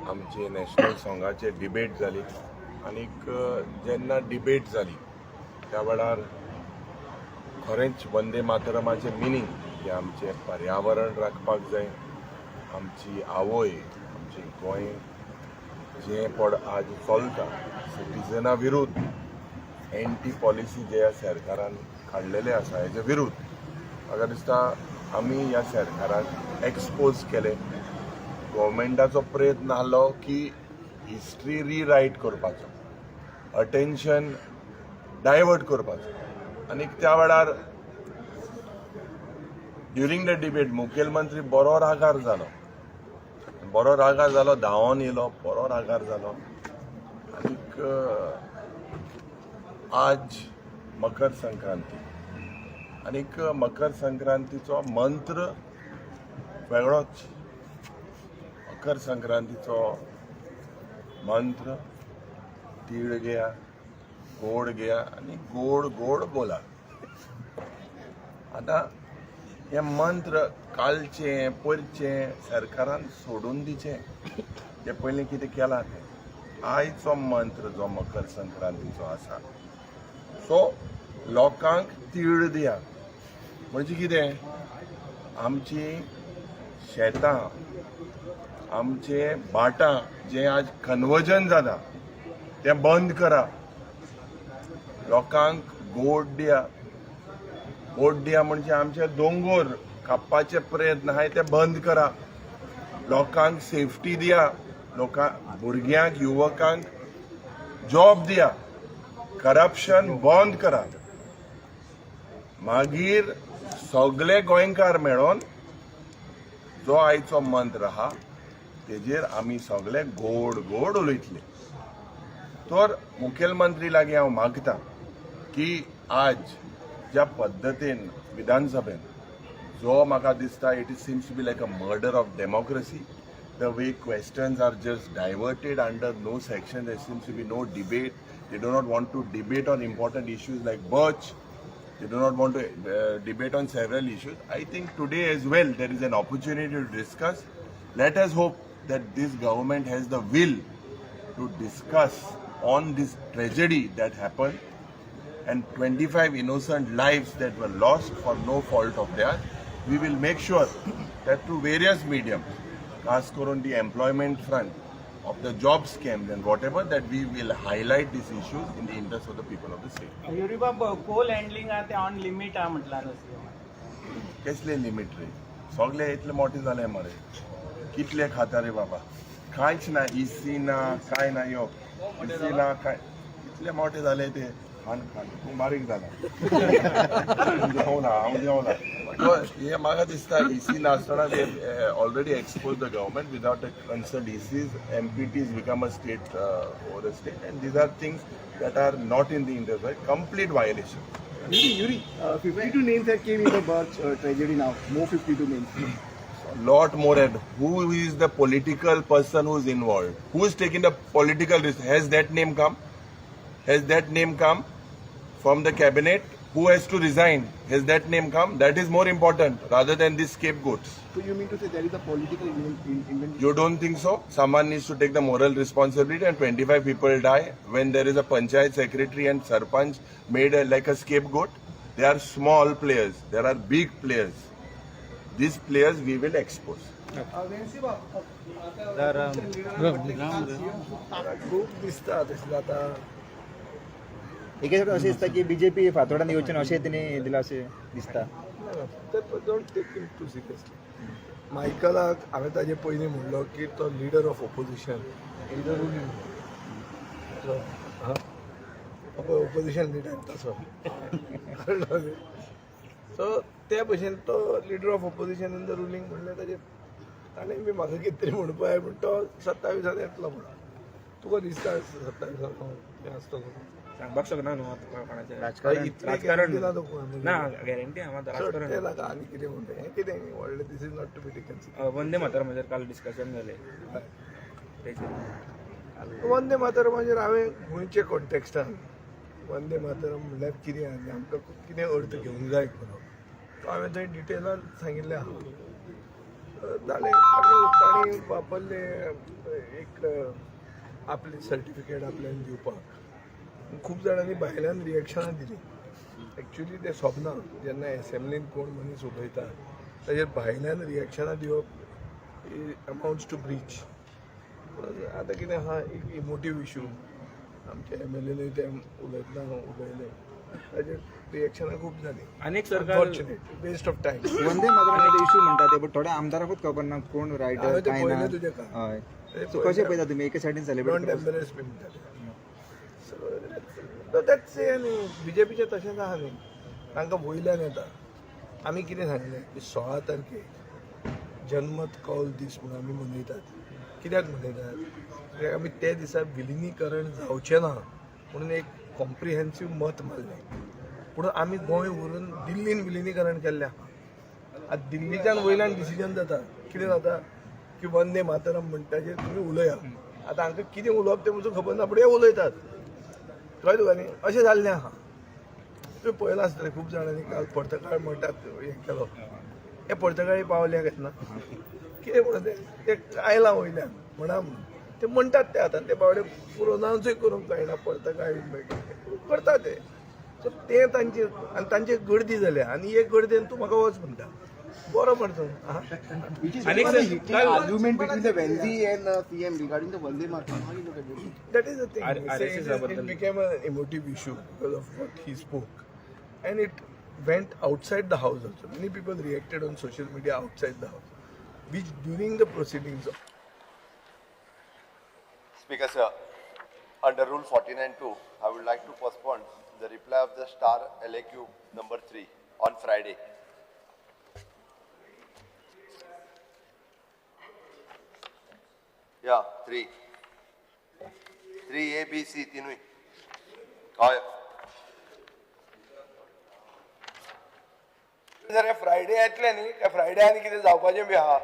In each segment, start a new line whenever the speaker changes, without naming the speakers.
आमचे national सॉंगाचेर debate जाली आनीक जेन्ना डिबेट जाली त्या वेळार खरेंच वंदे मातरमाचें मिनींग की आमचें पर्यावरण राखपाक जाय, आमची आवय, आमचें गोंय जें पड आज चलता सिटीजना विरुद्ध, एंटी पॉलिसी जे ह्या सरकारान काडलेले आसा हेजे विरुद्ध, म्हाका दिसता आमी ह्या सरकाराक एक्सपोज केले. गव्हर्मेंटाचो प्रयत्न आहलो की हिस्ट्री रिरायट करपाचो, अटेन्शन डायवर्ट करपाचो आनी त्या वेळार ड्युरींग the debate मुखेलमंत्री बरो रागार जालो, बरो रागार जालो, धांवोन येयलो, बरो रागार जालो. आनीक आज मकर संक्रांती आनीक मकर संक्रांतीचो मंत्र वेगळोच. मकर संक्रांतीचो मंत्र तीळ घ्या, गोड घ्या आनी गोड गोड बोला. आतां हे मंत्र कालचे पयरचे सरकारान सोडून दिचे, जे पयलीं कितें केलां तें. आयचो मंत्र जो मकर संक्रांतीचो आसा, सो लोकांक तीळ दिया म्हणजे कितें? आमची शेतां, आमचे भाटां जें आज कन्वर्जन जाता तें बंद करा. लोकांक गोड दिया, गोड दिया म्हणजे आमचे दोंगोर कापपाचे प्रयत्न आहाय ते बंद करा. लोकांक सेफ्टी दिया, लोकांक, भुरग्यांक, युवकांक जॉब दिया, करप्शन बंद करा. मागीर सगळे गोंयकार मेळोन जो आयचो मंत्र आहा तेजेर आमी सगळे गोड गोड उलयतले. तर मुखेलमंत्री लागीं हांव मागता की आज ज्या पद्दतीन विधानसभेन जो म्हाका दिसता, it seems to be like a murder of democracy, the way questions are just diverted under no section. There seems to be no debate. They do not want to debate on important issues like birch. They do not want to debate on several issues. I think today as well there is an opportunity to discuss. Let us hope that this government has the will to discuss on this tragedy that happened and 25 innocent lives that were lost for no fault of theirs. We will make sure that through various mediums, खास करून the employment front of the job scams and whatever, that we will highlight these issues in the interest of the people of the state.
युरीबाब, Coal handling आहा ते on limit आहा म्हटलां न्हू CM.
कसले limit रे? सगळे इतले मोठे जाले मरे, कितले खाता रे बाबा? कांयच ना, इसी ना, काय ना, यो इसी ना, काय इतले मोठे जाले ते. खान खान, तूं बारीक जाला. जेवला, हांव जेवला. हे म्हाका दिसता इसी नासतना already expose the government. Without a concern ECs, MPTs become a state over a state, and these are things that are not in the interest, complete violation.
Yuri, Yuri, 52 names that came in the birch tragedy now. More 52 names.
Lot more. And who is the political person who is involved, who is taking the political risk? Has that name come? Has that name come from the cabinet? Who has to resign? Has that name come? That is more important rather than these scapegoats.
So you mean to say there is a political invention?
You don't think so? Someone needs to take the moral responsibility, and 25 people die when there is a panchayat secretary and sarpanch made like a scapegoat. They are small players. There are big players. These players we will expose.
खूब दिसता तशें जाता.
एके side अशें दिसता की BJP फातोडान येवचें ना अशें तेणी दिलां अशें दिसता.
ते don't take him too seriously. मायकलाक हांवें ताजे पयलीं म्हणलो की तो leader of opposition is a ruling. Opposition leader तसो कळ्ळो. सो ते भशेन तो leader of opposition in the ruling म्हणल्यार ताजे ताणें बी म्हाका कितें तरी म्हणपा जाय, पूण तो 27 येतलो म्हणून तुका दिसता? 27 हें आसतलो.
सांगपाक शकना न्हू आतां कोणाचें.
राजकारण.
इतलें
राजकारण.
guarantee ना तुका.
ना, गॅरंटी आहा मात.
चड
राजकारण.
ते नाका. आनी कितें म्हणटा, हें कितें व्हडलें, this is not to be taken.
Vande मातरमाचेर काल डिस्कशन जालें तेचेर.
वंदे मातरमाचेर हांवें गोंयचे कॉन्टेक्स्टान वंदे मातरम म्हणल्यार कितें आनी आमकां कितें अर्थ घेवंक जाय खरो, तो हांवें थंय डिटेलान सांगिल्लें आहा. जालें, तांणी तेणी वापरले एक आपले सर्टिफिकेट आपल्यान दिवपाक. खूब जाणांनी भायल्यान रिएक्शनां दिली. एक्चुली तें सोबना. जेन्ना एसेंब्लीन कोण मनीस उलयता ताजेर भायल्यान रिएक्शनां दिवप अमावंट्स टू ब्रीच. आतां कितें आहा, एक इमोटीव इशू. आमचे एमएलएनूय ते उलयतना उलयले, ताजेर रिएक्शनां खूब जालीं.
अनेक सरकार
unfortunate, waste of time.
Vande Mataram issue म्हणटा ते, बट थोड्या आमदाराकूच खबर ना कोण रायटर
हांवें ते
काय ना.
पळयलें तुजें काम.
हय,
ते
सो कशें पळयता तुमी एके सायडीन सेलिब्रेट
don't embarrass मी म्हणटाले. सो that's न्ही, बीजेपीचें तशेंच आहा न्ही, तांकां वयल्यान येता. आमी कितें सांगलें की 16 तारखेक जनमत कौल दीस म्हणून आमी मनयतात. कित्याक मनयतात? कित्याक आमी ते दिसा विलिनीकरण जावचें ना म्हणून एक कॉम्प्रिहेन्सीव मत मारलें. पूण आमी गोंय व्हरून दिल्लीन विलिनीकरण केल्लें आहा. आतां दिल्लीच्यान वयल्यान डिसिजन जाता. कितें जाता की वंदे मातरम म्हणटाचेर तुमी उलया. आतां हांकां कितें उलोवप तें पसून खबर ना, पूण हे उलयतात. कळ्ळें तुका न्ही? अशें जाल्लें आहा. तुवें पळयलां आसतलें, खूब जाणांनी काल पर्तगाळ म्हणटात हें केलो. हे पर्तगाळी पावले केन्ना कितें म्हणून ते आयलां वयल्यान म्हणा म्हणून ते म्हणटात ते. आतां ते बावडे प्रोनावन्सूय करूंक कळना पर्तगाळी करता ते. सो ते तांचे आनी तांची गर्दी जाल्या आनी एक गर्देन तूं म्हाका वच म्हणटा, बरो मरे तूं आं.
Which is
अनेक
a
sir-
heated argument between the Venzi and CM regarding the Vande Mataram. How you look at this?
That is the thing.
RSS
It
बद्दल.
became an emotive issue because of what he spoke. And it went outside the house also. Many people reacted on social media outside the house, which during the proceedings.
Speaker sir, under Rule 49(2), I would like to postpone the reply of the star LAQ number 3 on Friday. Yeah, 3. 3 A, B, C, तिनूय. हय.
जर हे Friday येतले न्ही, त्या Friday आनी कितें जावपाचें बी आहा,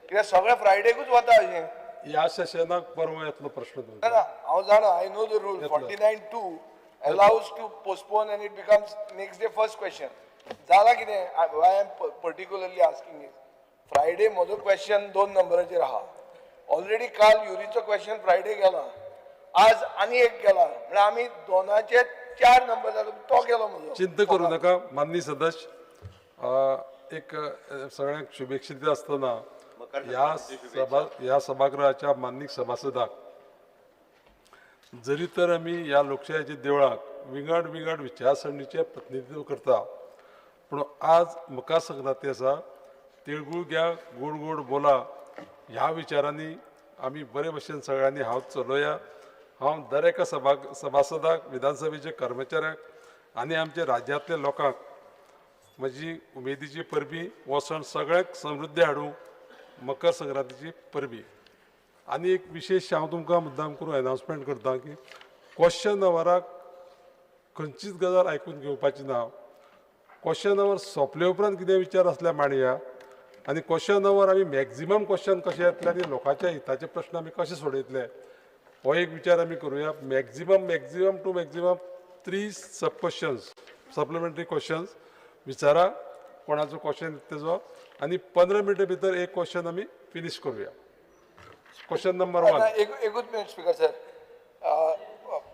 कित्याक सगळे फ्रायडेकूच वता अशें.
ह्या सेशनाक परवा येतलो प्रश्न
ना
तुमचो.
ना, हांव जाणा, I know the rule 49(2 allows to postpone and it becomes next day first question. जाला कितें, I am particularly asking is Friday म्हजो क्वेश्चन 2 नंबराचेर आहा. ऑलरेडी काल युरीचो क्वेश्चन फ्रायडे गेला, आज आनी एक गेला, म्हळ्यार आमी दोनाचे 4 नंबर जालो, तो गेलो म्हजो.
चिंता करू नका माननीय सदस्य. एक सगळ्यांक शुभेच्छा दिता आसतना ह्या सभा ह्या सभागृहाच्या माननीय सभासदाक, जरी तर आमी ह्या लोकशायेच्या देवळाक विंगड विंगड विचारसरणीचें प्रतिनिधित्व करता, पूण आज मकर संक्रांती आसा. तिळगूळ घ्या गोड गोड बोला ह्या विचारांनी आमी बरे भशेन सगळ्यांनी हांव चलोया. हांव दर एका सभासदाक, विधानसभेच्या कर्मचाऱ्यांक आनी आमच्या राज्यांतल्या लोकांक म्हजी उमेदीची परबी, हो सण सगळ्यांक समृद्धी हाडूं, मकर संक्रांतीची परबी. आनी एक विशेश हांव तुमकां मुद्दाम करून अनावन्समेंट करता की क्वेश्चन अवराक खंयचीच गजाल आयकून घेवपाची ना. क्वेश्चन our सोंपले उपरांत कितें विचार आसल्यार मांडया आनी क्वेश्चन our आमी मॅक्झिमम क्वेश्चन कशे येतले आनी लोकांच्या हिताचे प्रश्न आमी कशे सोडयतले हो एक विचार आमी करुया. Maximum to maximum 3 sub questions, supplementary questions विचारा, कोणाचो क्वेश्चन तेजो, आनी 15 मिनटां भितर एक क्वेश्चन आमी फिनीश करुया. Question number 1.
एकूच minute speaker sir,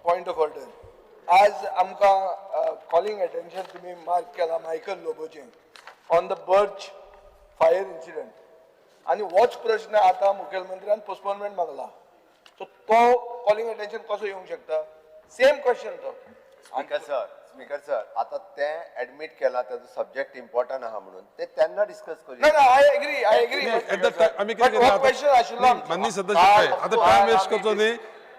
point of order. आज आमकां कॉलिंग अटेन्शन तुमी मार्क केला Michael Lobo on the Birch fire incident, आनी होच प्रश्न आतां मुखेलमंत्र्यान पोस्टपोनमेंट मागला. सो तो कॉलिंग अटेन्शन कसो येवंक शकता? सेम क्वेश्चन तो.
स्पीकर सर, आता ते एडमिट केला ताजो सब्जेक्ट इम्पॉर्टंट आहा म्हणून ते तेन्ना डिस्कस
ना
करूया.
ना, I agree, I agree.
आमी कितें करता,
क्वेश्चन आशिल्लो आमचो.
माननीय सदस्य पळय, आतां टायम वेस्ट करचो न्ही.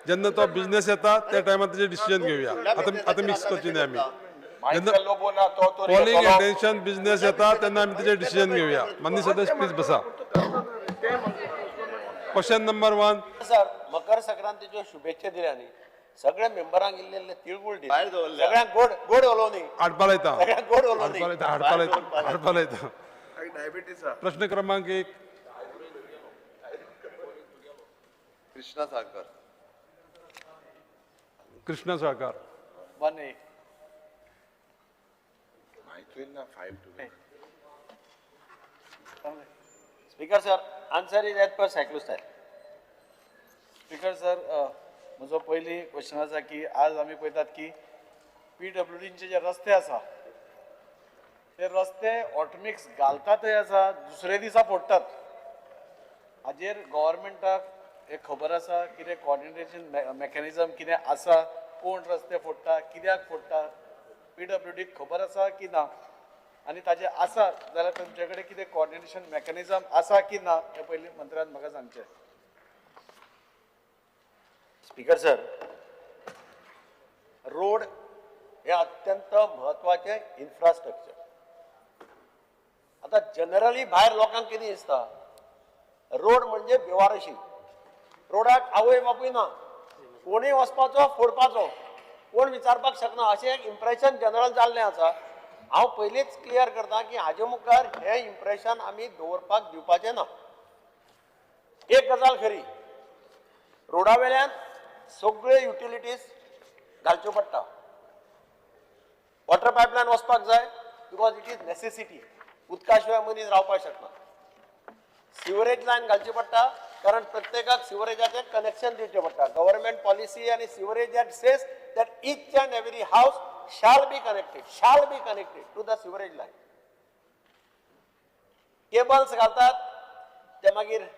जेन्ना तो बिजनेस येता त्या टायमार तेजेर डिसिजन घेवया. आतां आतां मिक्स करची न्ही आमी. जेन्ना
मायकल लोबो ना तो तो
कॉलिंग अटेन्शन बिजनेस येता तेन्ना आमी तेजेर डिसिजन घेवया. माननीय सदस्य प्लीज बसा. Question number 1.
सर, मकर संक्रांतीच्यो शुभेच्छा दिल्या न्ही सगळ्या मेंबरांक इल्ले इल्ले तिळगुळ दिले,
भायर दवरले.
सगळ्यांक गोड गोड उलोवनी,
हाडपा लायता,
सगळ्यांक गोड उलोवनी.
हाडपा लायता, हाडपा लायता, हाडपा लायता.
डायबिटीस आहा.
प्रश्न क्रमांक 1.
कृष्णा साळकर.
कृष्णा साळकार.
1A.
माहिती ना 5 to.
Speaker sir, Answer is as per cyclostyle.
Speaker sir, म्हजो पयली क्वेश्चन आसा की आज आमी पळयतात की पीडब्ल्यूडींचे जे रस्ते आसा ते रस्ते हॉटमिक्स घालतातय आसा, दुसरे दिसा फोडटात. हाजेर गव्हर्मेंटाक एक खबर आसा कितें कॉर्डिनेशन मॅकॅनिजम कितें आसा, कोण रस्ते फोडटा, कित्याक फोडटा, पीडब्ल्यूडीक खबर आसा की ना, आनी ताजें आसा जाल्यार तुमचे कडेन कितें कॉर्डिनेशन मॅकॅनिजम आसा की ना हें पयलीं मंत्र्यान म्हाका सांगचें.
स्पीकर सर, रोड हे अत्यंत म्हत्वाचें इन्फ्रास्ट्रक्चर. आतां जनरली भायर लोकांक कितें दिसता, रोड म्हणजे बेवारशी, रोडाक आवय बापूय ना, कोणूय वचपाचो फोडपाचो, कोण विचारपाक शकना अशें एक इम्प्रेशन जनरल जाल्लें आसा. हांव पयलींच क्लियर करता की हाजे मुखार हें इम्प्रेशन आमी दवरपाक दिवपाचें ना. एक गजाल खरी, रोडा वेल्यान सगळ्यो युटिलिटीज घालच्यो पडटा. वॉटर पायपलायन वचपाक जाय because it is necessity, उदका शिवाय मनीस रावपाक शकना. सिवरेज लायन घालची पडटा कारण प्रत्येकाक सिवरेजाचें कनेक्शन दिवचें पडटा. गव्हर्मेंट पॉलिसी आनी sewerage that says that each and every house shall be connected, shall be connected to the sewerage line. Cables घालतात ते मागीर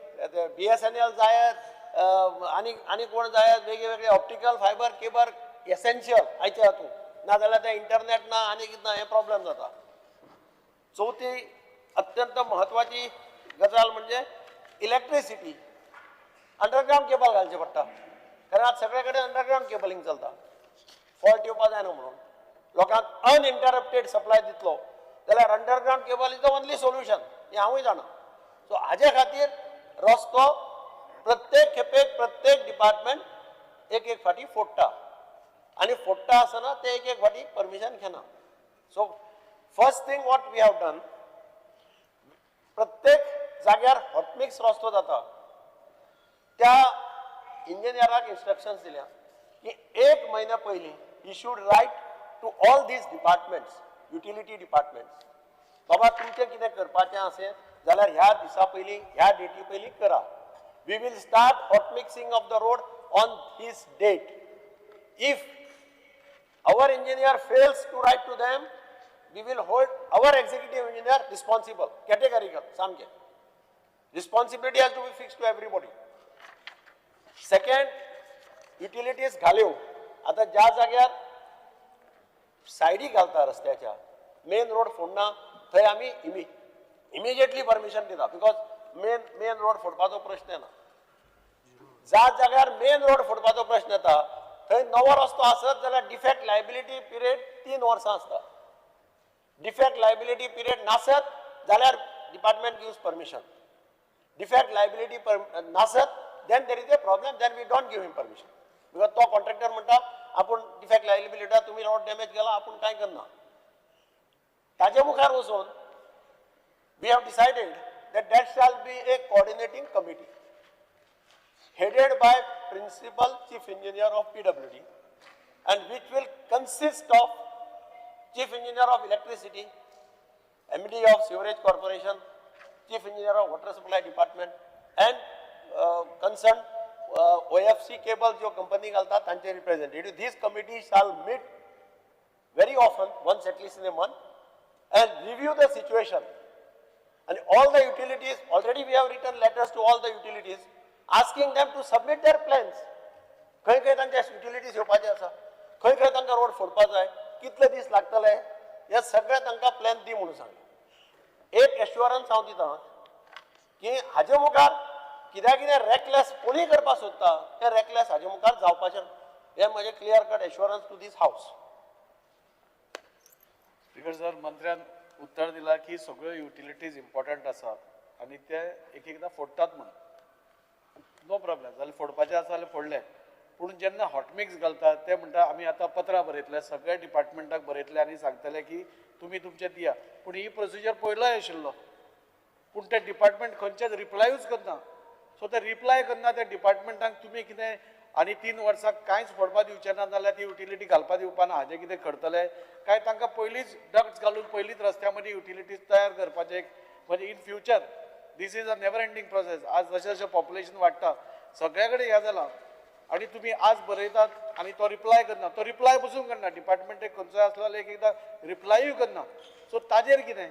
BSNL जायत, आनी आनी कोण जायत, वेगळे ऑप्टिकल फायबर केबल एसेन्शियल आयच्या हातूंत, नाजाल्यार ते इंटरनेट ना आनी कितें ना हें प्रॉब्लेम जाता. चवथी अत्यंत म्हत्वाची गजाल म्हणजे इलेक्ट्रिसिटी. अंडरग्रावंड केबल घालचें पडटा कारण आज सगळे कडेन अंडरग्रावंड केबलिंग चलता. फॉल्ट येवपा जायना म्हणून लोकांक अनइंटरप्टेड सप्लाय दितलो जाल्यार underground cable is the only solution, हें हांवूय जाणा. सो हाजे खातीर रस्तो प्रत्येक खेपेक प्रत्येक डिपार्टमेंट एक एक फावटी फोडटा आनी फोडटा आसतना ते एक एक फावटी परमिशन घेना. So first thing what we have done, प्रत्येक जाग्यार हॉटमिक्स रस्तो जाता त्या इंजिनियराक इन्स्ट्रक्शन्स दिल्या की एक म्हयन्या पयलीं he should write to all these departments, utility departments, बाबा तुमचें कितें करपाचें आसें जाल्यार ह्या दिसा पयलीं ह्या डेटी पयलीं करा. We will start hot mixing of the road on this date. If our engineer fails to write to them, we will hold our executive engineer responsible, categorical, सामके. Responsibility has to be fixed to everybody. Second, utilities घाल्यो. आतां ज्या जाग्यार सायडी घालता रस्त्याच्या, main road फोडना थंय आमी immediately permission दिता because main road फोडपाचो प्रश्न येना. ज्या जाग्यार मेन रोड फोडपाचो प्रश्न येता थंय नवो रस्तो आसत जाल्यार डिफेक्ट लायबिलिटी पिरियड 3 वर्सां आसता. डिफेक्ट लायबिलिटी पिरियड नासत जाल्यार department gives permission. Defect liability नासत then there is a problem, then we don't give him permission because तो कॉन्ट्रॅक्टर म्हणटा आपूण डिफेक्ट लायबिलिटी तुमी रोड डॅमेज केला आपूण कांय करना. ताजे मुखार वचून we have decided that that shall be a coordinating committee headed by Principal Chief Engineer of PWD and which will consist of Chief Engineer of Electricity, MD of Sewerage Corporation, Chief Engineer of Water Supply Department and concerned OFC cable जो company घालता तांचे representative. This committee shall meet very often, once at least in a month, and review the situation. And all the utilities, already we have written letters to all the utilities asking them to submit their plans. खंय खंय तांचे utilities येवपाचे आसा, खंय खंय तांकां road फोडपा जाय, कितले दीस लागतले, हे सगळे तांकां प्लॅन दी म्हणून सांगलें. एक एश्युरन्स हांव दिता की हाजे मुखार कित्याक कितें रेकलेस कोणूय करपाक सोदता तें रेकलेस हाजे मुखार जावपाचें ना. हें म्हजें clear cut assurance to this house.
Speaker sir, मंत्र्यान उत्तर दिलां की सगळ्यो युटिलिटीज इम्पॉर्टंट आसात आनी ते एक एकदां फोडटात म्हणून. नो प्रॉब्लेम, जाल्यार फोडपाचें आसा जाल्यार फोडले. पूण जेन्ना हॉटमिक्स घालतात ते म्हणटा आमी आतां पत्रां बरयतले, सगळ्या डिपार्टमेंटाक बरयतले आनी सांगतले की तुमी तुमचें दिया. पूण ही प्रोसिजर पयलोय आशिल्लो, पूण ते डिपार्टमेंट खंयचेच रिप्लायूच करना. सो ते रिप्लाय करना त्या डिपार्टमेंटाक तुमी कितें आनी 3 वर्सां कांयच फोडपा दिवचें ना जाल्यार ती युटिलिटी घालपा दिवपा ना, हाजें कितें करतले काय तांकां पयलींच डक्ट्स घालून पयलींच रस्त्या मदीं युटिलिटीज तयार करपाचें एक म्हणजे in future this is a never ending process. आज जशें जशें पॉप्युलेशन वाडटा सगळ्या कडेन हें जालां आनी तुमी आज बरयतात आनी तो रिप्लाय करना, तो रिप्लाय पसून करना, डिपार्टमेंट खंयचोय आसलो जाल्यार एक एकदां रिप्लायूय करना. सो ताजेर कितें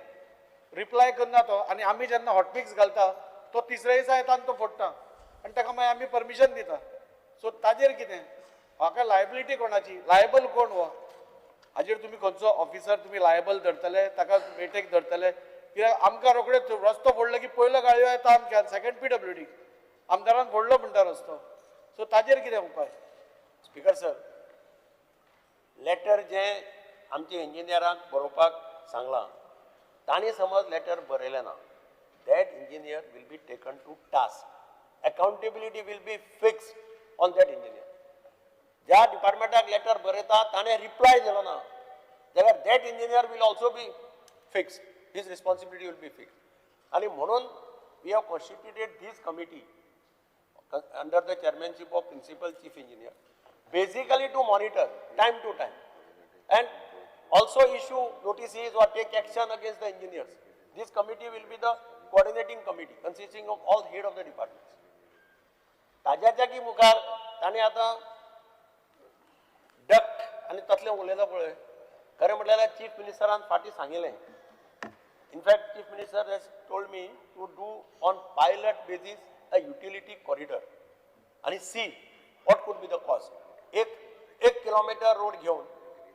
रिप्लाय करना तो, आनी आमी जेन्ना हॉटमिक्स घालता तो तिसऱ्या दिसा येता आनी तो फोडटा आनी ताका मागीर आमी परमिशन दिता. सो ताजेर कितें हाका लायबिलिटी कोणाची, लायबल कोण हो हाजेर तुमी खंयचो ऑफिसर तुमी लायबल धरतले, ताका मेटेक धरतले? कित्याक आमकां रोखडे रस्तो फोडलो की पयलो गाळयो येता आमकां, सेकंड पीडब्ल्यूडी आमदारान फोडलो म्हणटा रस्तो. सो ताजेर कितें उपाय?
स्पीकर सर, लेटर जे आमचे इंजिनियरांक बरोवपाक सांगलां तांणी समज लेटर बरयलें ना, that engineer will be taken to task, accountability will be fixed on that engineer. ज्या डिपार्टमेंटाक लेटर बरयता ताणें रिप्लाय दिलो ना जाल्यार that engineer will also be fixed, his responsibility will be fixed. आनी म्हणून we have constituted this committee under the chairmanship of principal chief engineer, basically to monitor time to time and also issue notices or take action against the engineers. This committee will be the coordinating committee consisting of all head of the departments. ताज्याच्या की मुखार ताणें आतां duct आनी तसलें उलयलां पळय, खरें म्हटल्यार chief मिनिस्टरान फाटीं सांगिल्लें. In fact chief minister has told me to do on pilot basis a utility corridor आनी see what could be the cost. एक किलोमिटर रोड घेवन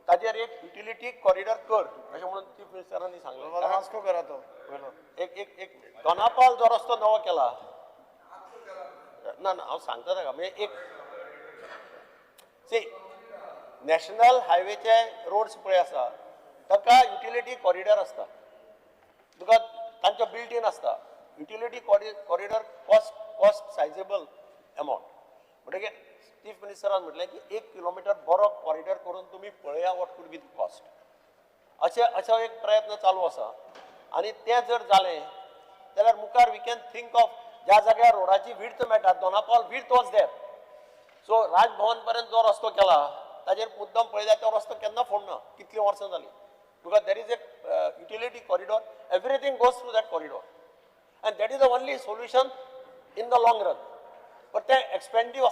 ताजेर एक युटिलिटी कॉरिडॉर कर अशें म्हणून चीफ मिनिस्टरांनी सांगलें.
वास्को करा तो पयलो.
एक एक एक दोनापाल जो रस्तो नवो केला ना ना हांव सांगता ताका, म्हणजे एक सी नॅशनल हायवेचे रोड्स पळय आसा ताका युटिलिटी कॉरिडॉर आसता, तुका तांचो बिल्ट इन आसता. Utility corridor cost sizeable amount. म्हणटकीर चीफ मिनिस्टरान म्हटलें की 1 किलोमिटर बरो कॉरिडॉर करून तुमी पळया what could be the cost. अशें असो एक प्रयत्न चालू आसा आनी तें जर जालें जाल्यार मुखार we can think of ज्या जाग्यार रोडाची विड्थ मेळटा, Dona Paula width was there, so Raj Bhavan पर्यंत जो रस्तो केला ताजेर मुद्दम पळयल्यार तो रस्तो केन्ना फोडना, कितलीं वर्सां जालीं, because there is a utility corridor, everything goes through that corridor and that is the only solution in the long run. But तें एक्सपेन्सीव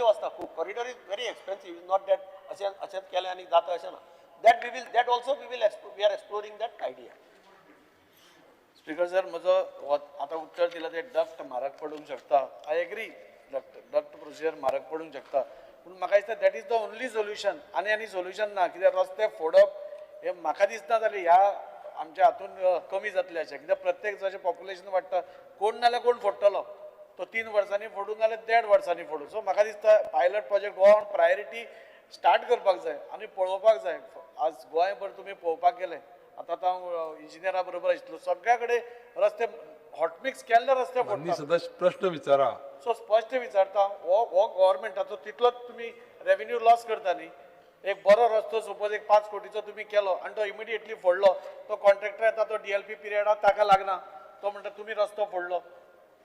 आसता खूब, corridor is very expensive, is not that अशें अशेंच केलें आनी जाता अशें ना. That we will, that also we will we are exploring that idea.
Speaker sir, म्हजो आतां उत्तर दिलां तें डक्ट म्हारग पडूंक शकता, I agree, duct procedure म्हारग पडूंक शकता, पूण म्हाका दिसता that is the only solution. आनी आनी सोल्युशन ना, कित्याक रस्ते फोडप हें म्हाका दिसना जाल्यार ह्या आमच्या हातून कमी जातलें अशें, कित्याक प्रत्येक जशें पॉप्युलेशन वाडटा कोण ना जाल्यार कोण फोडटलो, तो 3 वर्सांनी फोडूं नाल्यार 1.5 वर्सांनी फोडूं. सो म्हाका दिसता pilot project Goa priority start करपाक जाय आनी पळोवपाक जाय. आज गोंयभर तुमी पळोवपाक गेले आतां हांव इंजिनियरा बरोबर आशिल्लो, सगळ्या कडेन रस्ते हॉटमिक्स केल्ले रस्ते
माननीय
फोडटा.
सदस्य प्रश्न विचारा.
सो स्पश्ट विचारता, हो हो गव्हर्मेंटाचो तितलोच तुमी रेवेन्यू लॉस करता न्ही. एक बरो रस्तो सपोज एक 5 कोटीचो तुमी केलो आनी तो इमिडिएटली फोडलो, तो कॉन्ट्रॅक्टर येता तो DLP पिरियडाक ताका लागना, तो म्हणटा तुमी रस्तो फोडलो,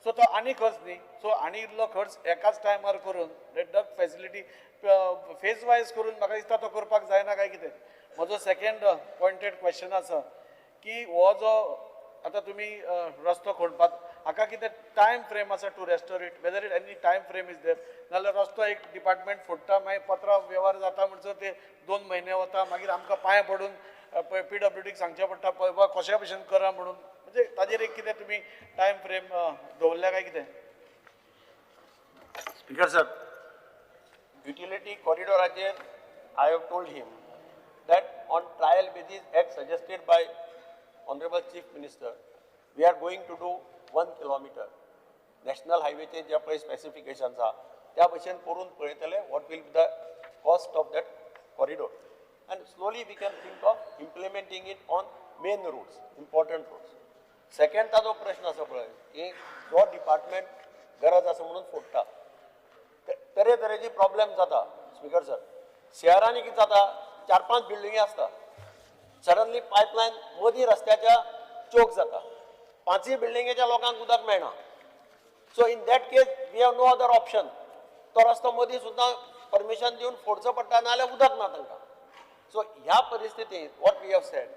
सो तो आनी खर्च न्ही. सो आनी इल्लो खर्च एकाच टायमार करून डक्ट फॅसिलिटी फेज वायज करून म्हाका दिसता तो करपाक जायना काय कितें. म्हजो सेकंड पॉयंटेड क्वेश्चन आसा की हो जो आतां तुमी रस्तो खणपाक हाका कितें टायम फ्रेम आसा to restore it, whether it any time frame is there? नाजाल्यार रस्तो एक डिपार्टमेंट फोडटा, मागीर पत्रां वेव्हार जाता म्हणसर ते 2 म्हयने वता, मागीर आमकां पांय पडून पीडब्ल्यूडीक सांगचें पडटा पळय बाबा कशा भशेन करा म्हणून. म्हणजे ताजेर एक कितें तुमी टायम फ्रेम दवरल्या काय कितें?
स्पीकर सर, युटिलिटी कॉरिडॉराचेर I have told him that on trial basis as suggested by honourable chief minister we are going to do 1 kilometre national हायवेचे जे पळय स्पेसिफिकेशन्स आहा त्या भशेन करून पळयतले what will be the cost of that corridor and slowly we can think of implementing it on main roads, important roads. Second ताजो प्रश्न आसा पळय की जो डिपार्टमेंट गरज आसा म्हणून फोडटा, तरेतरेची प्रॉब्लेम जाता. स्पीकर सर, शहरांनी कितें जाता, 4-5 बिल्डिंगी आसता, सडनली पायपलायन मदीं रस्त्याच्या चोक जाता, 5 बिल्डिंगेच्या लोकांक उदक मेळना. So in that case we have no other option, तो रस्तो मदीं सुद्दां परमिशन दिवन फोडचो पडटा, नाजाल्यार उदक ना तांकां. सो ह्या परिस्थितींत what we have said,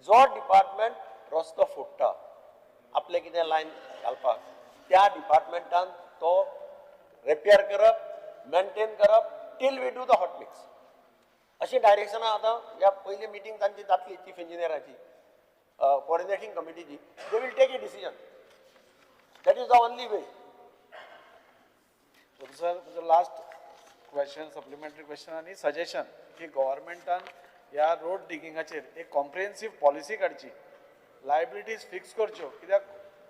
जो डिपार्टमेंट रस्तो फोडटा आपले कितें लायन घालपाक त्या डिपार्टमेंटान तो रिपेयर करप, मेंटेन करप till we do the hot mix. अशी डायरेक्शनां आतां ह्या पयली मिटींग तांची जातली chief इंजिनियराची, कोऑर्डिनेटींग कमिटीची. They will take a decision. That is the only way.
Sir, म्हजो लास्ट क्वेश्चन, सप्लिमेंटरी क्वेश्चन आनी सजेशन की गव्हर्मेंटान ह्या रोड डिगिंगाचेर एक कॉम्प्रिहेन्सीव पॉलिसी काडची, लायबिलिटीज फिक्स करच्यो. कित्याक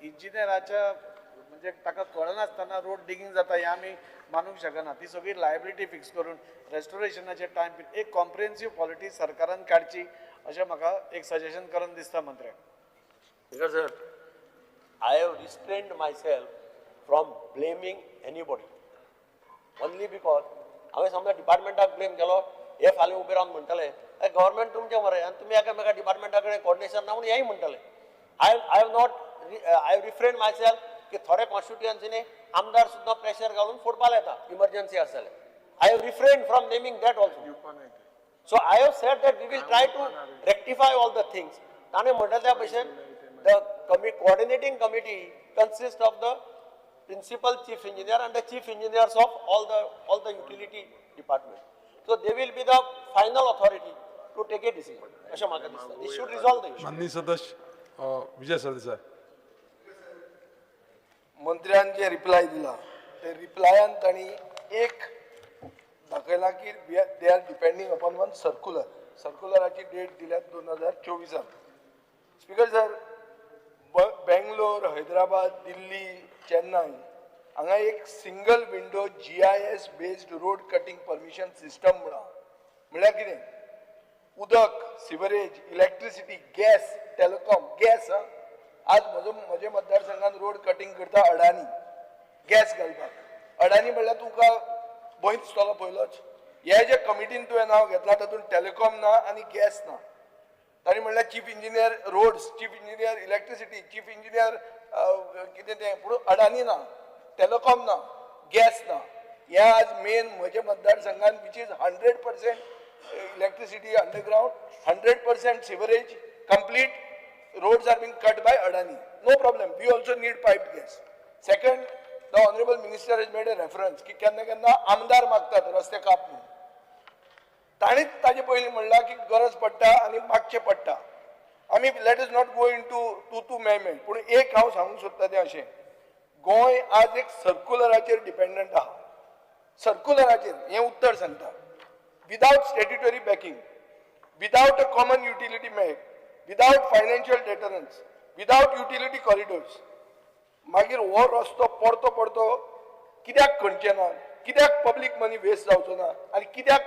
इंजिनियराच्या म्हणजे ताका कळनासतना रोड डिगींग जाता हें आमी मानूंक शकना. ती सगळी लायबिलिटी फिक्स करून रेस्टोरेशनाचे टायम एक कॉम्प्रिहेन्सीव पॉलिसी सरकारान काडची अशें म्हाका एक सजेशन करून दिसता मंत्र्याक.
Because sir, I have restrained myself from blaming anybody. Only because हांवें समजा डिपार्टमेंटाक ब्लेम केलो, हे फाल्यां उबे रावन म्हणटले गव्हर्मेंट तुमचें मरे आनी तुमी एकामेका डिपार्टमेंटा कडेन कोऑर्डिनेशन ना म्हणून हेय म्हणटले. I have not I have refrain myself की थोडे कॉन्स्टिट्युएन्सीनी आमदार सुद्दां प्रेशर घालून फोडपाक येता इमर्जन्सी आसा जाल्यार. I have refrain from naming that also. So I have said that we will try to rectify all the things. ताणें म्हणलें त्या भशेन the coordinating committee consist of the principal chief engineer and the chief engineers of all the utility department. So they will be the final authority to take a decision. अशें म्हाका दिसता. This should resolve the issue.
माननीय सदस्य विजय सरदेसाय.
मंत्र्यान जे reply दिला ते रिप्लायान तांणी एक दाखयलां की they are depending upon one circular. सर्क्युलराची date दिल्या 2024. स्पीकर सर, बेंगलोर, हैदराबाद, दिल्ली, चेन्नई हांगा एक single window GIS based road cutting permission system म्हणा. म्हणल्यार कितें, उदक, sewerage, electricity, gas, telecom. Gas आं, आज म्हजो म्हजे मतदारसंघात रोड कटींग करता अडानी गॅस घालपाक. अडानी म्हणल्यार तुका भंय दिसतलो पयलोच. हे जे कमिटीन तुवें नांव घेतलां तातूंत टेलिकॉम ना आनी गॅस ना. तांणी म्हणल्यार chief engineer roads, chief engineer electricity, chief engineer कितें तें, पूण अडानी ना, टेलिकॉम ना, गॅस ना. हे आज मेन म्हज्या मतदारसंघात which is 100% electricity underground, 100% sewerage complete, roads are being cut by Adani. No problem. We also need piped gas. Second, the honorable minister has made a reference की केन्ना केन्ना आमदार मागतात रस्ते काप म्हणून. ताणीच ताजे पयलीं म्हणलां की गरज पडटा आनी मागचें पडटा. आमी let us not go into तू तू मे मे, पूण एक हांव सांगूंक सोदता तें अशें, गोंय आज एक सर्क्युलराचेर डिपेंडंट आहा. सर्क्युलराचेर हें उत्तर सांगता, without statutory backing, without a common utility map, without financial deterrence, without utility corridors. मागीर हो रस्तो परतो परतो कित्याक खणचे ना, कित्याक पब्लीक मनी वेस्ट जावचो ना आनी कित्याक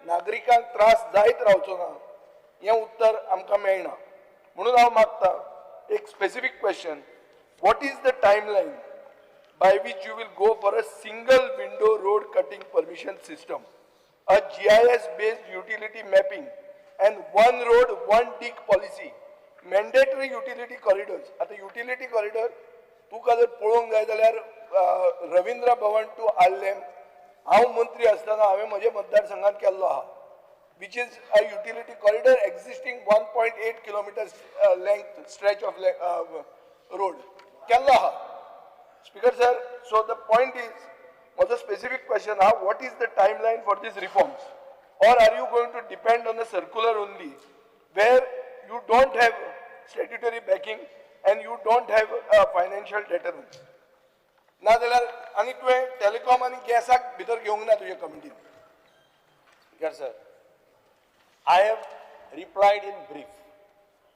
नागरिकांक त्रास जायत रावचो ना, हें उत्तर आमकां मेळना. म्हणून हांव मागता एक specific question, what is the timeline by which you will go for a single window road cutting permission system, a GIS based utility mapping and one road one dig policy, mandatory utility corridors. आतां utility corridor तुका जर पळोवंक जाय जाल्यार रवींद्र भवन two Arlem हांव मंत्री आसतना हांवें म्हज्या मतदारसंघात केल्लो आहा, which is a utility corridor existing 1.8 kilometers length stretch of road केल्लो आहा. Speaker sir, so the point is, म्हजो स्पेसिफीक क्वेश्चन आहा, what is the timeline for these reforms, or are you going to depend on the circular only, where you don't have statutory backing and you don't have financial deterrence? ना जाल्यार आनी तुवें telecom आनी गॅसाक भितर घेवंक ना तुज्या कमिटीन.
Speaker sir, I have replied in brief.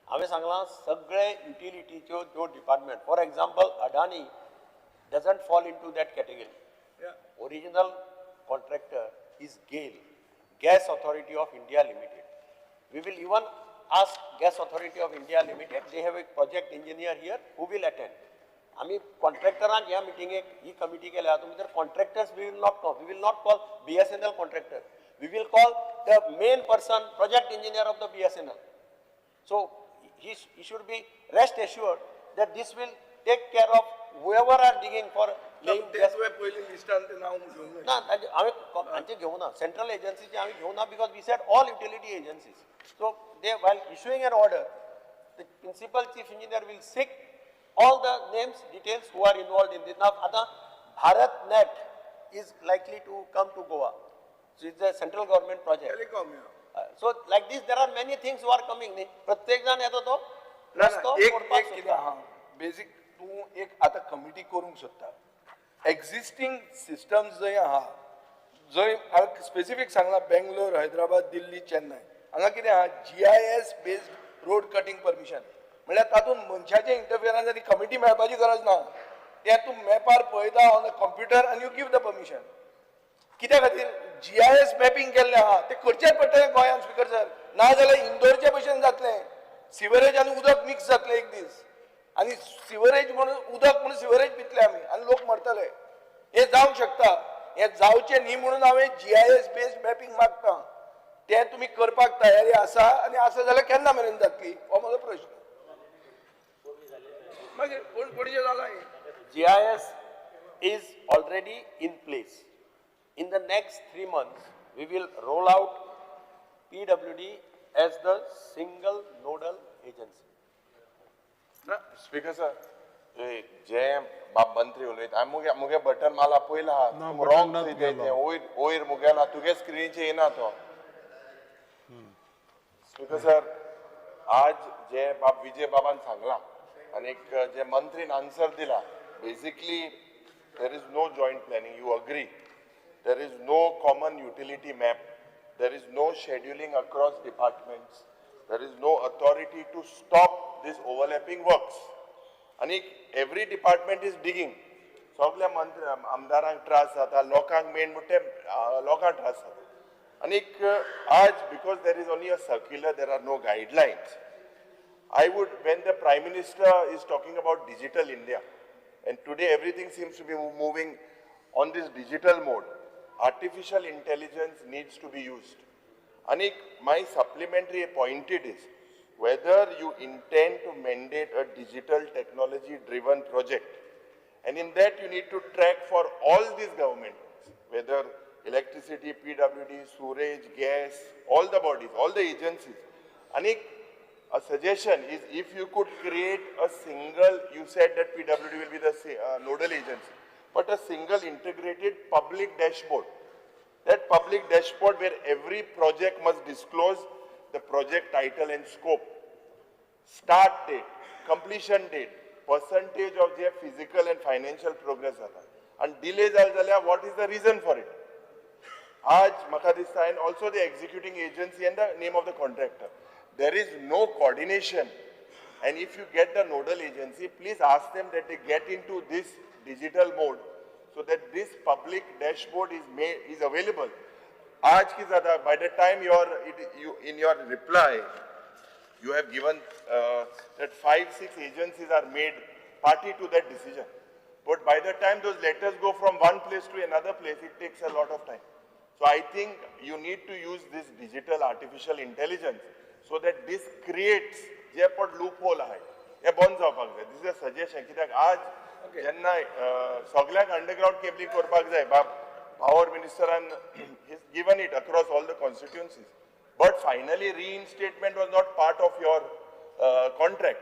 हांवें सांगलां सगळे युटिलिटीच्यो ज्यो department, for example Adani doesn't fall into that category. Original contractor is GAIL, Gas Authority of India Limited. We will even ask Gas Authority of India Limited, they have a project engineer here who will attend. आमी कॉन्ट्रॅक्टरांक ह्या मिटिंगेक ही committee केल्या, तुमी तर contractors we will not call, we will not call BSNL contractor, we will call the main person, project engineer of the BSNL. So he should be rest assured that this will take care of whoever are digging for laying
ते
gas.
तुवें पयलीं लिस्टान तें नांव घेवंक जाय.
ना, तांचे हांवें हांचे घेवना, सेंट्रल एजन्सीचे हांवें घेवना, because we said all utility agencies. So they, while issuing an order, the principal chief engineer will seek All the names, details who are involved in this. Now आतां Bharat Net is likely to come to Goa. So it's a central government project.
Telecom.
So like this there are many things who are coming न्ही. प्रत्येक जाण येता तो रस्तो
एक
फोडपाक
एक कितें
सोदता.
आहा, बेजीक तूं एक आतां कमिटी करूंक सोदता, एक्झिस्टींग सिस्टम जंय आहा, जंय स्पेसिफीक सांगला बेंगलोर, हैदराबाद, दिल्ली, चेन्नय, हांगा कितें आहा, GIS based road cutting permission, म्हणल्यार तातूंत मनशाचें इंटरफियरन्स आनी कमिटी मेळपाची गरज ना, तें तूं मॅपार पळयता ऑन the computer आनी you give the permission. कित्या खातीर जीआयएस मॅपिंग केल्लें आहा तें करचेंच पडटलें गोंयांत स्पिकर सर, ना जाल्यार इंदोरचे भशेन जातलें, सिवरेज आनी उदक मिक्स जातलें एक दीस, आनी सिवरेज म्हणून उदक म्हणून सिवरेज पितले आमी आनी लोक मरतले. हें जावंक शकता, हें जावचें न्ही म्हणून हांवें जीआयएस बेस्ड मॅपिंग मागता, तें तुमी करपाक तयारी आसा आनी आसा जाल्यार केन्ना मेरेन जातली हो म्हजो प्रश्न. मागीर कोण कोणीचें जालां हें.
GIS is already in place. In the next 3 months, we will roll out PWD as the single nodal agency.
Speaker sir, जे बाब मंत्री उलयत हांवें मुगे बटन माला पयला,
ना, बटन
रॉंग
ना
थंय
तुगेलो.
तें वयर वयर मुगेला तुगे स्क्रिनीचेर येना तो. स्पीकर सर, आज जे बाब विजय बाबान सांगलां आनीक जे मंत्रीन आन्सर दिला, basically there is no joint planning, you agree, there is no common utility map, there is no scheduling across departments, there is no authority to stop this overlapping works. आनी every department is digging, सगल्या मंत्री आमदारांक त्रास जाता, लोकांक main म्हणटे लोकांक त्रास जाता. आनीक आज because there is only a circular, there are no guidelines. I would, when the Prime Minister is talking about digital India, and today everything seems to be moving on this digital mode, artificial intelligence needs to be used. Anik, my supplementary pointed is, whether you intend to mandate a digital technology driven project, and in that you need to track for all these government, whether electricity, PWD, sewerage, gas, all the bodies, all the agencies. Anik, a suggestion is if you could create a single, you said that PWD will be the nodal agency, but a single integrated public dashboard. That public dashboard where every project must disclose the project title and scope, start date, completion date, percentage of their physical and financial progress जाता, and delay जाले जाल्यार what is the reason for it. आज म्हाका दिसता, and also the executing agency and the name of the contractor. There is no coordination, and if you get the nodal agency, please ask them that they get into this digital mode so that this public dashboard is made, is available. आज की ज़्यादा, by the time you in your reply, you have given that 5-6 agencies are made party to that decision. But by the time those letters go from one place to another place, it takes a lot of time. So I think you need to use this digital artificial intelligence so that this creates जे पण loophole आहे हे बंद जावपाक जाय. This is a suggestion. कित्याक आज जेन्ना सगळ्यांक अंडरग्रावंड केबलिंग करपाक जाय, बाब power मिनिस्टरान he's given it across all the constituencies, but finally reinstatement was not part of your contract.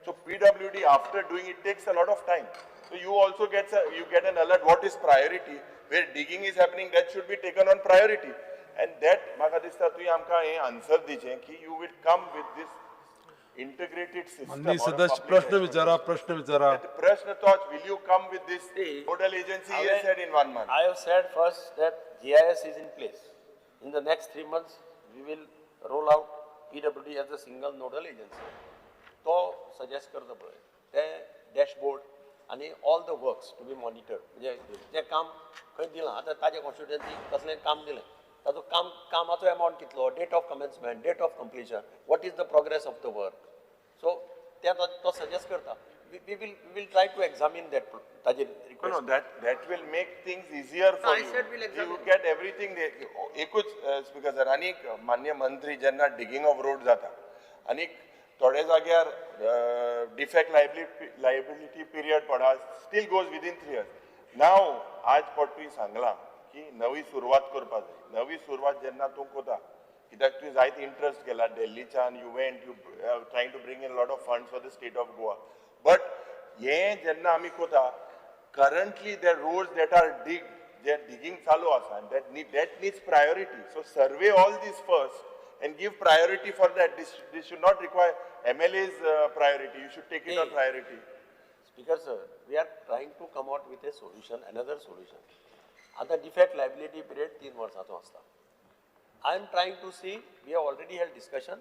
So PWD after doing it takes a lot of time. So you also get an alert what is priority, where digging is happening, that should be taken on priority. And that म्हाका दिसता तुवें आमकां हें answer दिचें की you will come with this integrated system.
माननीय सदस्य प्रश्न विचारा, प्रश्न विचारा.
प्रश्न तोच, will you come with this nodal agency? He has said in 1 month.
I have said first that GIS is in place. In the next 3 months, we will roll out PWD as a single nodal agency. तो suggest करता पळय ते dashboard आनी all the works to be monitored, म्हणजे जें काम खंय दिलां आतां ताजे कॉन्स्टिट्युएन्सी कसलें काम दिलें, ताजो काम कामाचो एमावंट कितलो, date of commencement, date of completion, what is the progress of the work. So ते तो सजेस्ट करता. We will try to examine that ताजेर
No, no,
request.
that will make things easier for
I
you.
said we'll examine.
You get everything. एकूच speaker sir, आनी मान्य मंत्री जेन्ना डिगींग of road जाता आनी थोड्या जाग्यार डिफेक्ट लायबिलिटी पिरियड पडा, still goes within 3 years. Now आज पट तुवें सांगलां की नवी सुरवात करपा जाय. नवी सुरवात जेन्ना तूं कोता, कित्याक तुवें जायते इंट्रस्ट केला दिल्लीच्यान, you went, you trying to bring in lot of funds for the state of Goa, but हें जेन्ना आमी कोता currently the roads that are dig J digging चालू आसा that needs priority. So survey all these first and give priority for that. This should not require MLA's priority. You should take it on priority.
Speaker sir, we are trying to come out with a solution, another solution. आतां defect liability period 3 वर्सांचो आसता. I am trying to see, we have already held discussion,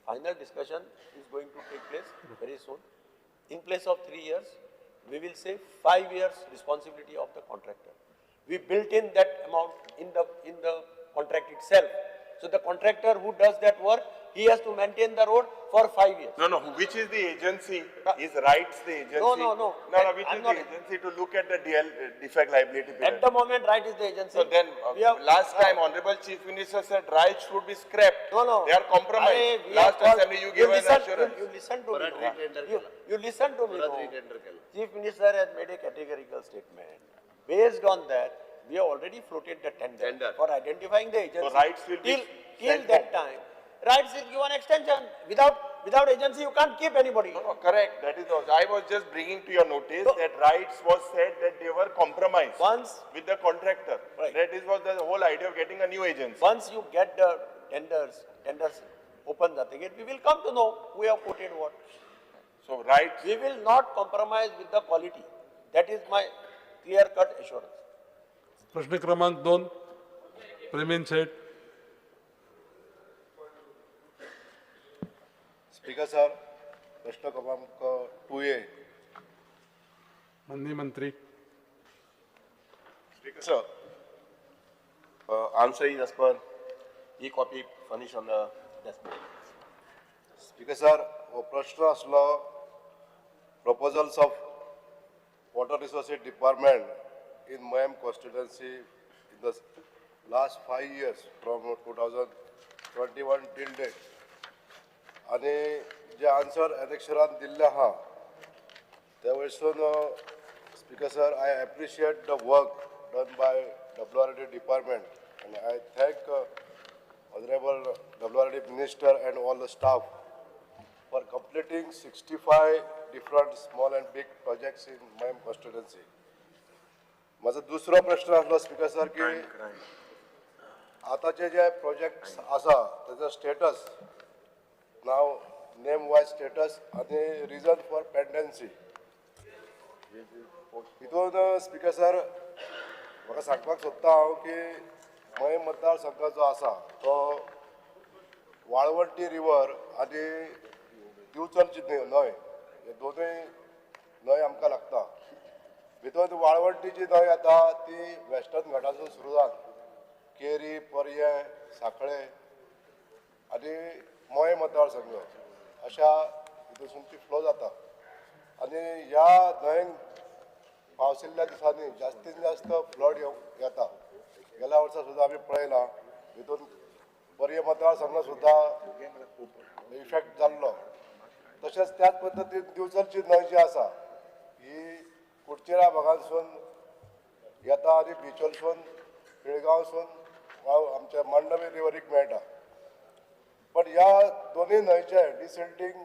final discussion is going to take place very soon. In place of 3 years, we will say 5 years responsibility of the contractor. We built in that amount in the contract itself. So the contractor who does that work, he has to maintain the road for 5 years.
No, no, which is the agency? Is RITES the agency?
No, no, no.
No, no, which is the agency to look at the DL, defect liability period?
At the moment, RITES is the agency.
So then, last time, Honorable Chief Minister said RITES should be scrapped.
No, no.
They are compromised. Last assembly, you gave an assurance.
You listen to me. You listen to me. Chief Minister has made a categorical statement. Based on that, we have already floated the tender for identifying the agency.
So RITES will be
till that time. RITES is given extension. Without agency, you can't keep anybody.
No, no, correct. That is also. I was just bringing to your notice that RITES was said that they were compromised
once
with the contractor.
Right.
That is was the whole idea of getting a new agency.
Once you get the tenders open the gate, we will come to know who have quoted what.
So RITES.
We will not compromise with the quality. That is my clear-cut assurance.
प्रश्न क्रमांक 2, प्रेमेन सेठ.
Speaker sir, प्रश्न क्रमांक 2A.
माननीय मंत्री.
Speaker sir, answer is as per e-copy furnished on the dashboard. Speaker sir, हो प्रश्न आसलो proposals of water resources department in Mayem constituency in the last 5 years from 2021 till date. आनी जे answer एनेक्शरान दिल्ले आहा त्या वयरसून speaker sir, I appreciate the work done by WRD department and I thank honourable WRD minister and all the staff for completing 65 different small and big projects in Mayem constituency. म्हाजो दुसरो प्रश्न आसलो speaker sir की आतांचे जे projects आसा तेजो status नाव नेम wise status आनी रिजन फॉर पेंडन्सी. हितून स्पीकर सर म्हाका सांगपाक सोदता हांव की मयें मतदारसंघ जो आसा तो वाळवंटी रिवर आनी दिवचलची न्हंय हे दोनूय न्हंय आमकां लागता. भितर वाळवंटीची न्हंय येता ती वेस्टर्न घाटासून सुरू जावन केरी, पर्यें, सांखळे आनी मयें मतदारसंघ अशा हितून ती फ्लो जाता आनी ह्या न्हंयेक पावसिल्ल्या दिसांनी जास्तीत जास्त फ्लड येता. गेल्या वर्सा सुद्दां आमी पळयलां हितून पर्यें मतदारसंघ सुद्दां इफेक्ट जाल्लो. तशेंच त्याच पद्दतीन दिवचलची न्हंय जी आसा ही कुडचेरा भागांसून येता आनी बिचोलसून पिळगांवसून आमच्या मांडवी रिवरीक मेळटा. पण ह्या दोनूय न्हंयचे डिसिल्टींग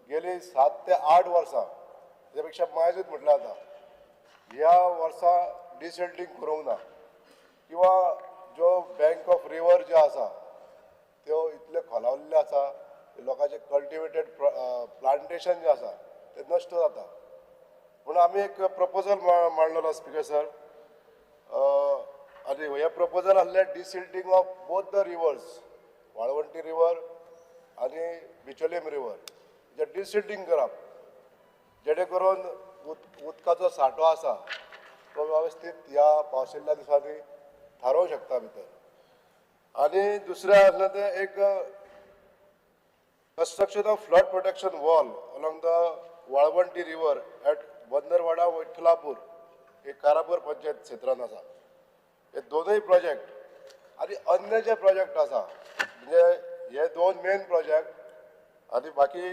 गेली 7 ते 8 वर्सां, तेच्या पेक्षा मायजूच म्हटल्यार जाता, ह्या वर्सा डिसिल्टींग करूंक ना किंवा ज्यो बँक ऑफ रिवर ज्यो आसा त्यो इतल्यो खोलावल्ल्यो आसा लोकांचे कल्टिवेटेड प्लांटेशन जें आसा तें नश्ट जाता. पूण आमी एक प्रपोजल मांडलेलो स्पीकर सर, आनी हें प्रपोजल आसलें desilting of both the rivers, Valvanti river आनी बिचोलीम रिवर, हेजें डिसिल्टींग करप जेणे करून उदकाचो सांठो आसा तो वेवस्थीत ह्या पावसिल्ल्या दिसांनी थारोवंक शकता भितर. आनी दुसरें आसलें तें एक construction of flood protection wall along the Valvanti river at Bandarwada Vithalapur हे कारापूर पंचायत क्षेत्रांत आसा. हे दोनूय प्रोजेक्ट आनी अन्य जे प्रोजेक्ट आसा म्हणजे हे 2 मेन प्रोजेक्ट आनी बाकी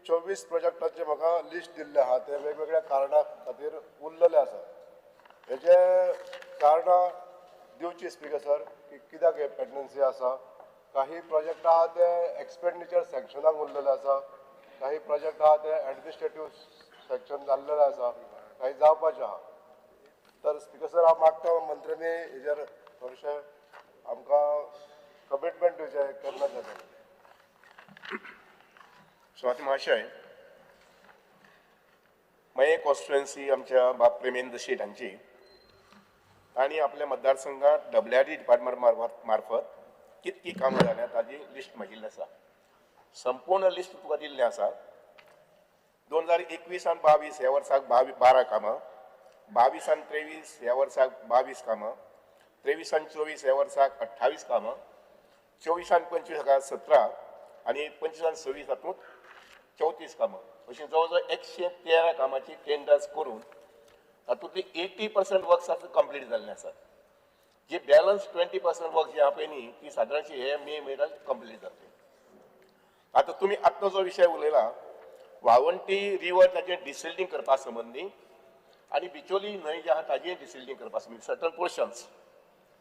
24 प्रोजेक्टांचे म्हाका लिस्ट दिल्लें आहा ते वेगवेगळ्या कारणां खातीर उरलेले आसा. हेजे कारणां दिवची स्पीकर सर की कित्याक हे पेंडन्सी आसा. काही प्रोजेक्ट आहा ते एक्सपेंडिचर सँक्शनाक उरलेले आसा, काही प्रोजेक्ट आहा ते एडमिनिस्ट्रेटीव सँक्शन जाल्लेलें आसा, कांय जावपाचें आहा. तर स्पिकर सर, हांव मागता मंत्र्यांनी हेजेर थोडेशें आमकां कमिटमेंट दिवचें केन्ना जाता.
स्वाती महाशय, मये कॉन्स्टिट्युएन्सी आमच्या बाब प्रेमेंद्र शेट हांची, तांणी आपल्या मतदारसंघात डब्ल्यू आर डी डिपार्टमेंट मार्फत कितकी कामां जाल्या ताजी लिस्ट मागिल्ली आसा. संपूर्ण लिस्ट तुका दिल्लें आसा. 2021 आनी 22 ह्या वर्साक 12 कामां, 22 आनी 23 ह्या वर्साक 22 कामां, 23 आनी 24 ह्या वर्साक 28 कामां, 24 आनी 25 हाका 17 आनी 25 आनी 26 हातूंत 34 कामां, अशीं जवळ जवळ 113 कामाची टेंडर्स करून तातूंतली 80% वर्क्स आतां कंप्लीट जाल्ले आसात. जी बॅलन्स 20% वर्क जी आहा पळय न्ही, ती सादारणशी हे मे म्हयन्यात कंप्लीट जातली. आतां तुमी आत्तां जो विशय उलयला, वाळवंटी रिवर ताजें डिसिल्टींग करपा संबंदी आनी बिचोली न्हंय जी आहा ताजें डिसिल्टींग करपा संबंदी सर्टन पोर्शन्स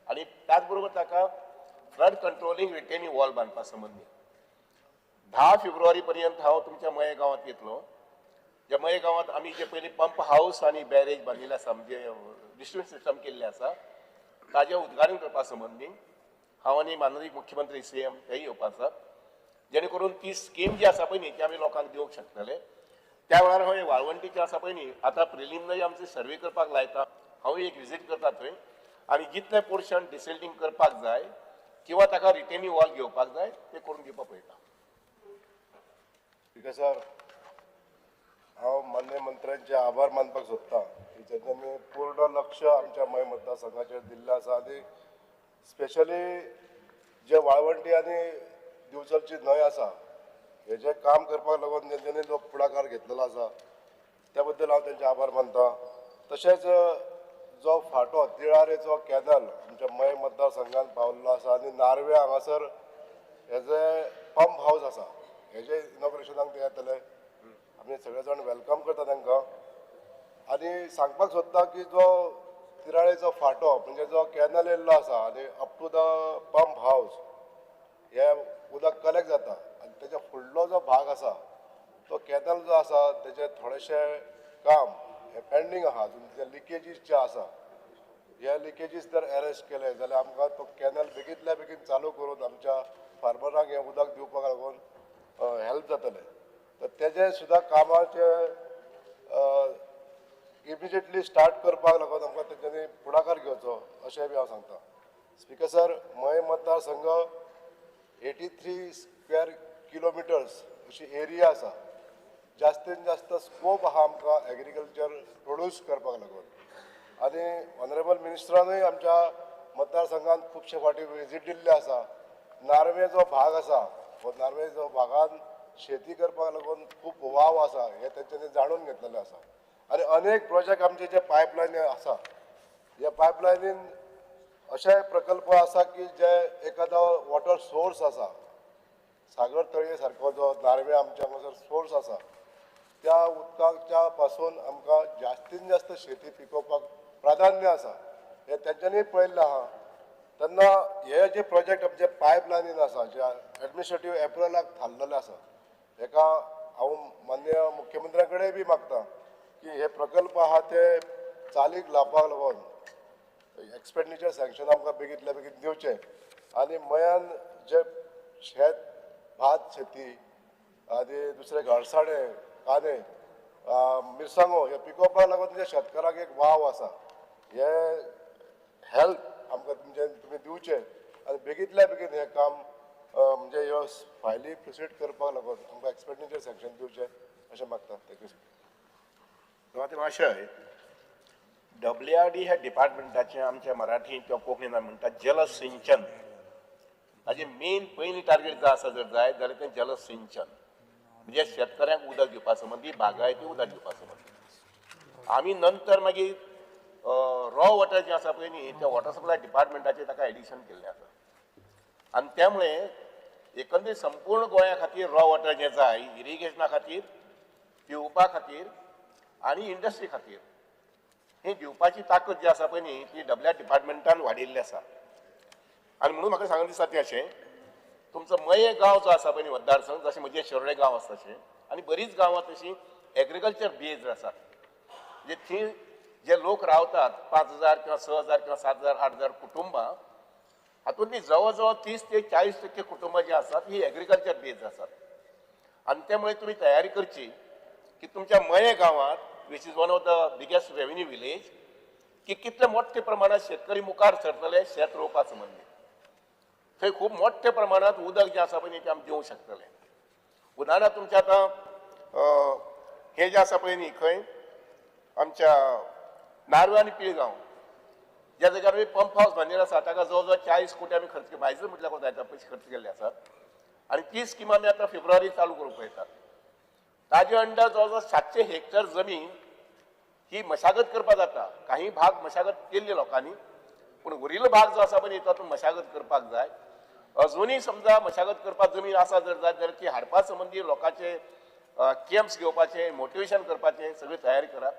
आनी त्याच बरोबर ताका फ्लड कंट्रोलिंग रिटेनिंग वॉल बांदपा संबंदी, 10 फेब्रुवारी पर्यंत हांव तुमच्या मये गांवांत येतलो. ज्या मये गांवांत आमी जे पयलीं पंप हावस आनी बॅरेज बांदिल्ले आसा, म्हणजे डिस्ट्रिब्युशन सिस्टम केल्लें आसा, ताजें उद्घाटन करपा संबंदी हांव आनी माननीय मुख्यमंत्री सीएम हेय येवपा आसात, जेणे करून ती स्कीम जी आसा पळय न्ही ती आमी लोकांक दिवंक शकतले. त्या वेळार हांव वाळवंटीचें आसा पळय न्ही, आतां प्रिलिमिनरी आमचे सर्वे करपाक लायता, हांव एक विजीट करता थंय आनी जितलें पोर्शन डिसिल्टींग करपाक जाय किंवा ताका रिटेनिंग वॉल घेवपाक जाय ते करून दिवपाक पळयता.
स्पिकर सर, हांव मान्य मंत्र्यांचे आभार मानपाक सोदता की तेंच्यांनी पूर्ण लक्ष आमच्या मये मतदारसंघाचेर दिल्लें आसा आनी स्पेशली जे वाळवंटी आनी दिवचलची न्हंय आसा हेजें काम करपाक लागून तेंच्यांनी जो फुडाकार घेतलेलो आसा त्या बद्दल हांव तेंचे आभार मानता. तशेंच जो फांटो तिळारेचो कॅनल आमच्या मये मतदारसंघान पावल्लो आसा आनी नार्वे हांगासर हेजें पंप हावस आसा हेजे इनॉग्रेशनाक ते येतले. आमी सगळे जाण welcome करता तांकां आनी सांगपाक सोदता की जो तिराळेचो फांटो म्हणजे जो कॅनल येयल्लो आसा आनी up to the pump house हे उदक कलेक्ट जाता आनी तेच्या फुडलो जो भाग आसा तो कॅनल जो आसा तेजें थोडेशें काम हें पेंडींग आहा अजून. जे लिकेजीस जे आसा हे लिकेजीस जर एरेस्ट केले जाल्यार आमकां तो कॅनल बेगींतल्या बेगीन चालू करून आमच्या फार्मरांक हें उदक दिवपाक लागून हेल्प जातलें. तर तेजें सुद्दां कामाचें इमिजिएटली स्टार्ट करपाक लागून आमकां तेंच्यांनी फुडाकार घेवचो अशें बी हांव सांगता. स्पिकर सर, मये मतदारसंघ 83 स्क्वेअर किलोमिटर्स अशी एरिया आसा. जास्तीन जास्त स्कोप आहा आमकां एग्रीकल्चर प्रोड्यूस करपाक लागून आनी ऑनरेबल मिनिस्टरानूय आमच्या मतदारसंघात खुबशे फावटी विजीट दिल्ले आसा. नार्वे जो भाग आसा हो नार्वे जो भागान शेती करपाक लागून खूब वाव आसा हें तेंच्यांनी जाणून घेतलेलें आसा आनी अनेक प्रोजेक्ट आमचे जे पायपलायनी आसा ह्या पायपलायनीन अशे प्रकल्प आसा की जे एखादो वॉटर सोर्स आसा, सागर तळये सारको जो नार्वे आमच्या हांगासर सोर्स आसा त्या उदकाच्या पासून आमकां जास्तीन जास्त शेती पिकोवपाक प्राधान्य आसा हें तेंच्यांनी पळयल्लें आहा. तेन्ना हे जे प्रोजेक्ट आमचे पायपलायनीन आसा जे एडमिनिस्ट्रेटीव एप्रुवलाक थारलेले आसा हेका हांव माननीय मुख्यमंत्र्या कडेन बी मागता की हे प्रकल्प आहा ते चालीक लावपाक लागून एक्सपेंडिचर सँक्शन आमकां बेगींतल्या बेगीन दिवचें आनी मयान जे शेत भात शेती आनी दुसरे घरसाणे कांदे मिरसांगो हे पिकोवपाक लागून जे शेतकारांक एक वाव आसा हे हेल्प आमकां तुमचे तुमी दिवचें आनी बेगींतल्या बेगीन हें काम म्हणजे ह्यो फायली प्रोसीड करपाक लागून आमकां एक्सपेंडिचर सँक्शन दिवचें अशें मागता. Thank you.
महाशय, डब्ल्यू आर डी ह्या डिपार्टमेंटाचें आमच्या मराठींत किंवा कोंकणीन आमी म्हणटात जलसिंचन. ताजें मेन पयलीं टार्गेट जर आसा जर जायत जाल्यार तें जलसिंचन, म्हणजे शेतकऱ्यांक उदक दिवपा संबंदी, बागायती उदक दिवपा संबंदी. आमी नंतर मागीर रॉ वॉटर जें आसा पळय न्ही त्या वॉटर सप्लाय डिपार्टमेंटाचें ताका एडिशन केल्लें आसा आनी त्यामुळे एकंदरीत संपूर्ण गोंया खातीर रॉ वॉटर जें जाय इरिगेशना खातीर, पिवपा खातीर आनी इंडस्ट्री खातीर ही दिवपाची ताकद जी आसा पळय न्ही ती डब्ल्यू डिपार्टमेंटान वाडिल्ली आसा. आनी म्हणून म्हाका सांगून दिसता तें अशें, तुमचो मये गांव जो आसा पळय न्ही मतदारसंघ, जशें म्हजें शिरोडे गांव आसा तशें आनी बरीच गांवां तशीं
एग्रीकल्चर बेज्ड आसात. म्हणजे थंय जे लोक रावतात 5,000 किंवा 6,000 किंवा 7,000 8,000 कुटुंबां, हातूंतली जवळ जवळ 30 ते 40% कुटुंबां जी आसात ही एग्रीकल्चर बेज्ड आसात. आनी त्यामुळे तुमी तयारी करची की तुमच्या मये गांवांत, which is one of the biggest revenue village, की कितले मोठ्या प्रमाणात शेतकरी मुखार सरतले शेत रोवपा संबंदी. थंय खूब मोठ्या प्रमाणात उदक जें आसा पळय न्ही तें आमी दिवंक शकतले. उदाहरणार्थ तुमचें आतां हें जें आसा पळय न्ही खंय आमच्या नार्वे आनी पिळगांव ज्या जाग्यार आमी पंप हावस बांदिल्लो आसा ताका जवळ जवळ 40 कोटी आमी खर्च, भायज म्हटल्यार कोता येता पयशे खर्च केल्ले आसात. आनी ती स्कीम आमी आतां फेब्रुवारी चालू करूंक पळयतात. ताजे अंडर जवळ जवळ 700 हेक्टर जमीन ही मशागत करपाक जाता. काही भाग मशागत केल्ली लोकांनी, पूण उरिल्लो भाग जो आसा पळय तातूंत मशागत करपाक जाय. अजुनूय समजा मशागत करपाक जमीन आसा जर जाय जाल्यार ती हाडपा संबंदी लोकांचे कॅम्प्स घेवपाचे, मोटिवेशन करपाचें सगळी तयारी करात.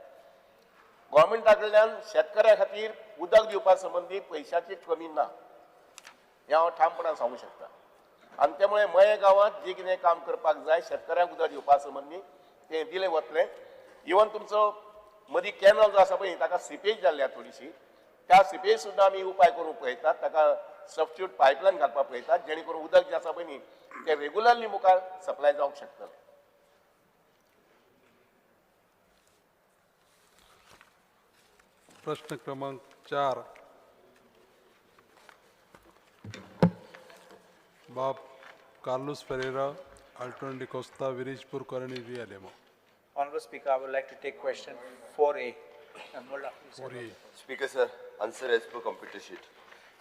गव्हर्मेंटा कडल्यान शेतकऱ्या खातीर उदक दिवपा संबंदी पयशाची कमी ना हें हांव ठामपणान सांगूंक शकता. आनी त्यामुळे मये गांवांत जें कितें काम करपाक जाय शेतकऱ्यांक उदक दिवपा संबंदी तें दिलें वतलें. इवन तुमचो मदीं कॅनल जो आसा पळय ताका सिपेज जाल्ली आसा थोडीशी, त्या सिपेज सुद्दां आमी उपाय करूंक पळयतात, ताका सबस्टिट्यूट पायपलायन घालपाक पळयतात जेणे करून उदक जें आसा पळय न्ही तें रेगुलरली मुखार सप्लाय जावंक शकतलें.
प्रश्न क्रमांक 4 बाब कार्लुस फेरेरा, आल्टन डिकोस्ता, विरीजपूर करणी रियालेमो.
Honorable Speaker, I would like to take question 4A.
4A.
Speaker sir, answer as per computer sheet.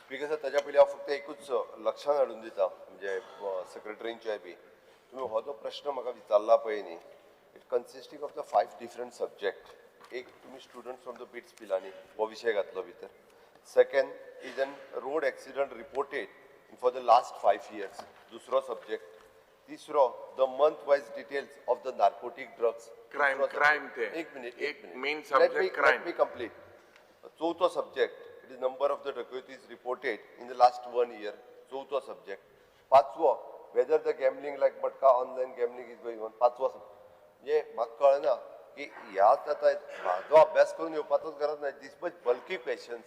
Speaker sir, ताज्या पयलीं हांव फक्त एकूच लक्षान हाडून दिता, म्हणजे सेक्रेटरींच्याय बी तुमी हो जो प्रश्न म्हाका विचारला पळय न्ही, it consisting of the 5 different subject. एक तुमी student from the BITS Pilani हो विशय घातलो भितर. Second is an road accident reported for the last 5 years, दुसरो सब्जेक्ट. तिसरो the month wise details of the narcotic drugs.
Crime, crime ते.
एक मिनिट, एक minute,
main subject crime.
Let me complete. चवथो subject, it is number of the dacoities reported in the last 1 year, चवथो subject. पांचवो, whether the gambling like matka online gambling is going on, पांचवो subject. म्हणजे म्हाका कळना की ह्याच आतां म्हाजो अभ्यास करून येवपाचोच गरज ना, this much bulky questions.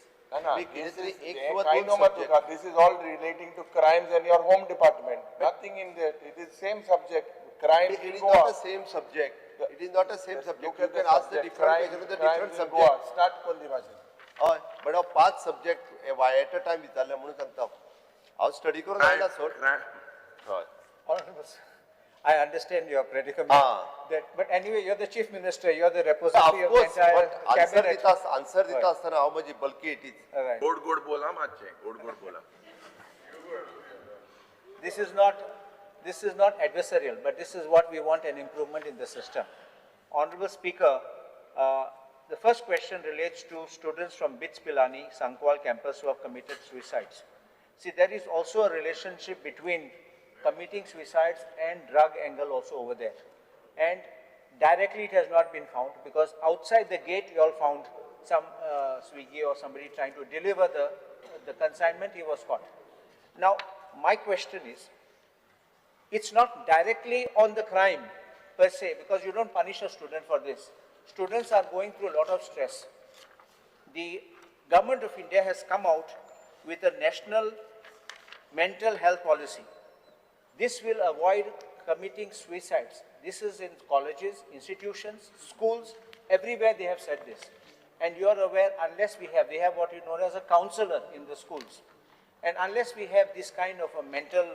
This is all relating to crimes and your home department. Nothing in that. It is same subject. Crime.
It is not the same subject. It is not the same subject. You can ask the different question with the different subject.
Start Kolli भाशेन.
हय, but हांव 5 subject at a time विचारले म्हणून सांगता. हांव study करून आयला सोड. हय.
I understand your predicament. That, but anyway, you're the chief minister, you're the repository of the entire cabinet.
Answer दिता आसतना हांव म्हजी बल्की it is.
गोड गोड बोला मातशें, गोड गोड बोला.
This is not adversarial, but this is what we want, an improvement in the system. Honorable Speaker, the first question relates to students from BITS Pilani, Sankwal campus who have committed suicides. See, there is also a relationship between committing suicides and drug angle also over there. And directly it has not been found, because outside the gate you all found some Swiggy or somebody trying to deliver the consignment, he was caught. Now, my question is, it's not directly on the crime per se, because you don't punish a student for this. Students are going through a lot of stress. The government of India has come out with a national mental health policy. This will avoid committing suicides. This is in colleges, institutions, schools, everywhere they have said this. And you are aware, unless we have, they have what you know as a counselor in the schools. And unless we have this kind of a mental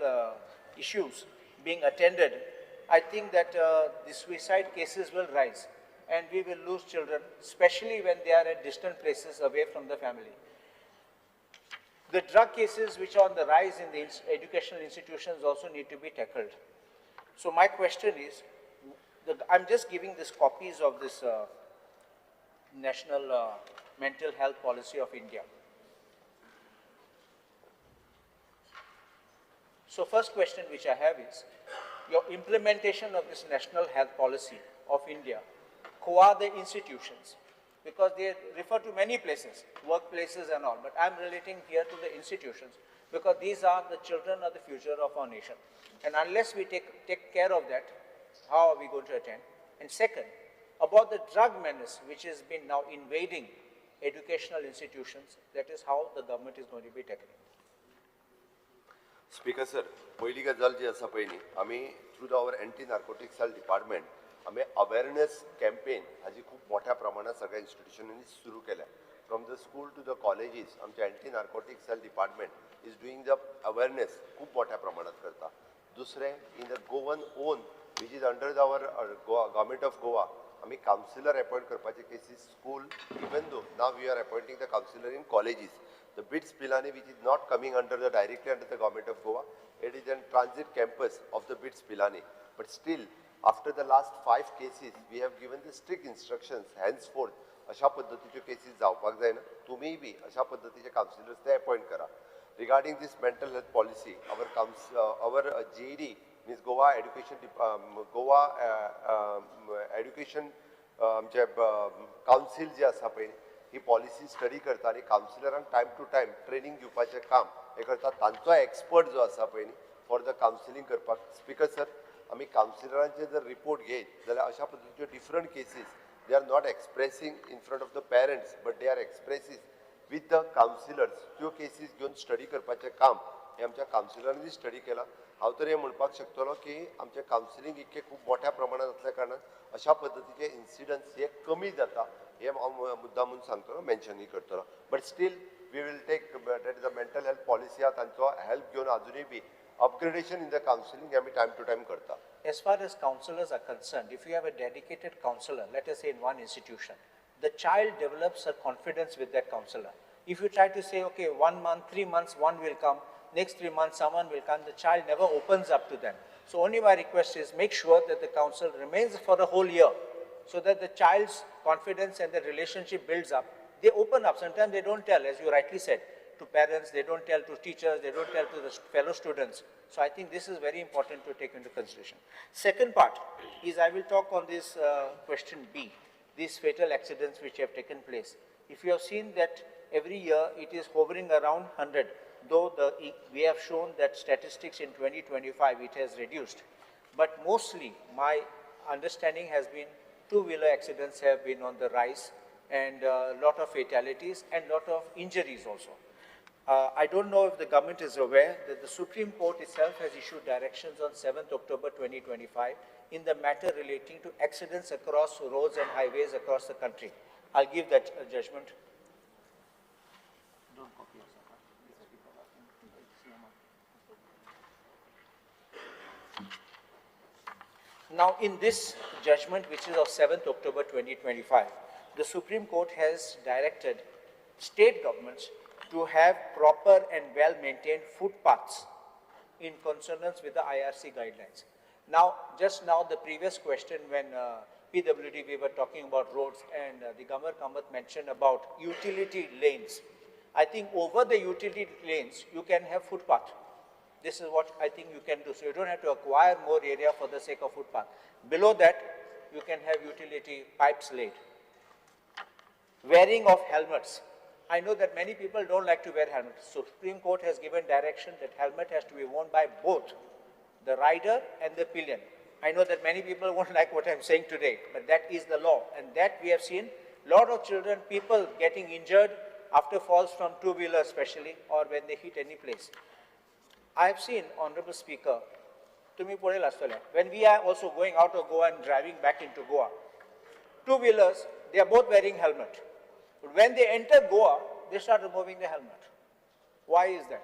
issues being attended, I think that the suicide cases will rise and we will lose children, especially when they are at distant places away from the family. The drug cases which are on the rise in the educational institutions also need to be tackled. So my question is, I'm just giving these copies of this National Mental Health Policy of India. So first question which I have is, your implementation of this National Health Policy of India, who are the institutions? Because they refer to many places, workplaces and all, but I'm relating here to the institutions because these are the children of the future of our nation. And unless we take care of that, how are we going to attend? And second, About the drug menace, which has been now invading educational institutions, that is how the government is going to be tackling.
Speaker sir, पयली गजाल जी आसा पळय न्ही, आमी through the our anti narcotic cell department आमी awareness campaign हाजी खूब मोठ्या प्रमाणात सगळ्या इन्स्टिट्युशनांनी सुरू केल्या. From the school to the colleges आमचे anti narcotic cell department is doing the awareness खूब मोठ्या प्रमाणात करता. दुसरें, in the Goan own which is under the our Goa government of Goa आमी कावन्सिलर अपॉयंट करपाचे cases school, even though now we are appointing the counsellor in colleges. The BITS Pilani, which is not coming under the directly under the government of Goa, it is a transit campus of the BITS Pilani. But still, after the last 5 cases, we have given the strict instructions henceforth, अशा पद्दतीच्यो cases जावपाक जायना, तुमीय बी अशा पद्दतीचे councillors ते appoint करा. Regarding this mental health policy, our GED means Goa education Goa education आमचे council जे आसा पळय, ही पॉलिसी स्टडी करता आनी कावन्सिलरांक टायम टू टायम ट्रेनींग दिवपाचें काम हें करता. तांचो एक्सपर्ट जो आसा पळय न्ही फॉर the counselling करपाक. स्पीकर सर, आमी कावन्सिलरांचे जर रिपोर्ट घेयत जाल्यार अशा पद्दतीच्यो different cases they are not expressing in front of the parents but they are expresses with the counsellors. त्यो केसीस घेवन स्टडी करपाचें काम हें आमच्या कावन्सिलरांनी स्टडी केलां. हांव तर हें म्हणपाक शकतलो की आमचें कावन्सिलींग इतकें खूब मोठ्या प्रमाणात आसल्या कारणान अशा पद्दतीचे इन्सिडंट्स हे कमी जाता हे हांव मुद्दाम म्हणून सांगतलो, मेन्शनूय करतलो. But still we will take that is a mental health policy आहा तांचो हेल्प घेवन आजुनूय बी अपग्रेडेशन इन the counselling आमी टायम टू टायम करता.
As far as counselors are concerned, if you have a dedicated counselor, let us say in one institution, the child develops a confidence with that counselor. If you try to say, okay, 1 month, 3 months, one will come, next 3 months, someone will come, the child never opens up to them. So only my request is make sure that the counsel remains for a whole year so that the child's confidence and the relationship builds up. They open up. Sometimes they don't tell, as you rightly said, to parents, they don't tell to teachers, they don't tell to the fellow students. So I think this is very important to take into consideration. Second part is I will talk on this question B, these fatal accidents which have taken place. If you have seen that every year it is hovering around 100, though we have shown that statistics in 2025 it has reduced. But mostly my understanding has been two-wheeler accidents have been on the rise and a lot of fatalities and lot of injuries also. I don't know if the government is aware that the Supreme Court itself has issued directions on 7th October 2025 in the matter relating to accidents across roads and highways across the country. I'll give that judgment. Don't copy yourself. Now, in this judgment, which is of 7th October 2025, the Supreme Court has directed state governments to have proper and well-maintained footpaths in consonance with the IRC guidelines. Now, just now, the previous question when PWD, we were talking about roads and the Digambar Kamat mentioned about utility lanes. I think over the utility lanes, you can have footpath. This is what I think you can do. So you don't have to acquire more area for the sake of footpath. Below that, you can have utility pipes laid. Wearing of helmets. I know that many people don't like to wear helmets. Supreme Court has given direction that helmet has to be worn by both the rider and the pillion. I know that many people won't like what I'm saying today, but that is the law. And that we have seen a lot of children, people getting injured after falls from two-wheeler especially, or when they hit any place. I have seen, Honorable Speaker, when we are also going out of Goa and driving back into Goa, two-wheelers, they are both wearing helmet. But when they enter Goa, they start removing the helmet. Why is that?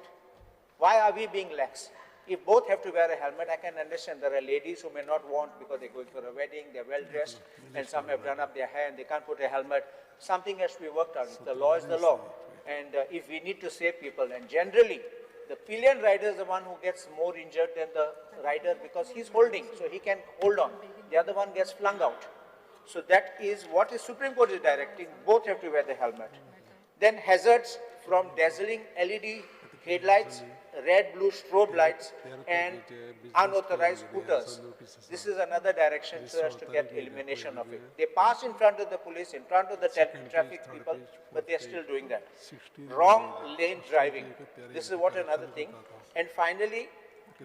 Why are we being lax? If both have to wear a helmet, I can understand there are ladies who may not want because they're going for a wedding, they're well-dressed, and some have done up their hair and they can't put a helmet. Something has to be worked out. The law is the law. And if we need to save people, and generally, the pillion rider is the one who gets more injured than the rider because he's holding, so he can hold on. The other one gets flung out. So that is what the Supreme Court is directing. Both have to wear the helmet. Then hazards from dazzling LED headlights, red, blue strobe lights, and unauthorized scooters. This is another direction so as to get elimination of it. They pass in front of the police, in front of the traffic people, but they are still doing that. Wrong lane driving. This is what another thing. And finally,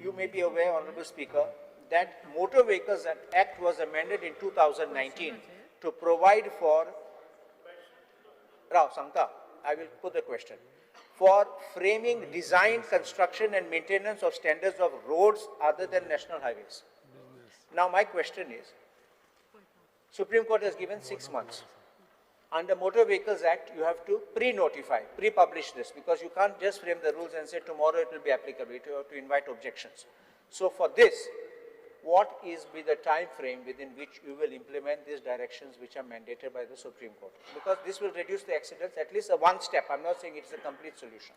you may be aware, Honorable Speaker, that Motor Vehicles Act was amended in 2019 to provide for, Rao Sangta, I will put the question, for framing design, construction and maintenance of standards of roads other than national highways. Now my question is, Supreme Court has given 6 months. Under Motor Vehicles Act, you have to pre-notify, pre-publish this, because you can't just frame the rules and say tomorrow it will be applicable. You have to invite objections. So for this, what is be the time frame within which you will implement these directions which are mandated by the Supreme Court? Because this will reduce the accidents, at least a one step. I'm not saying it's a complete solution.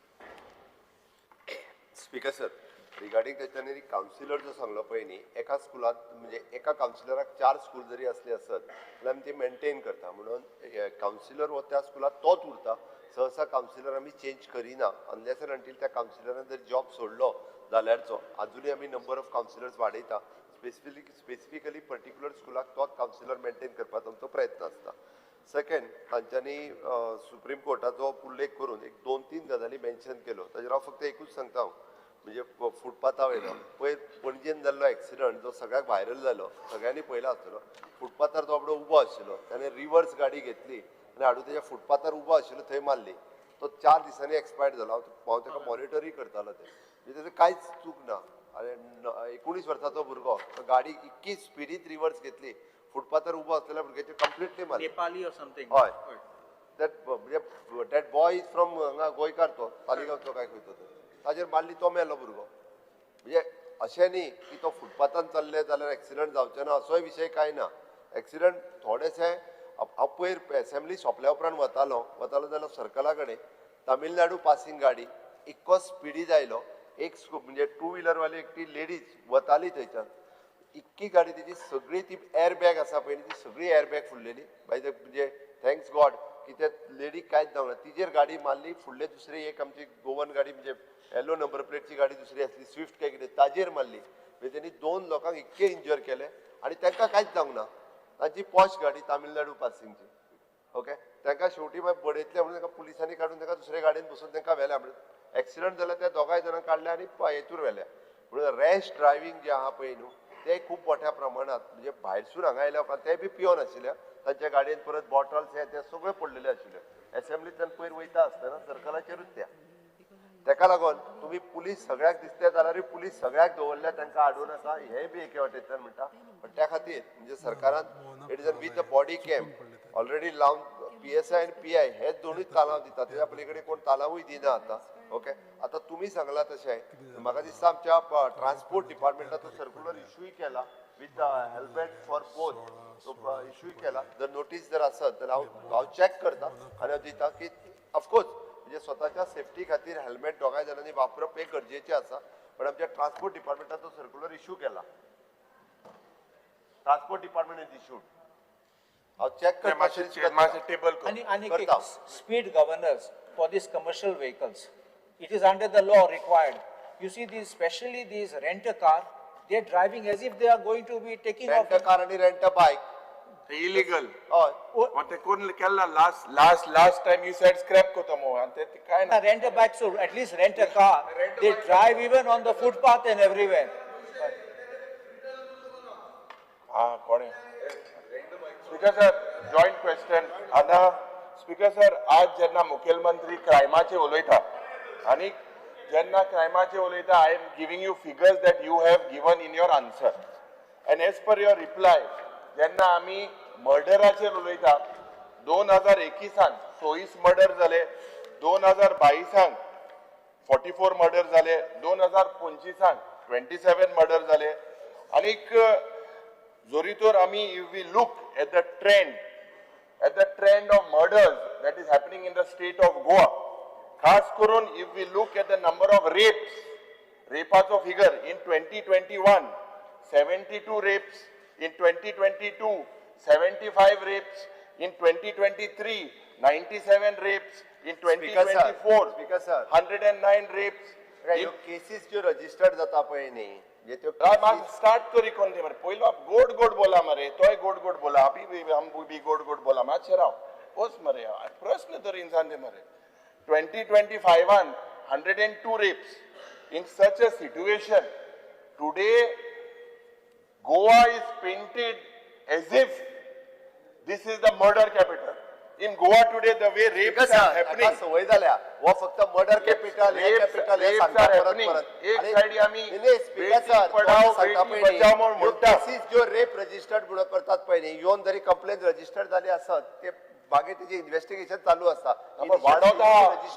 Speaker sir, regarding तेच्यानी councillor जो सांगलो पळय न्ही, एका स्कुलांत म्हणजे एका कावन्सिलराक 4 school जरी असले आसत जाल्यार आमी ती मेनटेन करता, म्हणून कावन्सिलर हो त्या स्कुलांत तोच उरता. सहसा कावन्सिलर आमी चेंज करिना अनलेस एंड अंटील त्या कावन्सिलरान जर जॉब सोडलो जाल्यारचो. आजुनूय आमी नंबर ऑफ कावन्सिलर्स वाडयता, स्पेसिफिकली पर्टिक्युलर स्कुलाक तोच कावन्सिलर मेनटेन करपाचो आमचो प्रयत्न आसता. सेकंड, तांच्यांनी सुप्रीम कोर्टाचो उल्लेख करून एक 2-3 गजाली मेन्शन केलो, ताजेर हांव फक्त एकूच सांगता. हांव म्हणजे फुटपाथा वयलो पयर पणजेन जाल्लो एक्सिडंट जो सगळ्याक व्हायरल जालो, सगळ्यांनी पळयला आसतलो. फुटपाथार तो आपलो उबो आशिल्लो, ताणें रिवर्स गाडी घेतली आनी हाडून तेज्या फुटपाथार उबो आशिल्लो थंय मारली. तो 4 दिसांनी एक्सपायर्ड जालो. हांव ताका मॉनिटरूय करतालो. तें म्हणजे तेजें कांयच चूक ना. आनी 19 वर्साचो भुरगो, गाडी इतकी स्पिडीत रिवर्स घेतली, फुटपाथार उबो आसलेल्या भुरग्याचे कंप्लिटली मारली.
Nepali or something.
हय, that म्हणजे that boy is from हांगा गोंयकार, तो तालिगांवचो काय खंयचो तो, ताजेर मारली, तो मेलो भुरगो. म्हणजे अशें न्ही की तो फुटपाथान चल्ले जाल्यार एक्सिडंट जावचें ना असोय विशय कांय ना. एक्सिडंट थोडेशे हांव पयर एसेंब्ली सोंपल्या उपरांत वतालो जाल्यार सर्कला कडेन तामिळनाडू पासिंग गाडी इतको स्पिडीत आयलो, एक म्हणजे टू व्हिलरवाली एकटी लेडीज वताली थंयच्यान, इतकी गाडी तेजी सगळी ती एअरबॅग आसा पळय ती सगळी एअरबॅग फुडलेली. बाय the म्हणजे thanks God की त्या लेडीक कांयच जावंक ना. तिजेर गाडी मारली, फुडले दुसरी एक आमची गोवन गाडी म्हणजे येलो नंबर प्लेटची गाडी दुसरी आसली स्विफ्ट काय कितें, ताजेर मारली. म्हणजे तेणी 2 लोकांक इतके इंजर केले आनी तांकां कांयच जावंक ना. तांची पॉश गाडी तामिळनाडू पासिंगची, ओके, तांकां शेवटी मागीर बडयतले म्हणून तांकां पुलिसांनी काडून तांकां दुसरे गाडयेन बसून तांकां व्हेल्या. म्हणून एक्सिडंट जाल्यार त्या दोगांय जाणांक काडल्या आनी हेतूर व्हेल्या. म्हणून रॅश ड्रायव्हींग जें आहा पळय न्हू तें खूब मोठ्या प्रमाणात म्हणजे भायरसून हांगा आयल्या उपरांत ते बी पियोन आशिल्ले, तांच्या गाडयेन परत बॉटल्स हे ते सगळे पडलेले आशिल्ले. एसेंब्लींतल्यान पयर वयता आसतना सर्कलाचेरूच त्या, तेका लागून तुमी पुलीस सगळ्याक दिसते जाल्यारूय पुलीस सगळ्याक दवरल्या तांकां हाडूं नाका हेंय बी एके वाटेंतल्यान म्हणटा. पण त्या खातीर म्हणजे सरकारान it is with the body cam already लावन PSI आनी PI हे दोनूय तालांव दिता, तेज्या पली कडेन कोण तालांवूय दिना आतां. ओके, आतां तुमी सांगलां तशें म्हाका दिसता आमच्या ट्रान्सपोर्ट डिपार्टमेंटाचो सर्कुलर इशूय केला with helmet for both, तो इशूय केला. जर नोटीस जर आसत जाल्यार हांव चॅक करता आनी हांव दिता की ऑफकोर्स म्हणजे स्वताच्या सेफ्टी खातीर हेल्मेट दोगांय जाणांनी वापरप हें गरजेचें आसा. पण आमच्या ट्रान्सपोर्ट डिपार्टमेंटाचो सर्कुलर इशू केला, ट्रान्सपोर्ट डिपार्टमेंट is issued. हांव चॅक करता.
आनी speed governors for these commercial vehicles, it is under the law required. You see these, specially these rent a car, they are driving as if they are going to be taking off.
Rent a car आनी rent a bike
illegal.
हय,
ते कोण केला last last last time you said scrap करता मो आनी ते काय ना.
Rent a bike, so at least rent a car, they drive even on the footpath and everywhere.
हा कोणे स्पीकर सर जॉयंट क्वेश्चन. आतां स्पीकर सर आज जेन्ना मुखेलमंत्री क्रायमाचेर उलयता आनी जेन्ना क्रायमाचेर उलयता, I am giving you figures that you have given in your answer and as per your reply. जेन्ना आमी मर्डराचेर उलयता, 2021 26 मर्डर जाले, 2022 44 मर्डर जाले, 2025 27 मर्डर जाले. आनीक जोरी तर आमी if we look at the trend, at the trend of murders that is happening in the state of Goa, खास करून if we look at the number of rapes, रेपाचो figure in 2021 72 rapes, in 2022 75 rapes, in 2023 97 rapes, in 2024
Speaker sir,
109 rapes.
ह्यो cases ज्यो registered जाता पळय न्ही,
start तरी कोण ते मरे, पयलो गोड गोड बोला मरे, तोय गोड गोड बोला, आमी आम बी गोड गोड बोला, मातशें राव बस मरे, प्रश्न तरी इन्सान ते मरे. 2025 102 rapes. In such a situation today Goa is painted as if This is the murder capital in Goa today. The way rapes are happening,
संवय जाल्या हो फक्त मर्डर कॅपिटल, हे कॅपिटल हे सांगता परत परत.
एक सायडी आमी बेटी पढाओ बेटी बचाओ म्हूण म्हणटा.
केसीस ज्यो रेप रजिस्टर्ड म्हणून करतात पळय न्ही, येवन जरी कंप्लेन रजिस्टर्ड जाली आसत ते मागीर तेजें इन्व्हेस्टिगेशन चालू आसता.
वाडोवता.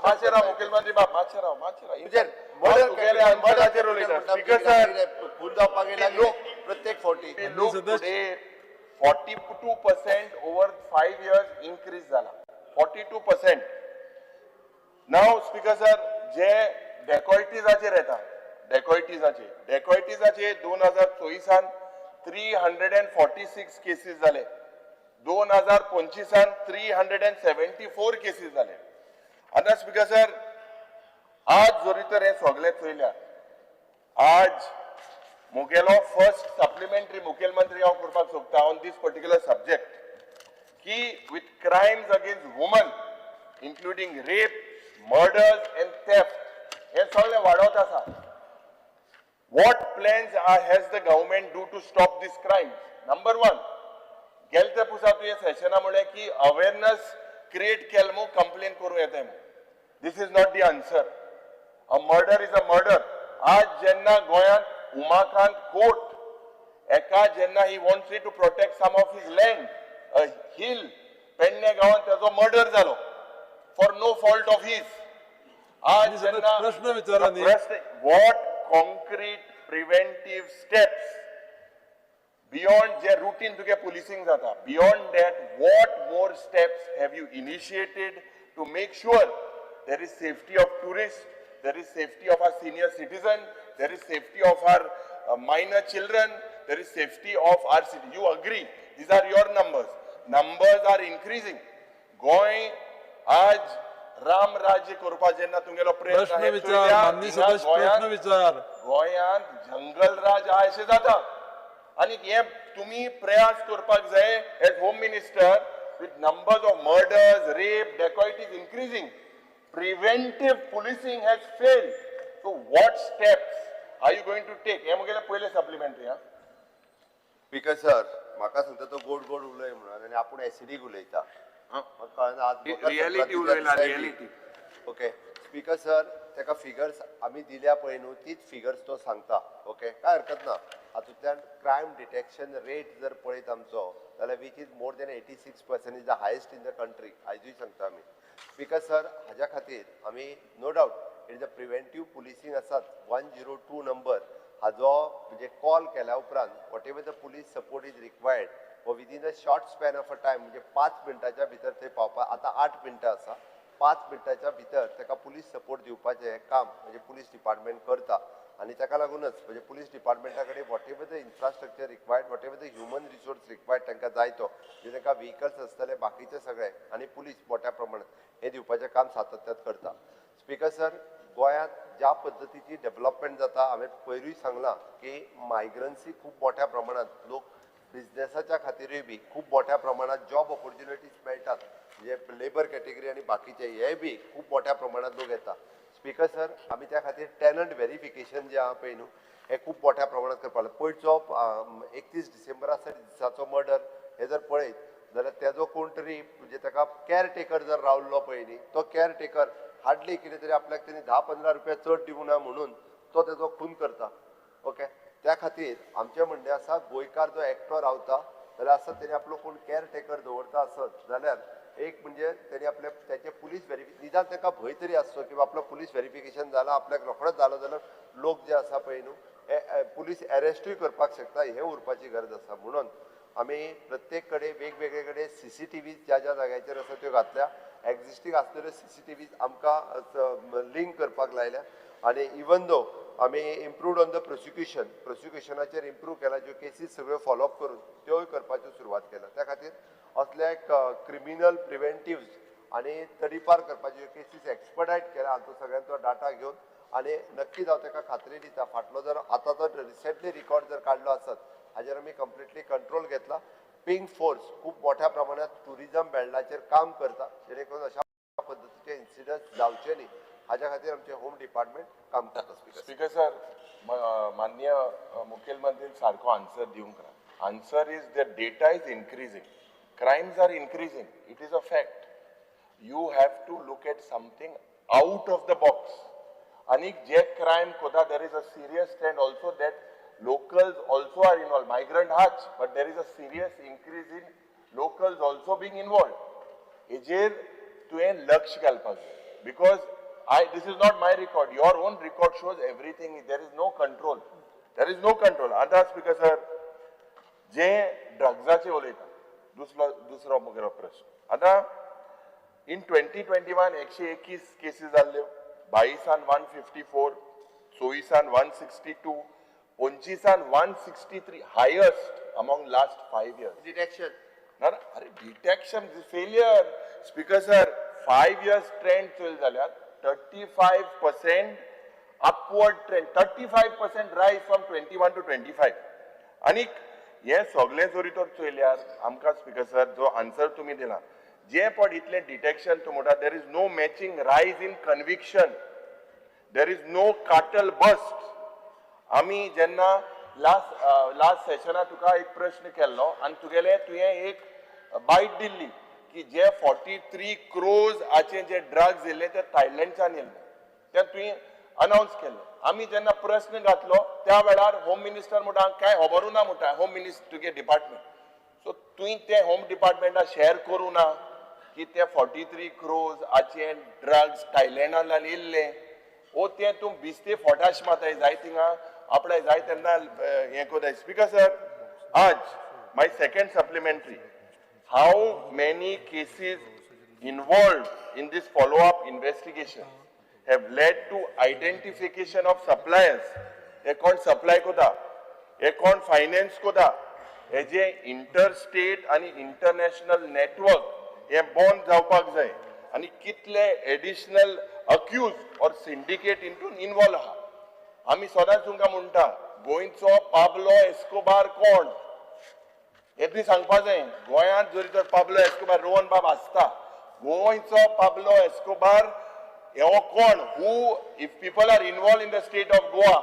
मातशें राव मुखेलमंत्री बाब, मातशें राव, मातशें राव.
म्हणजे मर्डर
तुगेले आन्सराचेर उलयता. स्पीकर सर,
खून जावपाक गेला लोक प्रत्येक फावटी.
लोक today 42% over 5 years increase जाला, 42%. नाव स्पीकर सर, जे डेकॉयटीजाचेर येता, डेकॉयटीजाचे डेकॉयटीजाचे 2024 346 केसीस जाले, 2025 374 केसीस जाले. आतां स्पीकर सर, आज जरी तर हे सगळे चोयल्यार, आज मुगेलो फर्स्ट सप्लिमेंटरी मुखेलमंत्री हांव करपाक सोदता ऑन these particular subject की with crimes against women including rape, murders and theft हे सगळे वाडत आसा. What plans are has the government do to stop these crimes? Number one, गेले ते पुसा तुवें सेशना म्हणलें की अवेरनस क्रिएट केल मू कंप्लेन करूं येता मू. This is not the answer. A murder is a murder. आज जेन्ना गोंयांत उमाकांत कोट एका जेन्ना he wants to protect some of his land, a hill, Pedne गांवांत तेजो मर्डर जालो for no fault of his. आज
आनी
जेन्ना
प्रश्न विचारा न्ही.
प्रश्न, what concrete preventive steps beyond J routine तुगे पुलिसींग जाता, beyond that what more steps have you initiated to make sure there is safety of tourist, there is safety of our senior citizen, there is safety of our minor children, there is safety of our city? You agree, these are your numbers. Numbers are increasing. Goa आज राम राज्य करपा जेन्ना तुमगेलो प्रयत्न
प्रश्न
हे
विचार
चोयल्या,
माननीय
हिंगा
सदस्य, प्रश्न
गोंयांत
विचार.
गोंयांत जंगल राज आहा अशें जाता आनी हे तुमी प्रयास करपाक जाय as home minister. With numbers of murders, rape, dacoities increasing, preventive policing has failed. So what steps are you going to take? हे म्हगेलें पयलें सप्लिमेंटरी. हा.
स्पीकर सर, म्हाका सांगता तो गोड गोड उलय म्हणून आनी आपूण एसिडीक उलयता. म्हाका कळना आज मकर
रियलिटी
संक्रांतीच्या
उलयला,
दिसाय बी.
रियलिटी.
ओके स्पीकर सर, ताका फिगर्स आमी दिल्या पळय न्हू, तीच फिगर्स तो सांगता. ओके, काय हरकत ना. हातूंतल्यान क्रायम डिटेक्शन रेट जर पळयत आमचो जाल्यार which is more than 86% is the highest in the country, आयजूय सांगता आमी. स्पीकर सर, हाज्या खातीर आमी no doubt it is a preventive policing आसात. 102 नंबर हाजो म्हणजे कॉल केल्या उपरांत whatever the police support is required व within a short span of a time, म्हणजे 5 मिनटाच्या भितर थंय पावपा, आतां 8 मिनटां आसा, 5 मिनटाच्या भितर ताका पुलीस सपोर्ट दिवपाचें हें काम म्हणजे पुलीस डिपार्टमेंट करता. आनी ताका लागूनच म्हणजे पुलीस डिपार्टमेंटा कडेन whatever the infrastructure required, whatever the human resource required, तांकां जाय तो, म्हणजे तांकां व्हिकल्स आसतले, बाकीचे सगळे आनी पुलीस मोठ्या प्रमाणात हें दिवपाचें काम सातत्यात करता. स्पीकर सर, गोंयांत ज्या पद्दतीची डेव्हलपमेंट जाता, हांवें पयरूय सांगलां की मायग्रन्सी खूब मोठ्या प्रमाणात, लोक बिजनेसाच्या खातीरूय बी खूब मोठ्या प्रमाणात जॉब ऑपॉर्च्युनिटीज मेळटात, म्हणजे लेबर कॅटेगरी आनी बाकीचे हे बी खूब मोठ्या प्रमाणात लोक येता. स्पीकर सर, आमी त्या खातीर टॅनंट व्हेरिफिकेशन जें आहा पळय न्हू, हें खूब मोठ्या प्रमाणात करपाक लागले. पयरचो 31 डिसेंबरा दिसाचो मर्डर हे जर पळयत जाल्यार तेजो कोण तरी म्हणजे ताका कॅर टेकर जर रावल्लो पळय न्ही, तो कॅर टेकर हार्डली कितें तरी आपल्याक तेणी 10-15 रुपया चड दिवंक ना म्हणून तो तेजो खून करता. ओके, त्या खातीर आमचें म्हणणें आसा, गोंयकार जो एकटो रावता जाल्यार आसत तेणी आपलो कोण कॅर टेकर दवरता आसत जाल्यार एक म्हणजे तेणी आपले तेचे पुलीस व्हेरिफिकेशन, निदान ताका भंय तरी आसचो की आपलो पुलीस व्हेरिफिकेशन जाला, आपल्याक रोखडोच जालो जाल्यार लोक जे आसा पळय न्हू पुलीस एरेस्टूय करपाक शकता, हें उरपाची गरज आसा. म्हणून आमी प्रत्येक कडेन वेगवेगळे कडेन CCTV ज्या ज्या जाग्याचेर आसा त्यो घातल्या, एक्झिस्टींग आसलेल्यो CCTV आमकां लिंक करपाक लायल्या. आनी इवन दो आमी इम्प्रूव्ड ऑन the prosecution, प्रोसिक्युशनाचेर इम्प्रूव केला, ज्यो केसीस सगळ्यो फॉलोअप करून त्योय करपाच्यो सुरवात केल्या. त्या खातीर असल्या एक क्रिमिनल प्रिवेंटिव्स आनी तडीपार करपाच्यो केसीस एक्सपर्टायट केल्या. हांचो सगळ्यांचो डाटा घेवन आनी नक्कीच हांव ताका खात्री दिता, फाटलो जर आतांचो रिसेंटली रिकॉर्ड जर काडलो आसत हाजेर आमी कंप्लिटली कंट्रोल घेतला. पिंक फोर्स खूब मोठ्या प्रमाणात ट्युरिजम बेल्टाचेर काम करता, जेणे करून अशा पद्दतीचे इन्सिडंट्स जावचे न्ही हाज्या खातीर आमचें होम डिपार्टमेंट काम करता. स्पीकर
स्पीकर सर, माननीय मुखेलमंत्रीन सारको आन्सर दिवंक ना. Answer is the data is increasing. Crimes are increasing, it is a fact. You have to look at something out of the box. आनी जे क्रायम कोता, there is a serious trend also that locals also are involved. Migrant हाच, but there is a serious increase in locals also being involved. हेजेर तुवें लक्ष घालपाक जाय, because I this is not my record, your own record shows everything. There is no control, there is no control. आतां speaker sir, जे ड्रग्साचे उलयता, दुसरो म्हगेलो प्रश्न. आतां इन 2021 121 केसी जाल्ल्यो, 22आन 154, 24आन 162, 25आन 163, highest among last 5 years.
Detection.
ना, अरे, detection failure. Speaker sir, 5 years trend चोयले जाल्यार 35% upward trend, 35% rise from 21 to 25. आनीक हे सगळें जरी तर चोयल्यार आमकां, स्पीकर सर, जो आन्सर तुमी दिला, जे पण इतलें डिटेक्शन तूं म्हणटा, there is no matching rise in conviction, there is no cartel bust. आमी जेन्ना लास्ट लास्ट सेशनाक तुका एक प्रश्न केल्लो आनी तुगेले तुवें एक बायट दिल्ली की जे 43 क्रोर्साचे जे ड्रग्स येयल्ले ते थायलंडच्यान येयल्ले, ते तुवें अनावन्स केल्ले. आमी जेन्ना प्रश्न घातलो त्या वेळार होम मिनिस्टर म्हणटा, कांय खबरूं ना म्हणटा होम मिनिस्टर तुगे डिपार्टमेंट. सो तुवें ते होम डिपार्टमेंटा शेअर करूं ना की ते 43 क्रोर्साचे ड्रग्स थायलंडांतल्यान येयल्ले, ओ ते तूं बिस्ते फोटाश मारताय, जाय थिंगा आपणाय जाय तेन्ना हें कोताय. स्पीकर सर, आज my second supplementary: how many cases involved in this follow-up investigation have led to identification of suppliers? हे कोण सप्लाय कोता, हे कोण फायनान्स कोता, हे जे इंटरस्टेट आनी इंटरनॅशनल नेटवर्क हे बंद जावपाक जाय आनी कितले additional accused or syndicate into involve आहा. आमी सदांच तुमकां म्हणटा, गोंयचो पाब्लो एस्कोबार कोण हे तुवें सांगपा जाय. गोंयांत जरी तर पाब्लो एस्कोबार रोहन बाब आसता, गोंयचो पाब्लो एस्कोबार हो कोण? Who, if people are involved in the state of Goa,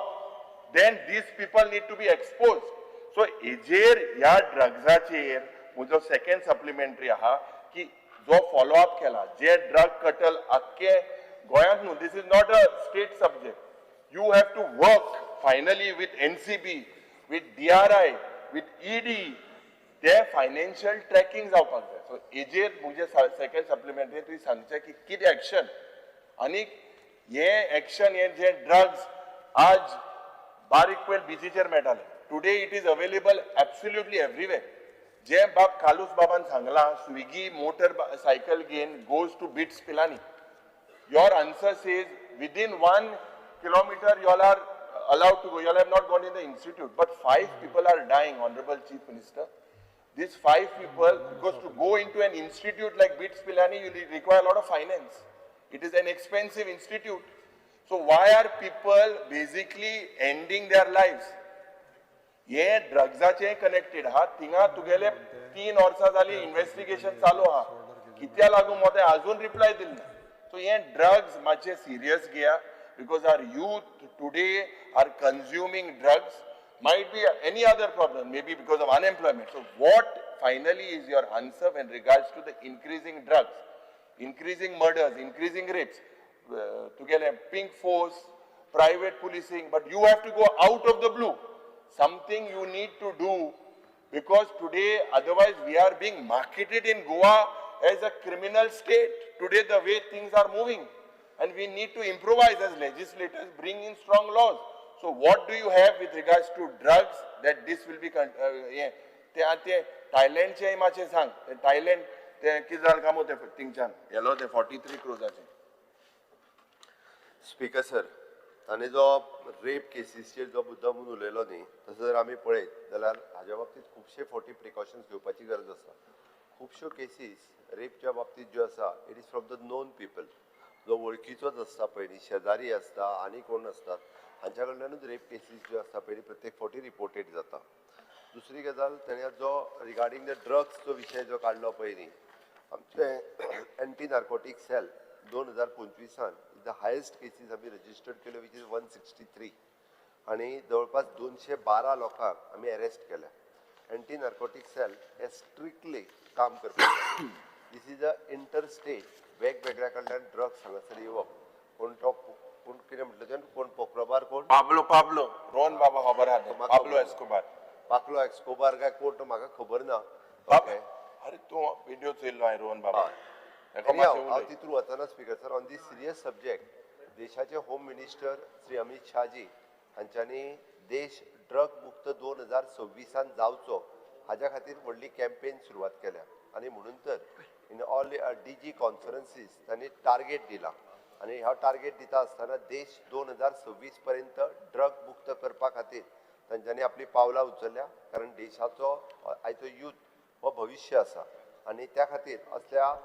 then these people need to be exposed. So हेजेर, ह्या ड्रग्साचेर म्हजो सेकंड सप्लिमेंटरी आहा की जो फॉलो अप केला, जे ड्रग कार्टेल आख्खे गोंयांत न्हू, this is not a state subject. You have to work finally with NCB, with DRI, with ED. ते फायनान्शियल ट्रॅकिंग जावपाक जाय. सो हेजेर म्हजे सेकंड सप्लिमेंटरी, तुवें सांगचें की कितें एक्शन आनी हे एक्शन. हे जे ड्रग्स आज बारीक पयर बिचीचेर मेळटाले, today it is available absolutely everywhere. जे बाब कालूस बाबान सांगलां, स्विगी मोटर सायकल घेवन goes to BITS Pilani. Your answer says within 1 kilometer you all are allowed to go. You all have not gone in the institute. But five people are dying, Honorable Chief Minister. These five people, because to go into an institute like BITS Pilani, you require a lot of finance. It is an expensive institute. So why are people basically ending their lives? हे ड्रग्साचे connected हा. थिंगा तुगेले 3 वर्सां जाली investigation चालू आहा, कित्या लागून मोते अजून रिप्लाय दिल ना. सो हे ड्रग्स मातशे सिरियस घेया, because our youth today are consuming drugs. Might be any other problem, maybe because of unemployment. So what finally is your answer in regards to the increasing drugs, increasing murders, increasing rapes? तुगेले pink force, private policing, but you have to go out of the blue. Something you need to do, because today otherwise we are being marketed in Goa as a criminal state. Today the way things are moving, and we need to improvise as legislators, bring in strong laws. So what do you have with regards to drugs that this will be हे ते आतां ते थायलंडचे मातशें सांग. ते Thailand ते कितें जालें काय ते थिंगच्यान येलो ते 43 क्रोजाचे.
स्पीकर सर, ताणें जो रेप केसीसचेर जो मुद्दो म्हणून उलयलो न्ही, तसो जर आमी पळयत जाल्यार हाज्या बाबतींत खुबशे फावटी प्रिकॉशन्स घेवपाची गरज आसा. खुबश्यो केसीस रेपच्या बाबतींत ज्यो आसा, it is from the known people. जो वळखीचोच आसता पयलीं, शेजारी आसता आनी कोण आसतात, हांच्या कडल्यानूच रेप केसीस ज्यो आसता पयलीं प्रत्येक फावटी रिपोर्टेड जाता. दुसरी गजाल, तेणे जो रिगार्डींग the drugs जो विशय जो काडलो पळय न्ही, आमचे एंटी नार्कोटीक सेल 2025आन the highest cases आमी रजिस्टर्ड केल्यो, which is 163, आनी जवळपास 212 लोकांक आमी अरेस्ट केल्या. एंटी नार्कोटीक सेल हे स्ट्रिक्टली काम करपाक. This is a inter state, वेगवेगळ्या कडल्यान ड्रग्स हांगासर येवप, कोण तो कोण कितें म्हटलें, कोण पोक्रोबार, कोण
पाब्लो, पाब्लो रोहन बाबा खबर आहा, पाब्लो एस्कोबार,
पाकलो एस्कोबार काय कोण तो म्हाका खबर ना.
ओके, अरे तूं व्हिडिओ चोयल्लो हांवें रोहन बाबा.
हांव तितून वचना speaker sir. On this serious subject देशाचे होम मिनिस्टर श्री अमित शाहजी हांच्यांनी देश ड्रग मुक्त 2026 जावचो हाज्या खातीर व्हडली कॅम्पेन सुरवात केल्या आनी म्हणून तर इन ऑल डीजी कॉन्फरन्सीस तांणी टार्गेट दिला आनी ह्या टार्गेट दिता आसतना देश 2026 पर्यंत ड्रग मुक्त करपा खातीर तांच्यांनी आपली पावलां उचलल्या, कारण देशाचो आयचो यूथ हो भविश्य आसा आनी त्या खातीर असल्या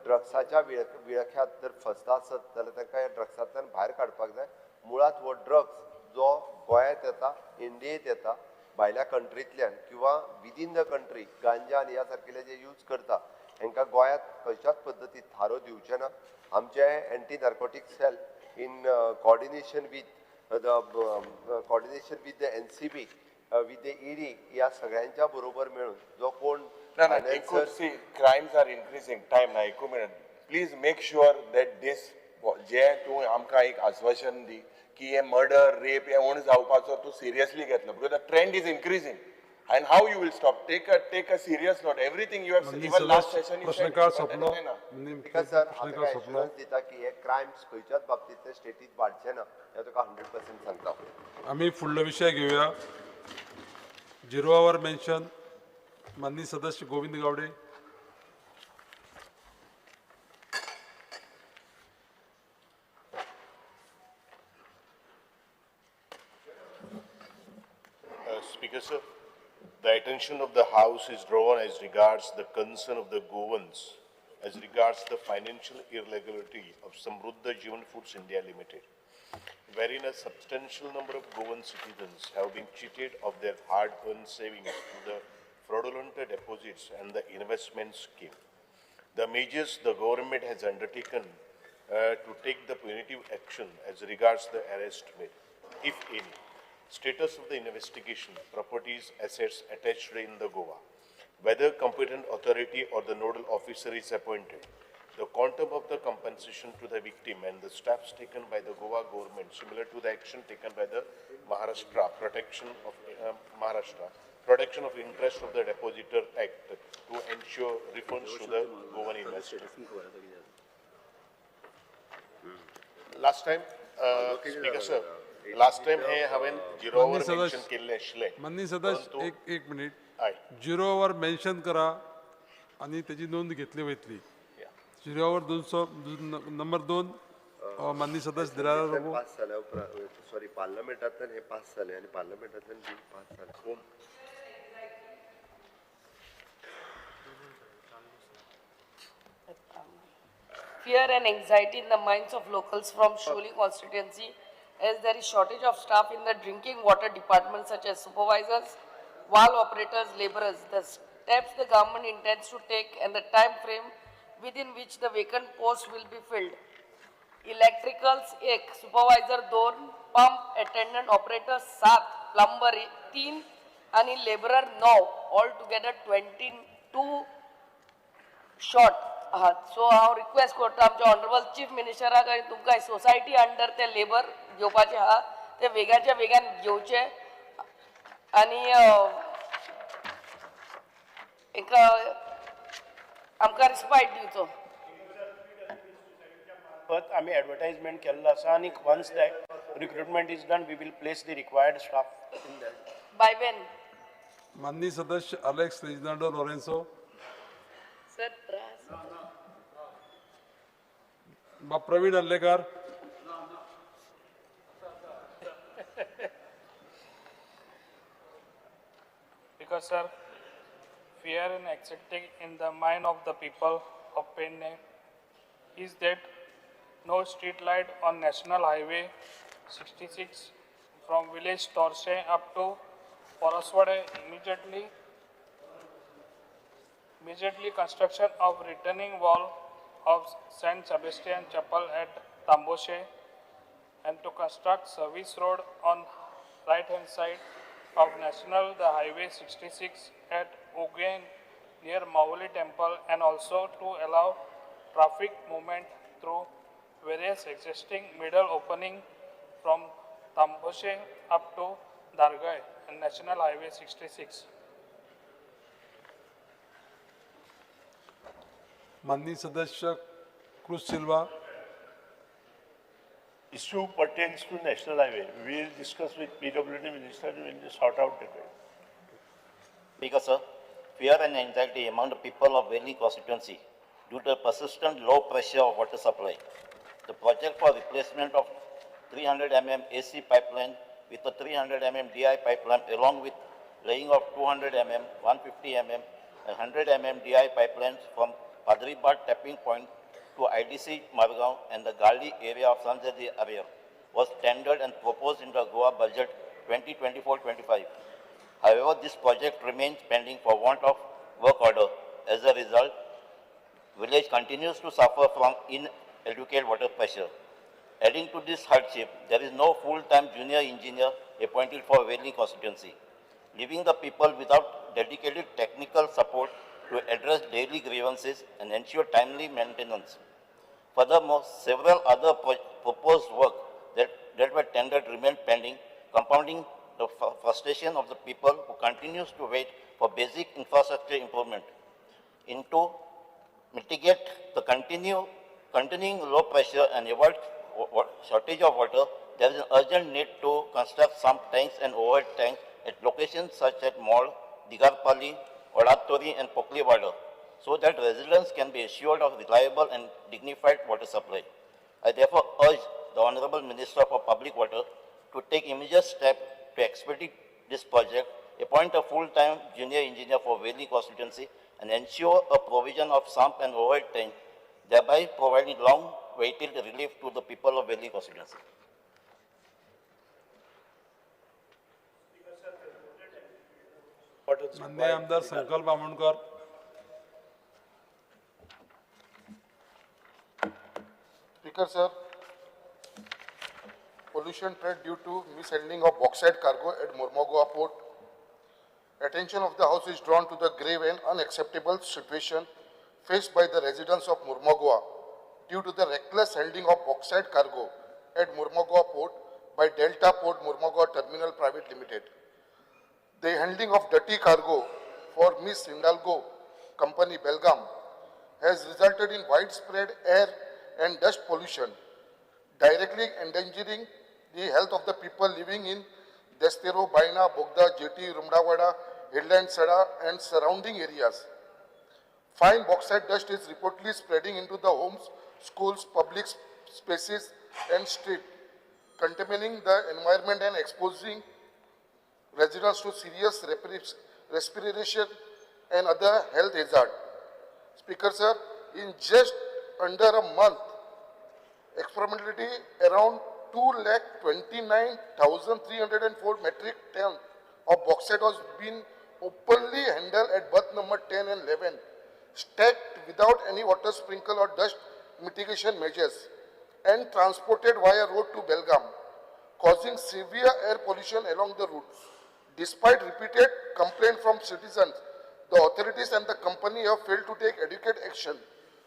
ड्रग्साच्या विळख्यात जर फसता आसत जाल्यार तांकां ह्या ड्रग्सांतल्यान भायर काडपाक जाय. मुळांत हो ड्रग्स जो गोंयांत येता, इंडियेंत येता, भायल्या कंट्रींतल्यान किंवा विदीन the country गांजा आनी ह्या सारकिले जे यूज करता हांकां गोंयांत खंयच्याच पद्दतीन थारो दिवचे ना. आमचे anti narcotic cell in coordination with the NCB with the ED ह्या सगळ्यांच्या बरोबर मेळून जो कोण
ना ना एकूच, see crimes are increasing time ना, एकू minute please make sure that this जे तूं आमकां एक आश्वासन दी की हे मर्डर रेप हे उण जावपाचो तूं सिरियसली घेतलो, because the trend is increasing and how you will stop, take a serious note everything you have even last session.
प्रश्नकाळ सोंपलो
सर, हांव तुका एश्युरन्स दिता की हे क्रायम्स खंयच्याच बाबतींतले स्टेटीत वाडचे ना, हें तुका 100% सांगता.
आमी फुडलो विशय घेवया. झिरो our mention, माननीय सदस्य Govind Gawde.
Speaker sir, the attention of the House is drawn as regards the concern of the Goans as regards the financial irregularity of Samruddha Jeevan Foods India Limited, wherein a substantial number of Goan citizens have been cheated of their hard-earned savings through the fraudulent deposits and the investment scheme. The measures the government has undertaken to take the punitive action as regards the arrest made, if any, status of the investigation, properties, assets attached in the Goa, whether competent authority or the nodal officer is appointed, the quantum of the compensation to the victim and the steps taken by the Goa government similar to the action taken by the Maharashtra Protection of Interest of the Depositor Act to ensure refunds to the Goan investor. Last time, Speaker sir, last time हे हांवें zero our mention केल्लें आशिल्लें.
माननीय सदस्य, एक minute, zero our mention करा आनी तेजी नोंद घेतली वयतली. झिरो our 200 number 2, माननीय सदस्य दिलारा रोबो.
पास जाल्या उपरांत, सॉरी, पार्लमेंटांतल्यान हे पास जाले आनी पार्लमेंटांतल्यान बील पास जालें.
Fear and anxiety in the minds of locals from Sholi constituency as there is shortage of staff in the drinking water department such as supervisors, valve operators, laborers. The steps the government intends to take and the time frame within which the vacant posts will be filled. Electricals 1, supervisor 2, pump attendant operator 7, plumber 3 आणि laborer 9, all together 22 short आहात. So हांव request करता आमच्या honourable chief मिनिस्टराक आनी तुमकां society under ते labour घेवपाचे आहा ते वेगाच्या वेगान घेवचे आनी एक आमकां रिस्पायट दिवचो.
आमी एडवर्टायजमेंट केल्लो आसा आनी once that recruitment is done we will place the required staff in that.
By when?
माननीय सदस्य अलेक्स रेजिनाल्डो लोरेन्सो.
सर त्रास.
Praveen Arlekar.
Because sir, fear and anxiety in the mind of the people of Penne is that no street light on National Highway 66 from village Torse up to Poraswade. Immediately construction of retaining wall of Saint Sebastian Chapel at Tamboshe and to construct service road on right hand side of National the Highway 66 at Ugain near Mauli Temple and also to allow traffic movement through various existing middle opening from Tamboshe up to Dargai and National Highway 66.
माननीय सदस्य Cruz Silva.
Issue pertains to National Highway. We will discuss with PWD Minister and we will sort out the way.
Speaker, sir, fear and anxiety among the people of Veli constituency due to persistent low pressure of water supply. The project for replacement of 300 mm AC pipeline with a 300 mm DI pipeline along with laying of 200 mm, 150 mm and 100 mm DI pipelines from Padribad tapping point to IDC Margaon and the Gali area of Sanjay area was tendered and proposed in the Goa budget 2024-25. However, this project remains pending for want of work order. As a result, village continues to suffer from inadequate water pressure. Adding to this hardship, there is no full-time junior engineer appointed for Veli constituency, leaving the people without dedicated technical support to address daily grievances and ensure timely maintenance. Furthermore, several other proposed work that were tendered remain pending, compounding the frustration of the people who continues to wait for basic infrastructure improvement. Into mitigate the continuing low pressure and avoid shortage of water, there is an urgent need to construct some tanks and overhead tanks at locations such as Mall, Digarpali, Odatori and Pokliwada, so that residents can be assured of reliable and dignified water supply. I therefore urge the Honorable Minister for Public Water to take immediate steps to expedite this project, appoint a full-time junior engineer for Veli constituency, and ensure a provision of sump and overhead tank, thereby providing long-awaited relief to the people of Veli constituency.
माननीय आमदार Sankalp Amonkar.
Speaker sir, pollution threat due to mishandling of bauxite cargo at Mormugao port. Attention of the House is drawn to the grave and unacceptable situation faced by the residents of Mormugao due to the reckless handling of bauxite cargo at Mormugao port by Delta Port Mormugao Terminal Private Limited. The handling of dirty cargo for Miss Hindalco Company Belgaum has resulted in widespread air and dust pollution, directly endangering the health of the people living in Destero, Baina, Bogda, Jeti, Rumdawada, Headland Sada and surrounding areas. Fine bauxite dust is reportedly spreading into the homes, schools, public spaces and streets, contaminating the environment and exposing residents to serious respiration and other health hazards. Speaker sir, in just under a month, approximately around 2,29,304 metric ton of bauxite was been openly handled at berth number 10 and 11, stacked without any water sprinkle or dust mitigation measures, and transported via road to Belgaum, causing severe air pollution along the route. Despite repeated complaints from citizens, the authorities and the company have failed to take adequate action,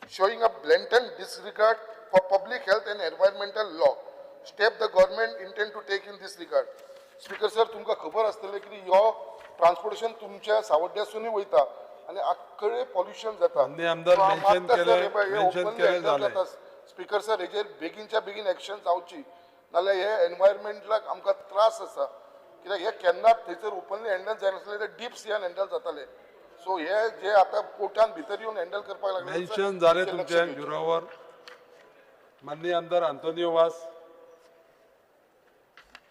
showing a blatant disregard for public health and environmental law. Step the government intend to take in this regard. Speaker sir, तुमकां खबर आसतलें की हो transportation तुमच्या सावड्ड्यासूनय वयता आनी आख्खे pollution जाता. स्पीकर सर, हेजेर बेगीनच्या बेगीन एक्शन जावची, नाल्यार हे एनवायरमेंटलाक आमकां त्रास आसा. कित्याक हे केन्नाच थंयसर ओपनली हँडल जायनासलें, ते डीप सियान हँडल जाताले. सो हे जे आतां पोर्टान भितर येवन हँडल करपाक लागले.
मेन्शन जालें तुमच्या झिरोवर. माननीय आमदार Antonio Vaz.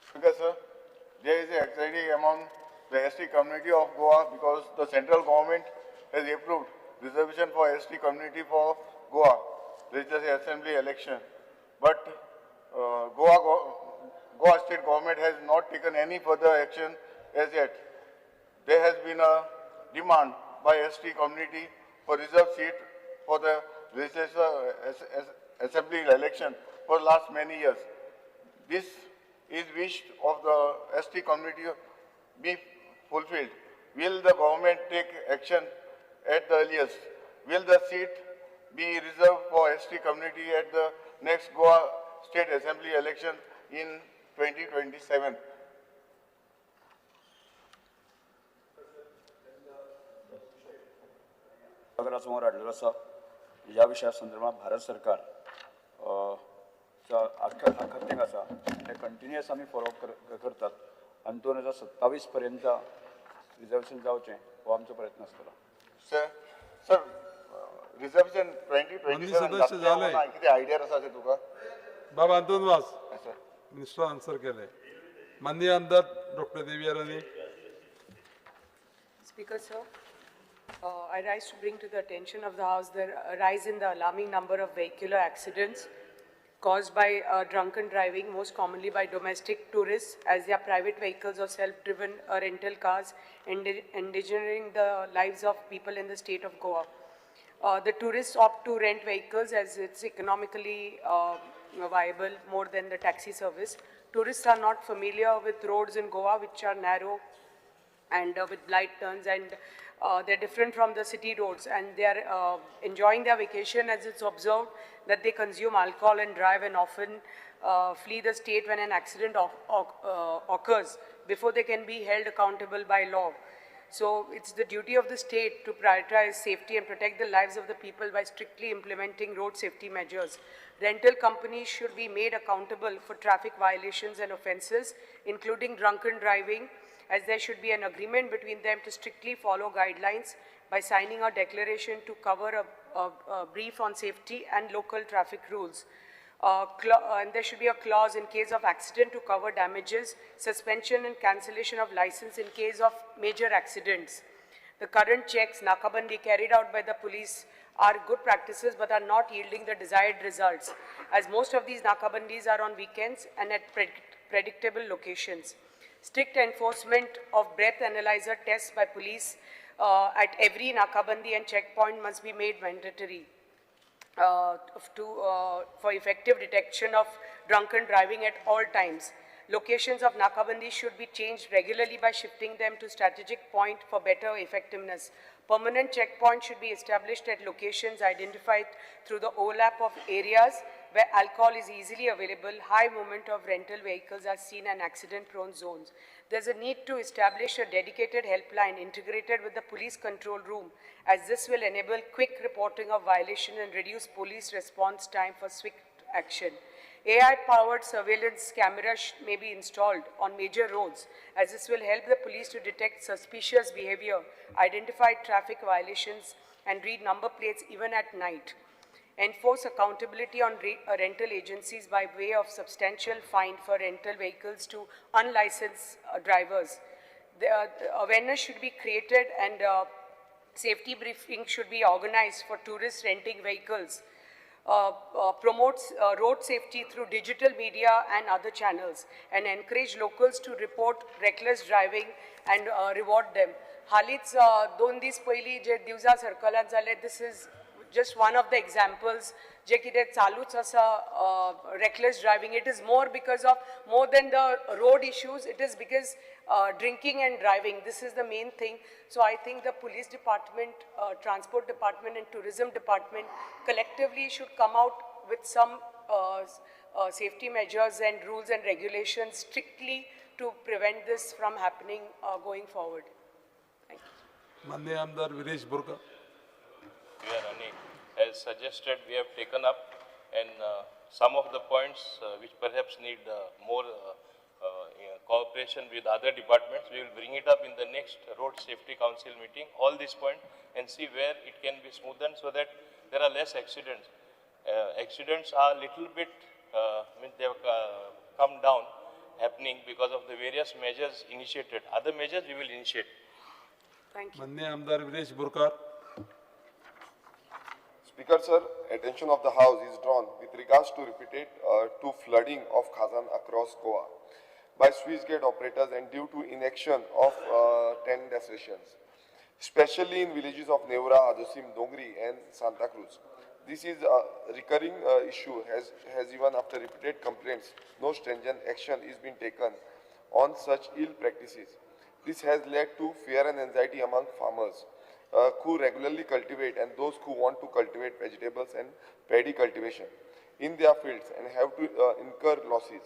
Speaker sir, there is anxiety among the ST community of Goa because the central government has approved reservation for ST community for Goa Legislative Assembly election, but Goa state government has not taken any further action as yet. There has been a demand by ST community for reserved seat for the Legislative Assembly election for last many years. This is wished of the ST community be fulfilled. Will the government take action at the earliest? Will the seat be reserved for ST community at the next Goa State Assembly election in 2027?
समोर हाडलेलो आसा. ह्या विशया संदर्भात भारत सरकार आखतेक आसा ते continuous आमी follow up करतात आनी 2027 पर्यंत रिजर्वेशन जावचें हो आमचो प्रयत्न आसतलो.
सर, सर रिजर्वेशन 2027
जालें.
कितें आयडिया आसा ते तुका?
बाबा अंतोन वास मिनिस्टर आन्सर केलें. माननीय आमदार doctor Devia Rani.
Speaker sir, I rise to bring to the attention of the House the rise in the alarming number of vehicular accidents caused by drunken driving, most commonly by domestic tourists as their private vehicles or self-driven rental cars, endangering the lives of people in the state of Goa. The tourists opt to rent vehicles as it's economically viable more than the taxi service. Tourists are not familiar with roads in Goa, which are narrow and with blight turns, and they're different from the city roads, and they are enjoying their vacation as it's observed that they consume alcohol and drive and often flee the state when an accident occurs before they can be held accountable by law. So it's the duty of the state to prioritize safety and protect the lives of the people by strictly implementing road safety measures. Rental companies should be made accountable for traffic violations and offenses, including drunken driving, as there should be an agreement between them to strictly follow guidelines by signing a declaration to cover a brief on safety and local traffic rules. And there should be a clause in case of accident to cover damages, suspension and cancellation of license in case of major accidents. The current checks, nakabandi carried out by the police are good practices but are not yielding the desired results, as most of these nakabandis are on weekends and at predictable locations. Strict enforcement of breath analyzer tests by police at every nakabandi and checkpoint must be made mandatory for effective detection of drunken driving at all times. Locations of nakabandi should be changed regularly by shifting them to strategic point for better effectiveness. Permanent checkpoints should be established at locations identified through the overlap of areas where alcohol is easily available, high movement of rental vehicles are seen and accident-prone zones. There's a need to establish a dedicated helpline integrated with the police control room, as this will enable quick reporting of violation and reduce police response time for swift action. AI-powered surveillance cameras may be installed on major roads, as this will help the police to detect suspicious behavior, identify traffic violations, and read number plates even at night. Enforce accountability on rental agencies by way of substantial fine for rental vehicles to unlicensed drivers. The awareness should be created and safety briefing should be organized for tourists renting vehicles. Promotes road safety through digital media and other channels, and encourage locals to report reckless driving and reward them. Halij 2 दीस पयलीं जे दिवजा सर्कलांत जाले, this is just one of the examples जे कितें चालूच आसा reckless driving. It is more because of more than the road issues, it is because drinking and driving. This is the main thing. So I think the police department, transport department and tourism department collectively should come out with some safety measures and rules and regulations strictly to prevent this from happening going forward. Thank you.
माननीय आमदार Viresh Borkar.
As suggested, we have taken up, and some of the points which perhaps need more cooperation with other departments, we will bring it up in the next Road Safety Council meeting, all these points, and see where it can be smoothened so that there are less accidents. Accidents are little bit, they have come down, happening because of the various measures initiated. Other measures we will initiate.
Thank you.
माननीय आमदार Viresh Borkar.
Speaker sir, attention of the House is drawn with regards to repeated to flooding of Khazan across Goa by Swiss gate operators and due to inaction of 10 destinations, especially in villages of Neura, Adosim, Dongri and Santa Cruz. This is a recurring issue as even after repeated complaints, no stringent action is being taken on such ill practices.
This has led to fear and anxiety among farmers who regularly cultivate and those who want to cultivate vegetables and paddy cultivation in their fields and have to incur losses.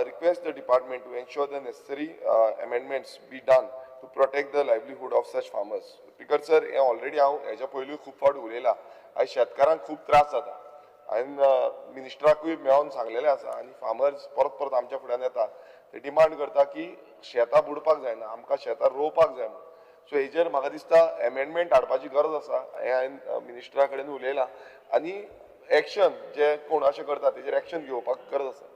Request the department to ensure the necessary amendments be done to protect the livelihood of such farmers. Speaker sir, हें already हांव हेज्या पयलूय खूब फावट उलयलां. आयज शेतकारांक खूब त्रास जाता हांवें मिनिस्टराकूय मेळोन सांगलेलें आसा आनी फार्मर्स परत परत आमच्या फुड्यान येता, ते डिमांड करता की शेतां बुडपाक जायना, आमकां शेतां रोवपाक जाय म्हणून. सो हेजेर म्हाका दिसता एमेंडमेंट हाडपाची गरज आसा. हें हांवें मिनिस्टरा कडेन उलयलां आनी एक्शन जे कोण अशें करता तेजेर एक्शन घेवपाक गरज आसा.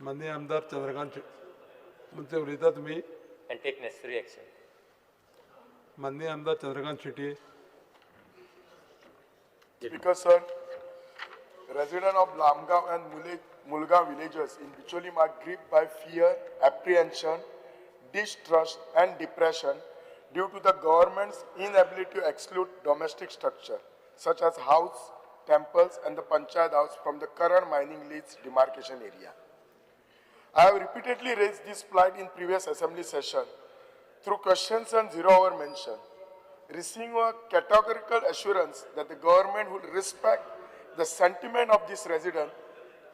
माननीय आमदार चंद्रकांत म्हणजे उलयता तुमी.
And take necessary action.
माननीय आमदार Chandrakant Shetty.
Speaker sir, resident of Lamgaon and Mulgaon villages in Bicholim are gripped by fear, apprehension, distrust and depression due to the government's inability to exclude domestic structure such as house, temples and the panchayat house from the current mining lease demarcation area. I have repeatedly raised this plight in previous assembly session through questions and zero-hour mention, receiving a categorical assurance that the government would respect the sentiment of this resident.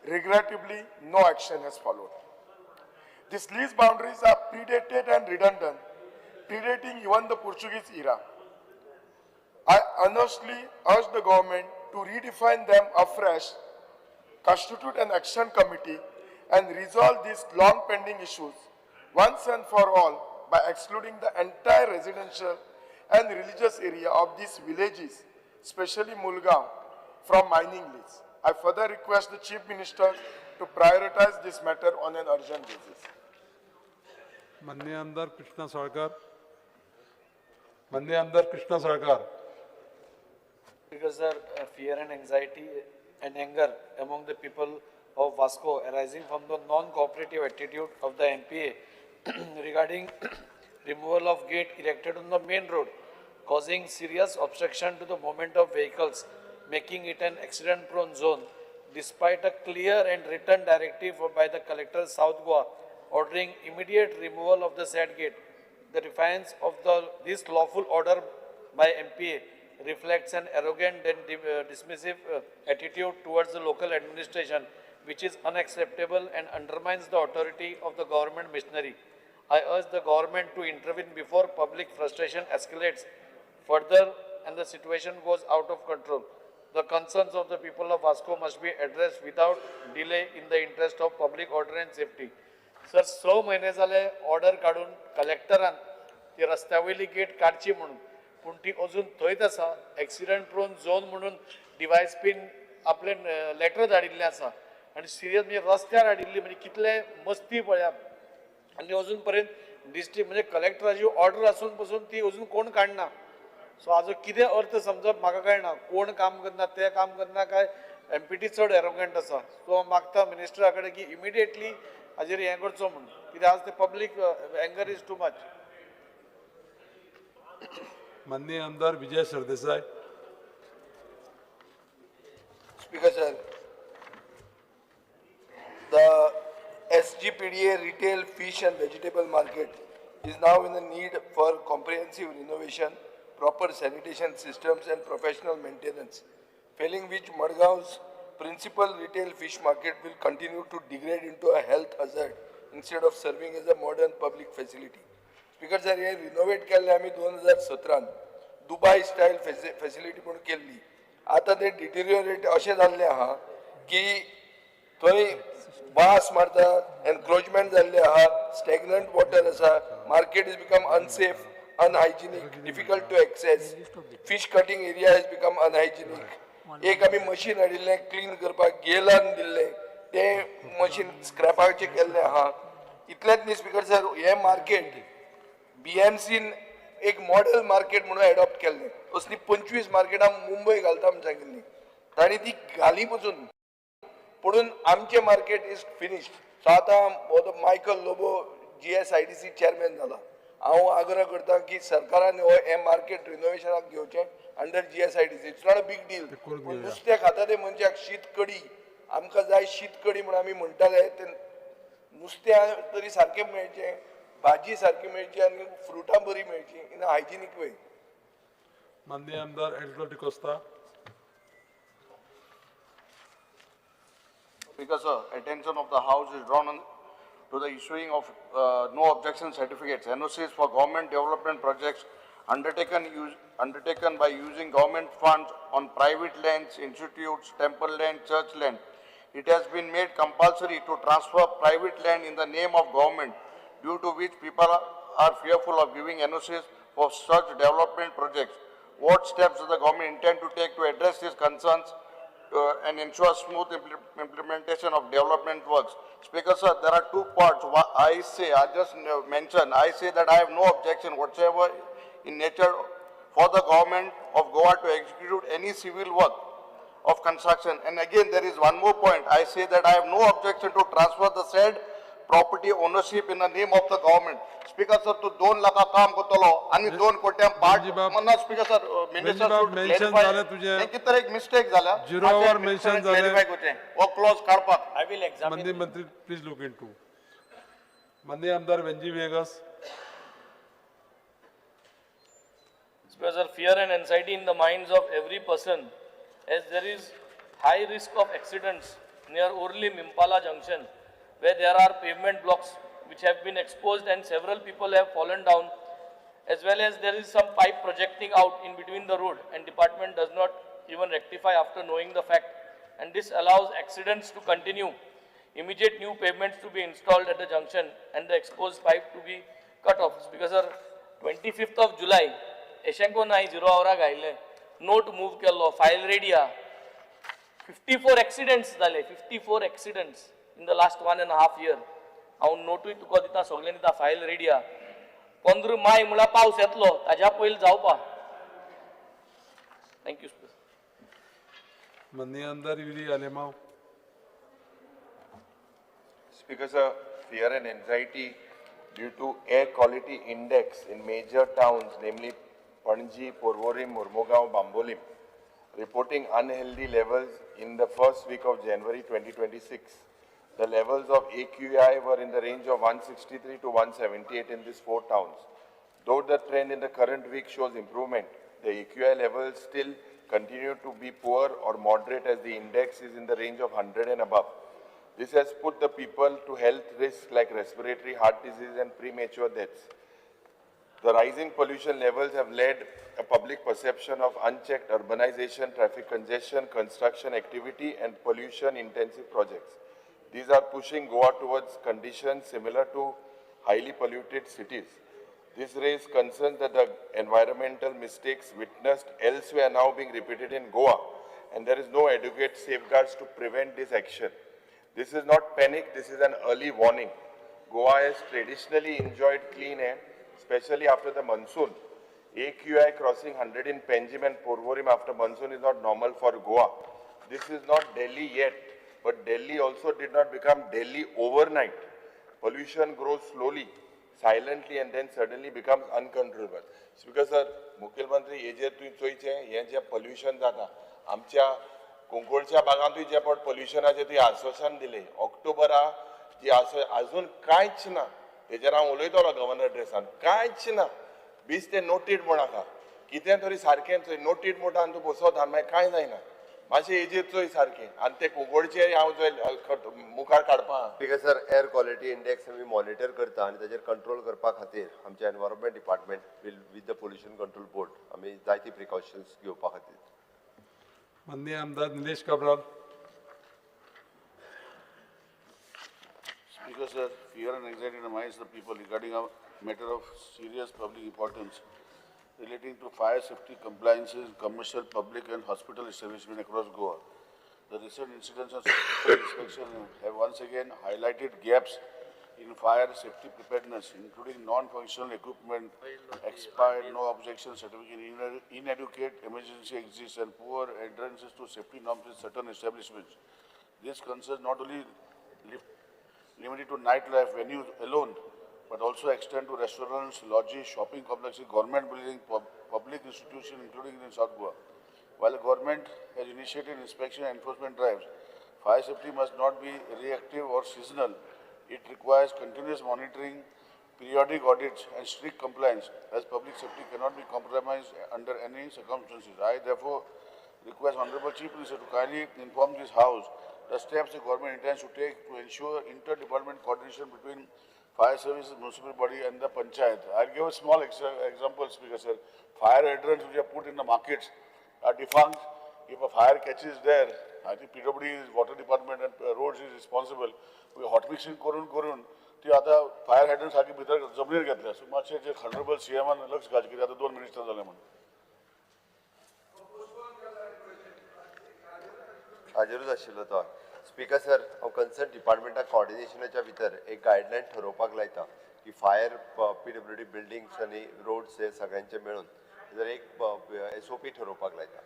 Regrettably, no action has followed. These lease boundaries are predated and redundant, predating even the Portuguese era. I earnestly urge the government to redefine them afresh, constitute an action committee, and resolve these long pending issues once and for all by excluding the entire residential and religious area of these villages, especially Mulgaon, from mining lease. I further request the Chief Minister to prioritize this matter on an urgent basis.
माननीय आमदार कृष्णा साळकार. माननीय आमदार Krishna Salkar.
Because sir, fear and anxiety and anger among the people of Vasco arising from the non-cooperative attitude of the MPA regarding removal of gate erected on the main road, causing serious obstruction to the movement of vehicles, making it an accident-prone zone, despite a clear and written directive by the Collector South Goa ordering immediate removal of the said gate. The defiance of this lawful order by MPA reflects an arrogant and dismissive attitude towards the local administration, which is unacceptable and undermines the authority of the government machinery. I urge the government to intervene before public frustration escalates further and the situation goes out of control. The concerns of the people of Vasco must be addressed without delay in the interest of public order and safety. Sir, 6 म्हयने जाले order काडून कलेक्टरान ती रस्त्या वयली get काडची म्हणून, पूण ती अजून थंयच आसा. एक्सिडंट प्रोन झोन म्हणून डिवायस पीन आपले लेटर धाडिल्लें आसा आनी सिरियस म्हणजे रस्त्यार हाडिल्ली, म्हणजे कितले मस्ती पळयात. आनी अजून पर्यंत डिस्ट्रिक्ट म्हणजे कलेक्टराची ऑर्डर आसून पसून ती अजून कोण काडना. सो हाजो कितें अर्थ समजप म्हाका कळना. कोण काम करना ते काम करना काय एमपीटी चड एरोगंट आसा. सो हांव मागता मिनिस्टरा कडेन की इमिडिएटली हाजेर हें करचो म्हणून, कित्याक आज ते public anger is too much.
माननीय आमदार Vijay Sardesai.
Speaker sir, the SGPDA retail fish and vegetable market is now in the need for comprehensive renovation, proper sanitation systems and professional maintenance, failing which Madgaon's principal retail fish market will continue to degrade into a health hazard instead of serving as a modern public facility. Speaker sir, हे renovate केल्ले आमी 2017 Dubai style facility म्हणून केल्ली. आतां ते deteriorate अशें जाल्लें आहा की थंय वास मारता, एनक्रोचमेंट जाल्लें आहा, स्टॅग्नंट वॉटर आसा, market is become unsafe, unhygienic, difficult to access, fish cutting area has become unhygienic. एक आमी मशीन हाडिल्लें क्लीन करपाक, गेलान दिल्लें, तें मशीन स्क्रॅपाचें केल्लें आहा. इतलेंच न्ही स्पीकर सर, हें मार्केट BMCन एक मॉडेल मार्केट म्हणून एडॉप्ट केल्लें. असली 25 मार्केटां मुंबय घालता म्हूण सांगिल्ली, तांणी ती घाली पसून, पुणून आमचें मार्केट is finished. सो आतां हो मायकल लोबो GSIDC chairman जाला. हांव आग्रह करता की सरकारान हो हें मार्केट रिनोवेशनाक घेवचें under GSIDC. It's not a big deal. नुस्तें खाता ते मनशाक शीत कडी आमकां जाय, शीत कडी म्हूण आमी म्हणटाले, ते नुस्तें तरी सारकें मेळचें, भाजी सारकी मेळची आनी फ्रुटां बरी मेळची इन हायजिनीक वे.
माननीय आमदार Aldo D'Costa.
Speaker sir, attention of the House is drawn on to the issuing of no objection certificates, NOCs for government development projects undertaken by using government funds on private lands, institutes, temple land, church land. It has been made compulsory to transfer private land in the name of government, due to which people are fearful of giving NOCs for such development projects. What steps does the government intend to take to address these concerns and ensure smooth implementation of development works? Speaker sir, there are two parts. I just mentioned, I say that I have no objection whatsoever in nature for the government of Goa to execute any civil work of construction. And again, there is one more point. I say that I have no objection to transfer the said property ownership in the name of the government. Speaker sir, tu 2 lakha काम करतलो आनी 2 कोट्यां पाट ना. Speaker sir, minister should clarify. हें कितें एक mistake जाल्या.
Zero hour mention जालें.
क्लॅरिफाय करचें हो क्लॉज काडपाक.
I will examine.
माननीय मंत्री प्लीज लूक इनटू. माननीय आमदार Venzy Viegas.
Speaker sir, fear and anxiety in the minds of every person as there is high risk of accidents near Orlim Impala Junction, where there are pavement blocks which have been exposed and several people have fallen down, as well as there is some pipe projecting out in between the road, and department does not even rectify after knowing the fact, and this allows accidents to continue. Immediate new pavements to be installed at the junction and the exposed pipe to be cut off. Because sir, 25th of July, एशेंको नाय 0 आवराक आयिल्लें, note move केल्लो, file ready आहा. 54 एक्सिडंट्स जाले, 54 accidents in the last 1.5 year. हांव नोटूय तुका दिता, सगळें दिता, फायल रेडी आहा. 15 माय म्हळ्यार पावस येतलो, ताज्या पयलीं जावपा. Thank you.
माननीय आमदार Yuri Alemao.
Speaker sir, fear and anxiety due to air quality index in major towns, namely Panaji, Porvorim, Mormugao, Bambolim, reporting unhealthy levels in the first week of January 2026. The levels of AQI were in the range of 163 to 178 in these 4 towns. Though the trend in the current week shows improvement, the AQI levels still continue to be poor or moderate as the index is in the range of 100 and above. This has put the people to health risks like respiratory, heart disease and premature deaths. The rising pollution levels have led a public perception of unchecked urbanization, traffic congestion, construction activity and pollution intensive projects. These are pushing Goa towards conditions similar to highly polluted cities. This raises concerns that the environmental mistakes witnessed elsewhere are now being repeated in Goa, and there is no adequate safeguards to prevent this action. This is not panic, this is an early warning. Goa has traditionally enjoyed clean air, especially after the monsoon. AQI crossing 100 in Panjim and Porvorim after monsoon is not normal for Goa. This is not Delhi yet, but Delhi also did not become Delhi overnight. Pollution grows slowly, silently, and then suddenly becomes uncontrollable. Speaker sir, मुख्यमंत्री हेजेर तुवें चोयचें हें जें pollution जाता आमच्या कुंकळच्या बागांतूय जे फावट पोल्युशनाचें तुवें आश्वासन दिलें ऑक्टोबरा जी आजून कांयच ना. तेजेर हांव उलयतलो गव्हर्नर ड्रेसान. कांयच ना, बीस ते नोटीड म्हूण आसा, कितें तरी सारकें चोय नोटीड म्हणटा आनी तूं बसोत आनी मागीर कांय जायना. मातशें हेजेर चोय सारकें आनी ते कुंकळचे हांव चोय मुखार काडपा.
Speaker sir, air quality index आमी मॉनिटर करता आनी ताजेर कंट्रोल करपा खातीर आमचे environment department will with the pollution control board आमी जायती प्रिकॉशन्स घेवपा खातीर.
माननीय आमदार Nilesh Cabral.
Speaker sir, fear and anxiety in the minds of the people regarding a matter of serious public importance relating to fire safety compliances in commercial, public and hospital establishments across Goa. The recent incidents of inspection have once again highlighted gaps in fire safety preparedness, including non-functional equipment, expired no objection certificate, inadequate emergency exits and poor adherences to safety norms in certain establishments. This concerns not only limited to nightlife venues alone, but also extend to restaurants, lodges, shopping complexes, government buildings, public institutions, including in South Goa. While the government has initiated inspection and enforcement drives, fire safety must not be reactive or seasonal. It requires continuous monitoring, periodic audits and strict compliance, as public safety cannot be compromised under any circumstances. I therefore request Honorable Chief Minister to kindly inform this House the steps the government intends to take to ensure inter-department coordination between fire services, municipal body and the panchayat. I'll give a small example, Speaker sir. Fire hydrants which are put in the markets are defunct. If a fire catches there, I think PWD is water department and roads is responsible. We hot mixing करून करून ती आता fire hydrant सारखी भितर जमनीर घेतल्या. So मातशें जे honourable सीएमान लक्ष घालचें कित्याक आतां 2 मिनिस्टर जाले म्हणून.
हाजेरूच आशिल्लो तो. स्पीकर सर, हांव कन्सर्न डिपार्टमेंटाक कॉर्डिनेशनाच्या भितर एक गायडलायन ठरोवपाक लायता की फायर PWD buildings आनी रोड्स हे सगळ्यांचे मेळून जर एक SOP ठरोवपाक लायता.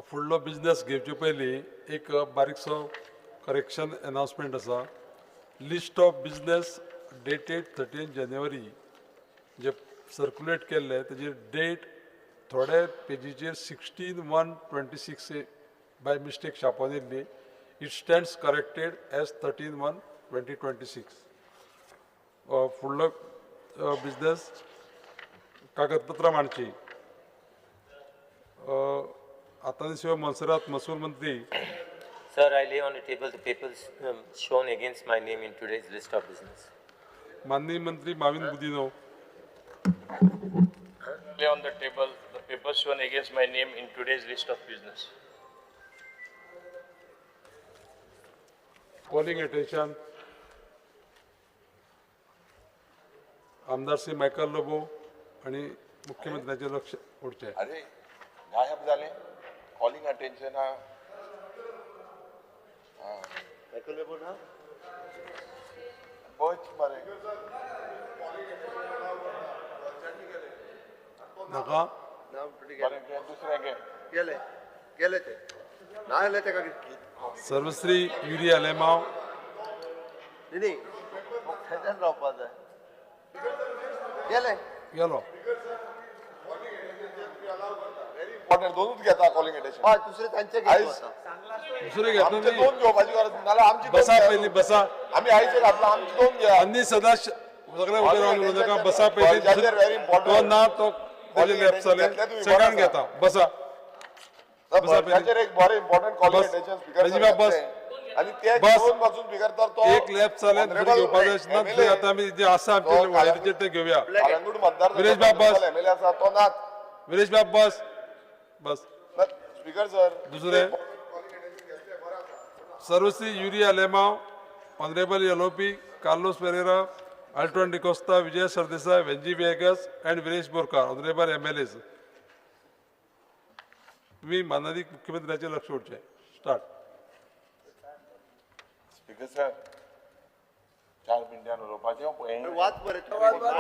फुडलो बिजनेस घेवचे पयलीं एक बारीकसो करेक्शन अनाउन्समेंट आसा. List of business dated 13 January J circulate केल्ले तेजेर डेट थोडे पेजीचेर 16/1/26 बाय मिस्टेक छापोन येयल्ली. It stands corrected as 13/1/2026. फुडलो बिजनेस कागदपत्रां मांडची. आतां शिवाय मोन्सेरात महसूल मंत्री.
Sir, I lay on the table the papers shown against my name in today's list of business.
माननीय मंत्री Mauvin Godinho.
Lay on the table the papers shown against my name in today's list of business.
Calling attention. आमदार Shri Michael Lobo आणि मुख्यमंत्र्यांचे लक्ष ओडचे.
अरे गायब झाले calling attention. हा
मायकल लोबो ना
बच मरे
नाका
दुसरे
गेले गेले ते ना आले ते का.
सर्वश्री युरी आलेमाव.
नाही थंयच्यान रावपा जाय. गेले
गेलो.
दोनूच घेता कॉलिंग अटेन्शन.
हय, दुसरे तांचे घेता.
दुसरे घेतले
आमचे दोन घेवपाची गरज ना. आमची
बसा पयलीं बसा.
आमी आयचे घातला आमची दोन घ्या.
आनी सदां सगळे उबे रावन उलोवं नाका. बसा पयलीं. तो ना तो सेकंड घेता. बसा
ताचेर एक बरें इम्पॉर्टंट कॉलिंग अटेन्शन स्पीकर
बस.
आनी ते दोन पासून स्पीकर तर तो
एक लॅप चालेल दुसरे घेवपाक जाय ना. आतां आमी जे आसा आमचे वळेरीचेर ते घेवया.
कळंगूट मतदार
विरेश बाब बस.
एमएलए आसा तो नाच.
विरेश बाब बस बस.
स्पीकर सर
दुसरे सर्वश्री Yuri Alemao, honourable Yalopi, Carlos Pereira, Alton D'Costa, Vijay Sardesai, Venzy Viegas and Viresh Borkar, honourable MLAs. तुम्ही मानादीक मुख्यमंत्र्याचे लक्ष ओडचे. स्टार्ट.
स्पीकर सर 4 मिनटां उलोवपाचें.
वाच बरें.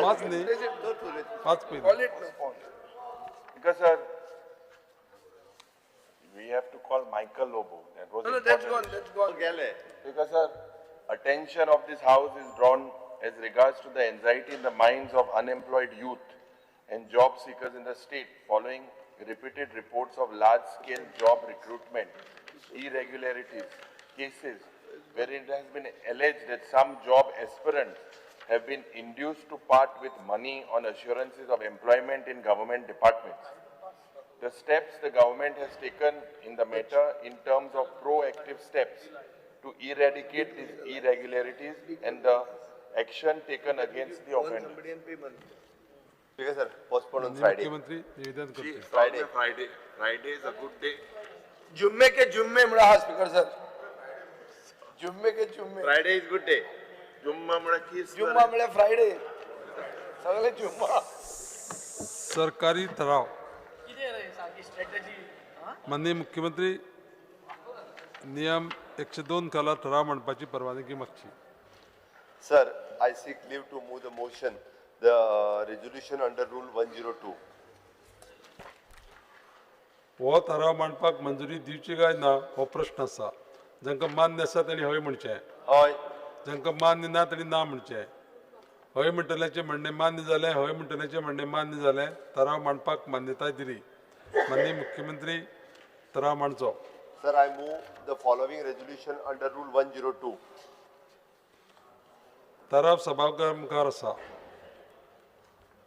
वाच न्ही, वाच पयलीं.
Speaker sir, we have to call Michael Lobo. That was
no, that's gone, that's gone.
Gele.
Because sir, attention of this house is drawn as regards to the anxiety in the minds of unemployed youth and job seekers in the state following repeated reports of large-scale job recruitment irregularities, cases wherein it has been alleged that some job aspirants have been induced to part with money on assurances of employment in government departments. The steps the government has taken in the matter in terms of proactive steps to eradicate these irregularities and the action taken against the offenders.
Speaker sir, postpone on Friday.
Friday. Friday. Friday is a good day.
जुम्मे K जुम्मे म्हणा speaker sir. जुम्मे K जुम्मे.
Friday is good day.
जुम्मा म्हळ्यार किस?
जुम्मा म्हळ्यार फ्रायडे. सगळे जुम्मा.
सरकारी ठराव. माननीय मुख्यमंत्री नियम 102 खाला ठराव मांडपाची परवानगी मागची.
Sir, I seek leave to move the motion, the resolution under rule 102.
हो ठराव मांडपाक मंजुरी दिवची काय ना हो प्रश्न आसा. जांकां मान्य आसा तांणी हय म्हणचें,
हय.
जांकां मान्य ना तांणी ना म्हणचें. हय म्हणटल्याचें म्हणणें मान्य जालें, हय म्हणटल्याचें म्हणणें मान्य जालें. ठराव मांडपाक मान्यताय दिली. माननीय मुख्यमंत्री ठराव मांडचो.
Sir, I move the following resolution under rule 102.
थाराव सभाघरा मुखार आसा.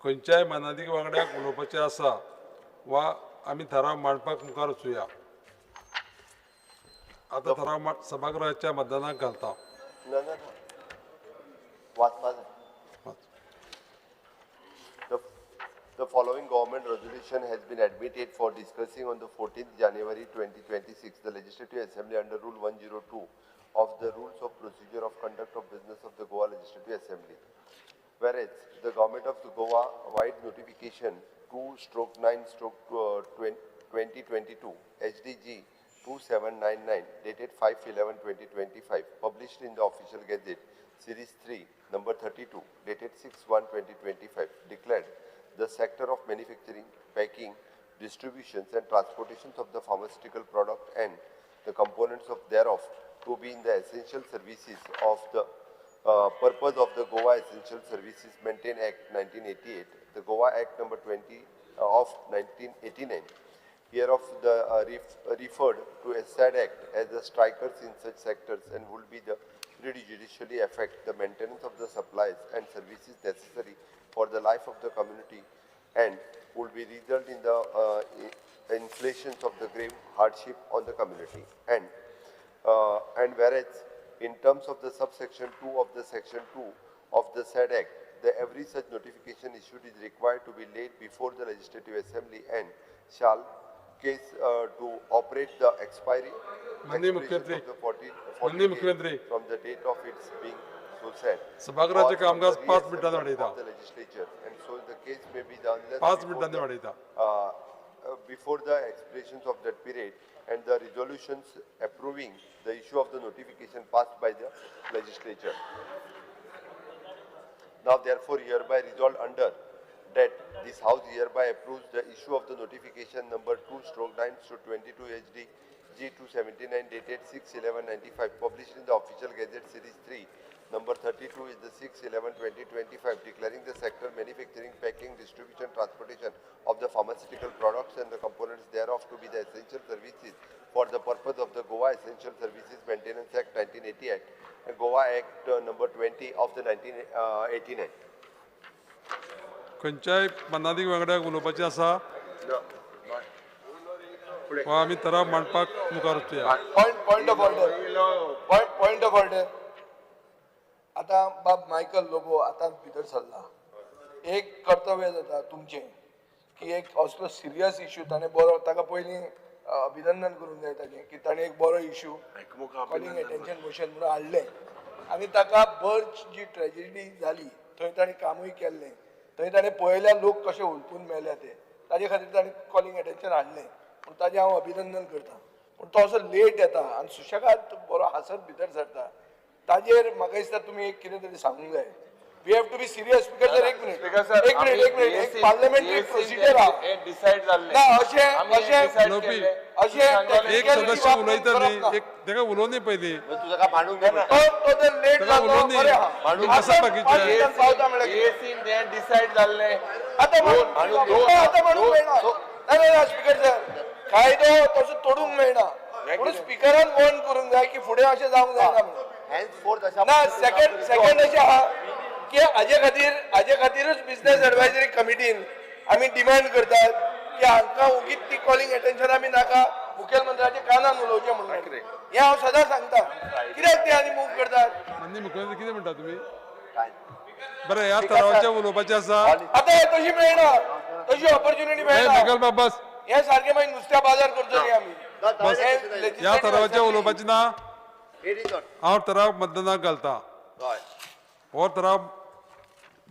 खंयच्याय मानादीक वांगड्याक उलोवपाचें आसा वा आमी थाराव मांडपाक मुखार वचुया. आतां थाराव सभागृहाच्या मतदानाक घालता.
ना ना वाचपा. The following government resolution has been admitted for discussing on the 14th January 2026. The Legislative Assembly under Rule 102 of the Rules of Procedure of Conduct of Business of the Goa Legislative Assembly. Whereas the Government of the Goa wide notification 2/9/2022 HDG 2799 dated 5/11/2025 published in the Official Gazette Series 3 number 32 dated 6/1/2025 declared the sector of manufacturing, packing, distributions and transportations of the pharmaceutical product and the components of thereof to be in the essential services of the purpose of the Goa Essential Services Maintain Act 1988, the Goa Act number 20 of 1989, hereof the referred to as said act as the strikers in such sectors and would be the prejudicially affect the maintenance of the supplies and services necessary for the life of the community and would be result in the inflations of the grave hardship on the community. And whereas in terms of the subsection 2 of the section 2 of the said act, the every such notification issued is required to be laid before the Legislative Assembly and shall case to operate the expiry of the 40 days from the date of its being so said.
सभागृहाचे कामकाज 5 मिनटांनी वाडयता.
The legislature and so the case may be done
5 मिनटांनी वाडयता.
Before the expirations of that period and the resolutions approving the issue of the notification passed by the legislature. Now therefore hereby resolved under that this house hereby approves the issue of the notification number 2/9/22 HD G279 dated 6/11/95 published in the Official Gazette Series 3 number 32 is the 6/11/2025 declaring the sector manufacturing, packing, distribution, transportation of the pharmaceutical products and the components thereof to be the essential services for the purpose of the Goa Essential Services Maintenance Act 1988 and Goa Act number 20 of the 1989.
खंयच्याय मानादीक वांगड्याक उलोवपाचें आसा वा आमी थाराव मांडपाक मुखार वचुया.
Point of order. Point of order. आतां बाब मायकल लोबो आतां भितर सरला. एक कर्तव्य जाता तुमचें की एक असलो सिरियस इशू ताणें बरो ताका पयलीं अभिनंदन करूंक जाय ताचें की ताणें एक बरो इशू कॉलिंग एटेन्शन मोशन म्हणून हाडलें आनी ताका बर्च जी ट्रेजिडी जाली थंय ताणें कामूय केल्लें, थंय ताणें पळयल्या लोक कशे हुलपून मेल्या ते, ताजे खातीर ताणें कॉलिंग एटेन्शन हाडलें पूण ताजें हांव अभिनंदन करता. पूण तो असो लेट येता आनी सुशेगाद बरो हांसत भितर सरता, ताजेर म्हाका दिसता तुमी एक कितें तरी सांगूंक जाय. We have to be serious. Speaker sir, एक मिनिट, एक मिनिट, एक मिनिट, एक पार्लमेंटरी प्रोसिजर आहा
डिसायड जाल्लें
ना. अशें अशें अशें
एक सदस्य उलयता न्ही, एक ताका उलोवनी पयलीं
तो जर लेट जालो बरें आहा,
डिसायड जाल्लें.
आतां आतां म्हणूंक मेळना. ना ना स्पीकर सर, कायदो तसो तोडूंक मेळना, म्हणून स्पिकरान वॉर्न करूंक जाय की फुडें अशें जावंक जायना म्हणून. ना सेकंड सेकंड अशें आहा की हाजे खातीर हाजे खातीरूच बिजनेस एडवायजरी कमिटीन आमी डिमांड करतात की हांकां ओगीच ती कॉलिंग एटेन्शन आमी नाका, मुखेलमंत्र्याच्या कानान उलोवचें म्हणून हें हांव सदां सांगता. कित्याक ते आनी मूव करतात?
माननीय मुख्यमंत्री कितें म्हणटा तुमी? बरें, ह्या थारावाचें उलोवपाचें आसा.
आतां हें तशी मेळना, तशी ऑपॉर्च्युनिटी मेळना.
बस
हें सारकें मागीर नुस्त्या बाजार करचो न्ही आमी.
ह्या थारावाचें उलोवपाचें ना. हांव थाराव मतदानाक घालता. हो थाराव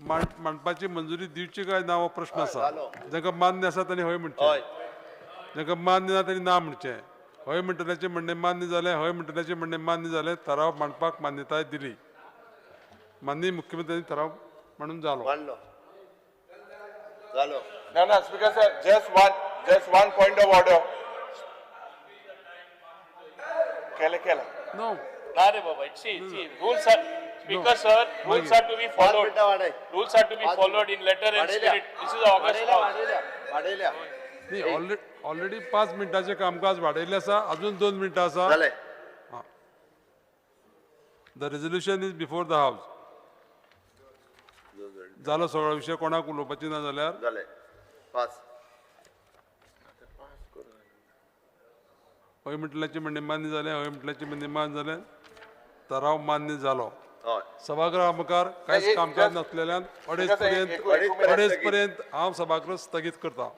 मांडपाची मंजुरी दिवची काय ना हो प्रश्न आसा. जांकां मान्य आसा तांणी हय म्हणचें, जांकां मान्य ना तांणी ना म्हणचें. हय म्हणटल्याचें म्हणणें मान्य जालें, हय म्हणटल्याचें म्हणणें मान्य जालें, थाराव मांडपाक मान्यताय दिली. माननीय मुख्यमंत्र्यांनी थाराव मांडून जालो.
ना ना speaker sir, just one point of order. केलें केलें.
नो
ना रे बाबा, see see rules are, speaker sir, rules are to be followed. Rules are to be followed in letter and spirit. This is august house.
न्ही, already 5 मिनटाचें कामकाज वाडयलें आसा, अजून 2 मिनटां आसा. The resolution is before the house. जालो सगळो विशय, कोणाक उलोवपाची ना जाल्यार
जालें, पास.
हय म्हटल्याची म्हणणें मान्य जालें, हय म्हटल्याची म्हणणें मान्य जालें, थाराव मान्य जालो. सभागृहा मुखार कांयच कामकाज नासलेल्यान 2:30 पर्यंत हांव सभागृह स्थगीत करता.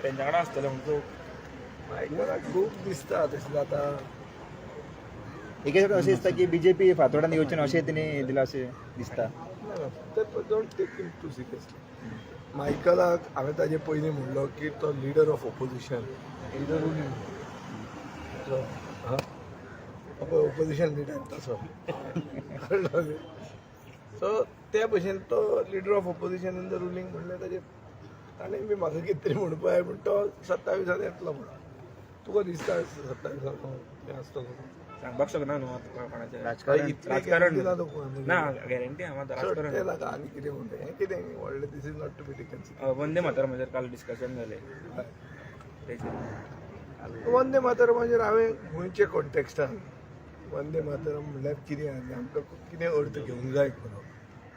तेंच्या कडेन आसतलें म्हणून
मायकलाक खूब दिसता तशें जाता.
एके अशें दिसता की बीजेपी फातोडान येवचें ना अशें तेणी दिलां अशें दिसता.
Don't take him too seriously. मायकलाक हांवें ताजे पयलीं म्हणलो की तो leader of opposition in the ruling opposition leader तसो कळ्ळो. सो ते भशेन तो leader of opposition in the ruling म्हणल्यार ताजें ताणें बी म्हाका कितें तरी म्हणपा जाय, पूण तो 27 येतलो म्हणून तुका दिसता 27 हें आसतलो
सांगपाक शकना न्हू आतां कोणाचें.
राजकारण
ना गॅरंटी आहा मात राजकारण
तें नाका आनी कितें म्हणटा हें कितें व्हडलें. This is not to be taken.
Vande मातरमाचेर काल डिस्कशन जालें तेचेर.
वंदे मातरमाचेर हांवें गोंयचे कॉन्टेक्स्टान वंदे मातरम म्हणल्यार कितें आनी आमकां कितें अर्थ घेवंक जाय खरो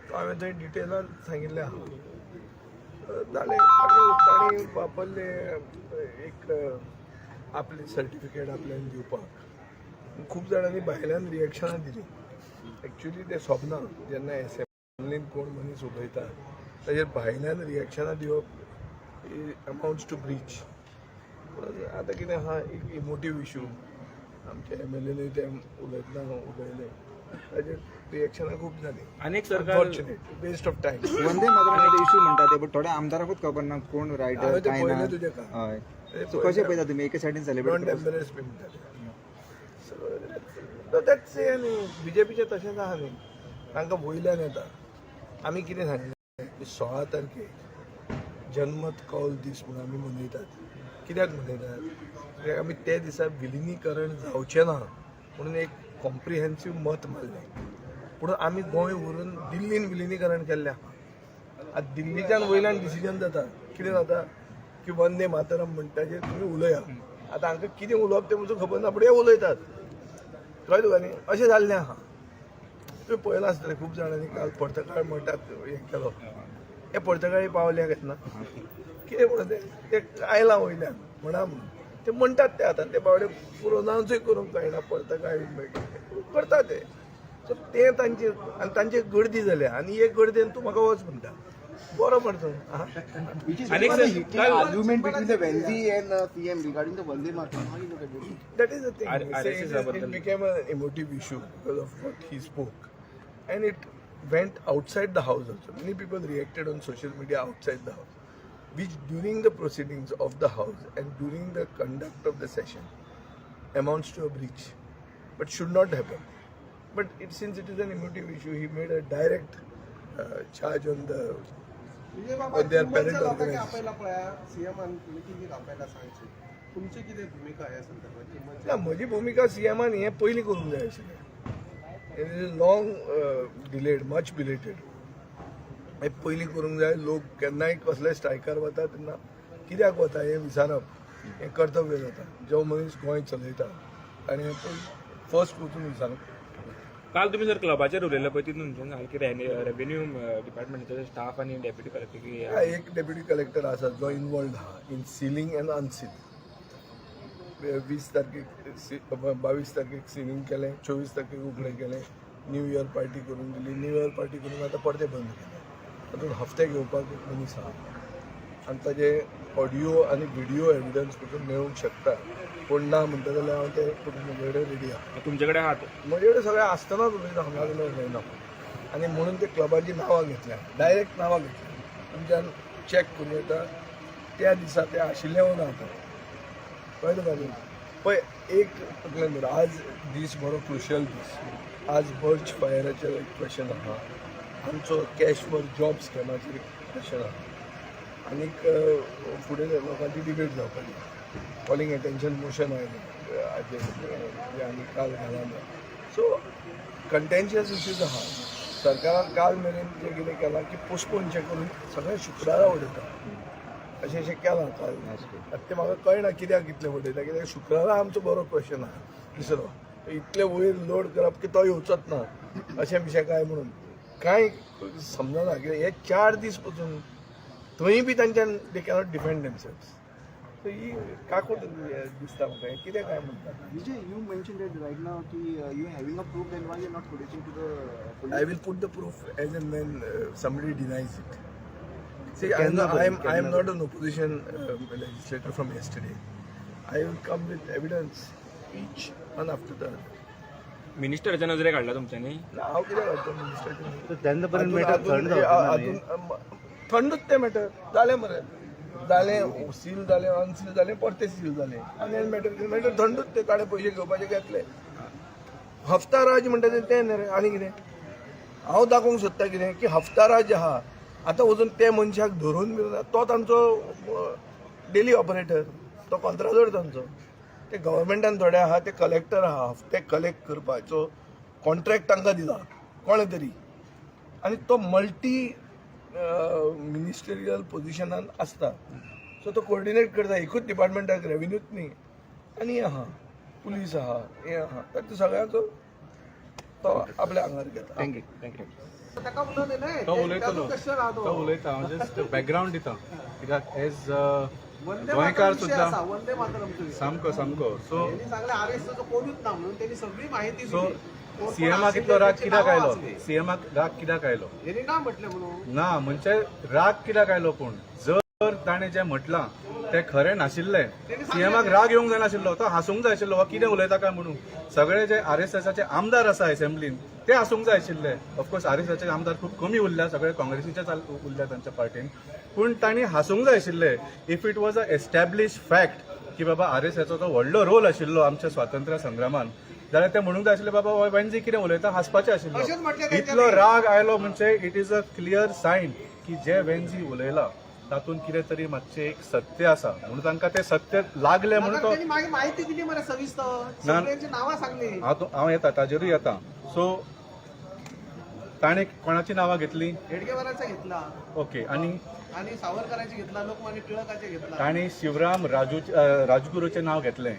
तो हांवें थंय डिटेलान सांगिल्लें आहा. जालें, तांणी वापरले एक आपलें सर्टिफिकेट आपल्यान दिवपाक. खूब जाणांनी भायल्यान रिएक्शनां दिलीं. एक्चुली तें सोबना जेन्ना एसेंब्लीन कोण मनीस उलयता ताजेर भायल्यान रिएक्शनां दिवप अमावंट्स टू ब्रीच. पूण आतां कितें आहा, एक इमोटीव इशू आमचे MLA ते उलयतना उलयले ताजेर रिएक्शनां खूब जालीं.
आनी सरकार
waste of time.
Vande Mataram issue म्हणटा ते, बट थोड्या आमदाराकूच खबर ना कोण रायटर काय ना. हय, सो कशें पळयता तुमी एके सायडीन सेलिब्रेट
don't embarrass मी म्हणटाले. सो that's न्ही बीजेपीचें तशेंच आहा न्ही, तांकां वयल्यान येता. आमी कितें सांगलें की 16 तारखेक जनमत कौल दीस म्हणून आमी मनयतात. कित्याक मनयतात? कित्याक आमी ते दिसा विलिनीकरण जावचें ना म्हणून एक कॉम्प्रिहेन्सीव मत मारलें. पूण आमी गोंय व्हरून दिल्लीन विलिनीकरण केल्लें आहा. आतां दिल्लीच्यान वयल्यान डिसिजन जाता. कितें जाता की वंदे मातरम म्हणटाचेर तुमी उलया. आतां हांकां कितें उलोवप तें म्हजो खबर ना, पूण हे उलयतात. कळ्ळें तुका न्ही? अशें जाल्लें आहा. तुवें पळयलां आसतलें खूब जाणांनी काल पर्तगाळ म्हणटात हें केलो, हे पर्तगाळी पावल्या केन्ना कितें म्हणून ते आयलां वयल्यान म्हणा म्हणून ते म्हणटात ते. आतां ते बावडे प्रोनावन्सूय करूंक कळना पर्तगाळी करता ते. सो ते तांचे आनी तांची गर्दी जाल्या आनी एक गर्देन तूं म्हाका वच म्हणटा बरो मरे.
Argument between the wealthy and CM regarding the Vande Mataram, how you look at it?
That is the thing. It became an emotive issue because of what he spoke, and it went outside the house also. Many people reacted on social media outside the house, which during the proceedings of the house and during the conduct of the session amounts to a breach, but should not happen. But it, since it is an emotive issue, he made a direct charge on the on their parent organization. ना, म्हजी भुमिका सीएमान हें पयलीं करूंक जाय आशिल्लें. It is long delayed, much belated. हें पयलीं करूंक जाय. लोक केन्नाय कसले स्ट्रायकार वता तेन्ना कित्याक वता हें विचारप हें कर्तव्य जाता. जो मनीस गोंय चलयता ताणें फर्स्ट वचून विचारप.
काल तुमी सर क्लबाचेर उलयले पळय तितून सांगलें की रेव्हेन्यू डिपार्टमेंटाचे स्टाफ आनी डेप्युटी कलेक्टर
एक डेप्युटी कलेक्टर आसा जो इनवॉल्ड आहा इन सिलींग एंड अनसिलींग. 20 तारखेक 22 तारखेक सिलींग केलें, 24 तारखेक उगडें केलें, न्यू इयर पार्टी करून दिली. न्यू इयर पार्टी करून आतां परतें बंद केलें. तातूंत हफ्ते घेवपाक एक मनीस आहा आनी ताजे ऑडियो आनी व्हिडियो एविडन्स पसून मेळूंक शकता. कोण ना म्हणटा जाल्यार हांव ते म्हजे कडेन रेडी आहा.
तुमचे कडेन आहा?
म्हजे कडेन सगळें आसतनाच उलयता हांव, नाजाल्यार उलयना. आनी म्हणून ते क्लबाचीं नांवां घेतल्या, डायरेक्ट नांवां घेतल्या. तुमच्यान चॅक करूं येता त्या दिसा ते आशिल्ले वो ना आतां. कळ्ळें तुका न्ही? पळय एक तकलेन दवर, आज दीस बरो क्रुशियल दीस. आज बर्च फायराचेर एक क्वेश्चन आहा, आमचो कॅश फॉर जॉब स्कॅमाचेर एक क्वेश्चन आहा, आनीक फुडें लोकांची डिबेट जावपाची. कॉलिंग एटेन्शन मोशन आयलें हाजेर आमी काल घाला. सो कंटेन्शियस इश्यूज आहा. सरकारान काल मेरेन जें कितें केलां की पोस्टपोनचें करून सगळें शुक्रारा उडयता अशें अशें केलां काल. आतां तें म्हाका कळना कित्याक इतलें उडयता, कित्याक शुक्रारा आमचो बरो क्वेश्चन आहा. दुसरो इतले वयर लोड करप की तो येवचोच ना अशें बिशें काय म्हणून कांय समजना. कित्याक हे 4 दीस पसून थंय बी तांच्यान they cannot defend themselves. So ही काकूट दिसता म्हाका, कितें काय म्हणटा.
Vijay, you mentioned that right now ki you having a proof, then why you not producing to the police?
I will put the proof as and when somebody denies it. See, I am not an opposition legislator from yesterday. I will come with evidence, each one after the other.
मिनिस्टराच्या नजरेक हाडला तुमच्यांनी?
ना, हांव कितें घालतो मिनिस्टराच्या?
तेन्ना पर्यंत matter थंड जावचें ना.
थंडूच तें मॅटर जालें मरे, जालें सील जालें, अनसील जालें, परतें सील जालें आनी मॅटर मॅटर थंडूच तें. ताणें पयशे घेवपाचे घेतले. हफ्ता राज म्हणटा तें न्ही रे. आनी कितें हांव दाखोवंक सोदता कितें की हफ्ता राज आहा आतां वचून ते मनशाक धरून बी तो तांचो डेली ऑपरेटर, तो कॉंत्रादोर तांचो. ते गव्हर्मेंटान थोडे आहा ते कलेक्टर आहा, हफ्ते कलेक्ट करपाचो कॉन्ट्रॅक्ट तांकां दिला कोणें तरी, आनी तो मल्टी मिनिस्टरियल पोजिशनान आसता. सो तो कोऑर्डिनेट करता एकूच डिपार्टमेंटाक, रेवेन्यूच न्ही आनी हें आहा, पुलीस आहा, हें आहा, तर ते सगळ्यांचो तो आपल्या आंगार घेता.
Thank you, thank you.
तो उलयतलो, तो उलयता. हांव जस्ट बॅकग्रावंड दिता कित्याक एज गोंयकार सुद्दां सामको सामको. सो सो सीएमाक इतलो राग कित्याक आयलो? सीएमाक राग कित्याक आयलो ना म्हणजे राग कित्याक आयलो? पूण जर ताणें जें म्हटलां तें खरें नाशिल्लें, सीएमाक राग येवंक जायनाशिल्लो, तो हांसूंक जाय आशिल्लो, हो कितें उलयता काय म्हणून. सगळे जे आरएसएसाचे आमदार आसा असेंब्लीन ते हांसूंक जाय आशिल्ले. ऑफकोर्स आरएसएसाचे आमदार खूब कमी उरल्या, सगळे काँग्रेसीचे उरल्या तांच्या पार्टीन, पूण तांणी हांसूंक जाय आशिल्ले. If it was a establish fact की बाबा आरएसएसाचो तो व्हडलो रोल आशिल्लो आमच्या स्वातंत्र्य संग्रामान, जाल्यार ते म्हणूंक जाय आशिल्ले बाबा वेन्झी कितें उलयता, हांसपाचें आशिल्लो. इतलो राग आयलो म्हणजे it is a clear sign की जे वेन्झी उलयला तातूंत कितें तरी मातशें एक सत्य आसा म्हणून तांकां तें सत्य लागलें म्हणून तो
माहिती दिली मरे सविस्तर, नांवां सांगली.
हांव येता ताजेरूय येता. सो ताणें कोणाची नांवां घेतली?
हेडगेवाराचा घेतला,
ओके, आनी
आणि सावरकरांचे घेतला, लोकमान्य टिळकाचे घेतला.
ताणें शिवराम राजगुरूचें नांव घेतलें.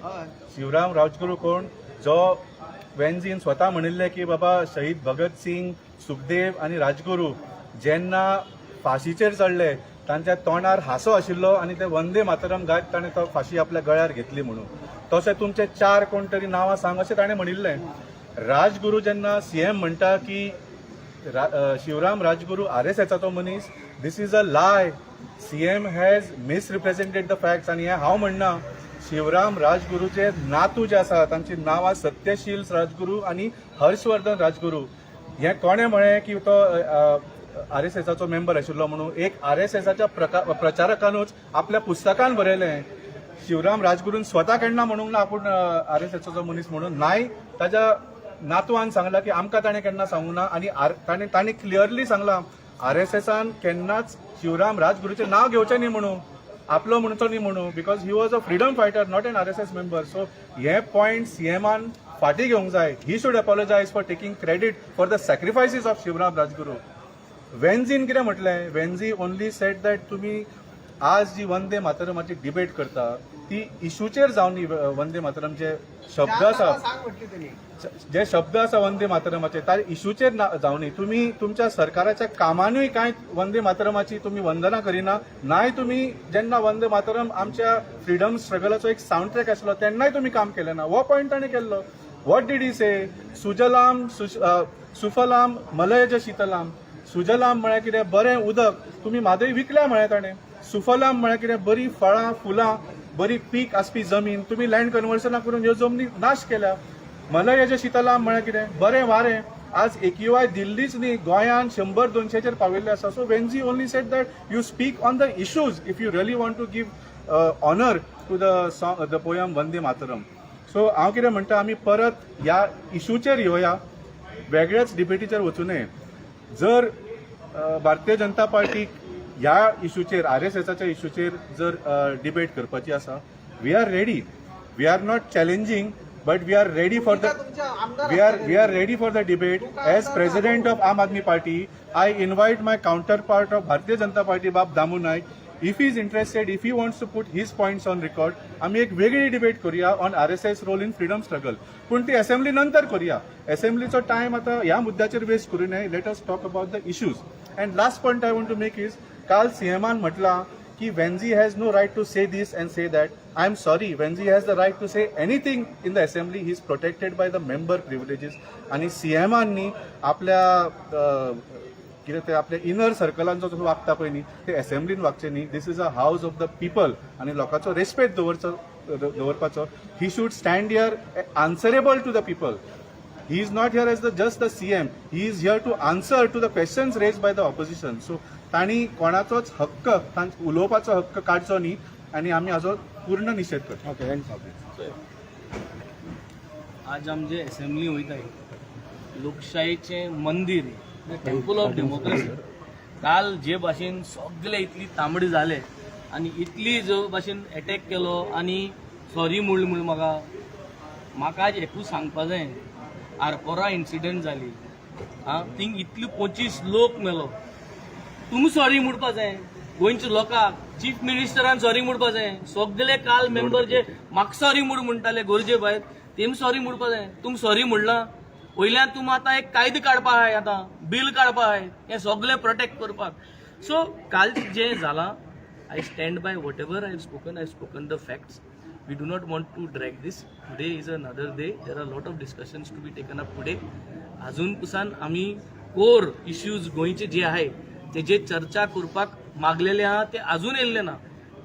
शिवराम राजगुरू कोण? जो वेन्झीन स्वता म्हणिल्लें की बाबा शहीद भगत सिंग, सुखदेव आनी राजगुरू जेन्ना फांशीचेर चडले तांच्या तोंडार हांसो आशिल्लो आनी ते वंदे मातरम गायत ताणें तो फांशी आपल्या गळ्यार घेतली म्हणून. तशें तुमचे 4 कोण तरी नांवां सांग अशें ताणें म्हणिल्लें. राजगुरू जेन्ना सीएम म्हणटा की शिवराम राजगुरू आरएसएसाचो मनीस, this is a lie. CM has misrepresented the facts. आनी हें हांव म्हणना, शिवराम राजगुरूचे नातू जे आसा तांची नांवां सत्यशील राजगुरू आनी हर्षवर्धन राजगुरू. हें कोणें म्हळें की तो आरएसएसाचो मेंबर आशिल्लो म्हणून? एक आरएसएसाच्या प्रचारकानूच आपल्या पुस्तकान बरयलें. शिवराम राजगुरून स्वता केन्ना म्हणूंक ना आपूण आरएसएसाचो मनीस म्हणून. नाय ताज्या नातवान सांगलां की आमकां ताणें केन्ना सांगूंक ना, आनी ताणें क्लियरली सांगलां आरएसएसान केन्नाच शिवराम राजगुरूचें नांव घेवचें न्ही म्हणून, आपलो म्हणचो न्ही म्हणून, because he was a freedom fighter, not an RSS member. So हे पॉयंट सीएमान फाटीं घेवंक जाय. He should apologise for taking credit for the sacrifices of Shivaram Rajguru. वेन्झीन कितें म्हटलें? वेन्झी ओनली सेड that तुमी आज जी वंदे मातरमाची डिबेट करता ती इशूचेर जावन वंदे मातरम जे शब्द आसा, जे शब्द आसा वंदे मातरमाचे त्या इशूचेर जावनी. तुमी तुमच्या सरकाराच्या कामानूय कांय वंदे मातरमाची तुमी वंदना करिना. नाय तुमी जेन्ना वंदे मातरम आमच्या फ्रिडम स्ट्रगलाचो एक सावंड ट्रॅक आसलो तेन्नाय तुमी काम केलें ना. हो पॉयंट ताणें केल्लो. What did he से? सुजलाम सुफलाम मलयज शीतलाम. सुजलाम म्हळ्यार कितें? बरें उदक. तुमी म्हादय विकल्या म्हळें ताणें. सुफलाम म्हळ्यार कितें? बरी फळां फुलां, बरी पीक आसपी जमीन. तुमी लँड कन्वर्सना करून ह्यो जमनी नाश केल्या. मलयज शीतलाम म्हळ्यार कितें? बरें वारें. आज AQI दिल्लीच न्ही, गोंयान 100-200 पाविल्ले आसा. So Venzy only said that you speak on the issues if you really want to give honour to the song, the poem Vande Mataram. So हांव कितें म्हणटा, आमी परत ह्या इशूचेर येवया, वेगळ्याच डिबेटीचेर वचूं नये. जर भारतीय जनता पार्टीक ह्या इशूचेर, आरएसएसाच्या इशूचेर जर डिबेट करपाची आसा, we are ready. We are not challenging.
But we are ready for the we are ready for the debate. As president of Aam Aadmi Party, I invite my counterpart of Bharatiya Janata Party, Bab Damu Naik. If he is interested, if he wants to put his points on record, आमी एक वेगळी debate करूया on RSS role in freedom struggle. पूण ती assembly नंतर करूया. असेंब्लीचो time आतां ह्या मुद्द्याचेर वेस्ट करूं नये. Let us talk about the issues. And last point I want to make is, काल सीएमान म्हटलां की Venzy has no right to say this and say that. I am sorry, Venzy has the right to say anything in the assembly. He is protected by the member privileges. आणि सीएमांनी आपल्या कितें ते आपल्या inner सर्कलान जो वागता पळय न्ही, ते असेंब्लीन वागचे न्ही. This is a house of the people आनी लोकांचो रेस्पेक्ट दवरचो दवरपाचो. He should stand here answerable to the people. He is not here as the just the CM. He is here to answer to the questions raised by the opposition. So तांणी कोणाचोच हक्क, उलोवपाचो हक्क काडचो न्ही आनी आमी हाजो पूर्ण निशेध करता.
ओके. आज आमचे असेंब्ली वयताय, लोकशाहीचें मंदीर, टेम्पल ऑफ डेमोक्रेसी. काल जे भाशेन सगळे इतली तांबडी जाले आनी इतली जो भाशेन एटॅक केलो आनी सॉरी म्हूण म्हूण म्हाका म्हाका आज एकूच सांगपा जाय. आरपोरा इन्सिडंट जाली आं, थिंग इतली 25 लोक मेलो. तुमी सॉरी म्हणपा जाय गोंयच्या लोकांक. चीफ मिनिस्टरान सॉरी म्हणपा जाय. सगळे काल मेंबर जे म्हाका सॉरी म्हूण म्हणटाले गरजे भायर, तेमी सॉरी म्हणपा जाय. तुमी सॉरी म्हणलां? वयल्यान तुमी आतां एक कायदो काडपा आहाय, आतां बील काडपा आहाय हें सगळें प्रोटेक्ट करपाक. सो काल जें जालां, I stand by whatever I have spoken. I spoken the facts. We do not want to drag this. Today is another day. There are lot of discussions to be taken up today. अजून Pusan आमी कोर issues गोंयचे जे आहे तेजे चर्चा करपाक मागलेले आहा, ते अजून येयल्ले ना.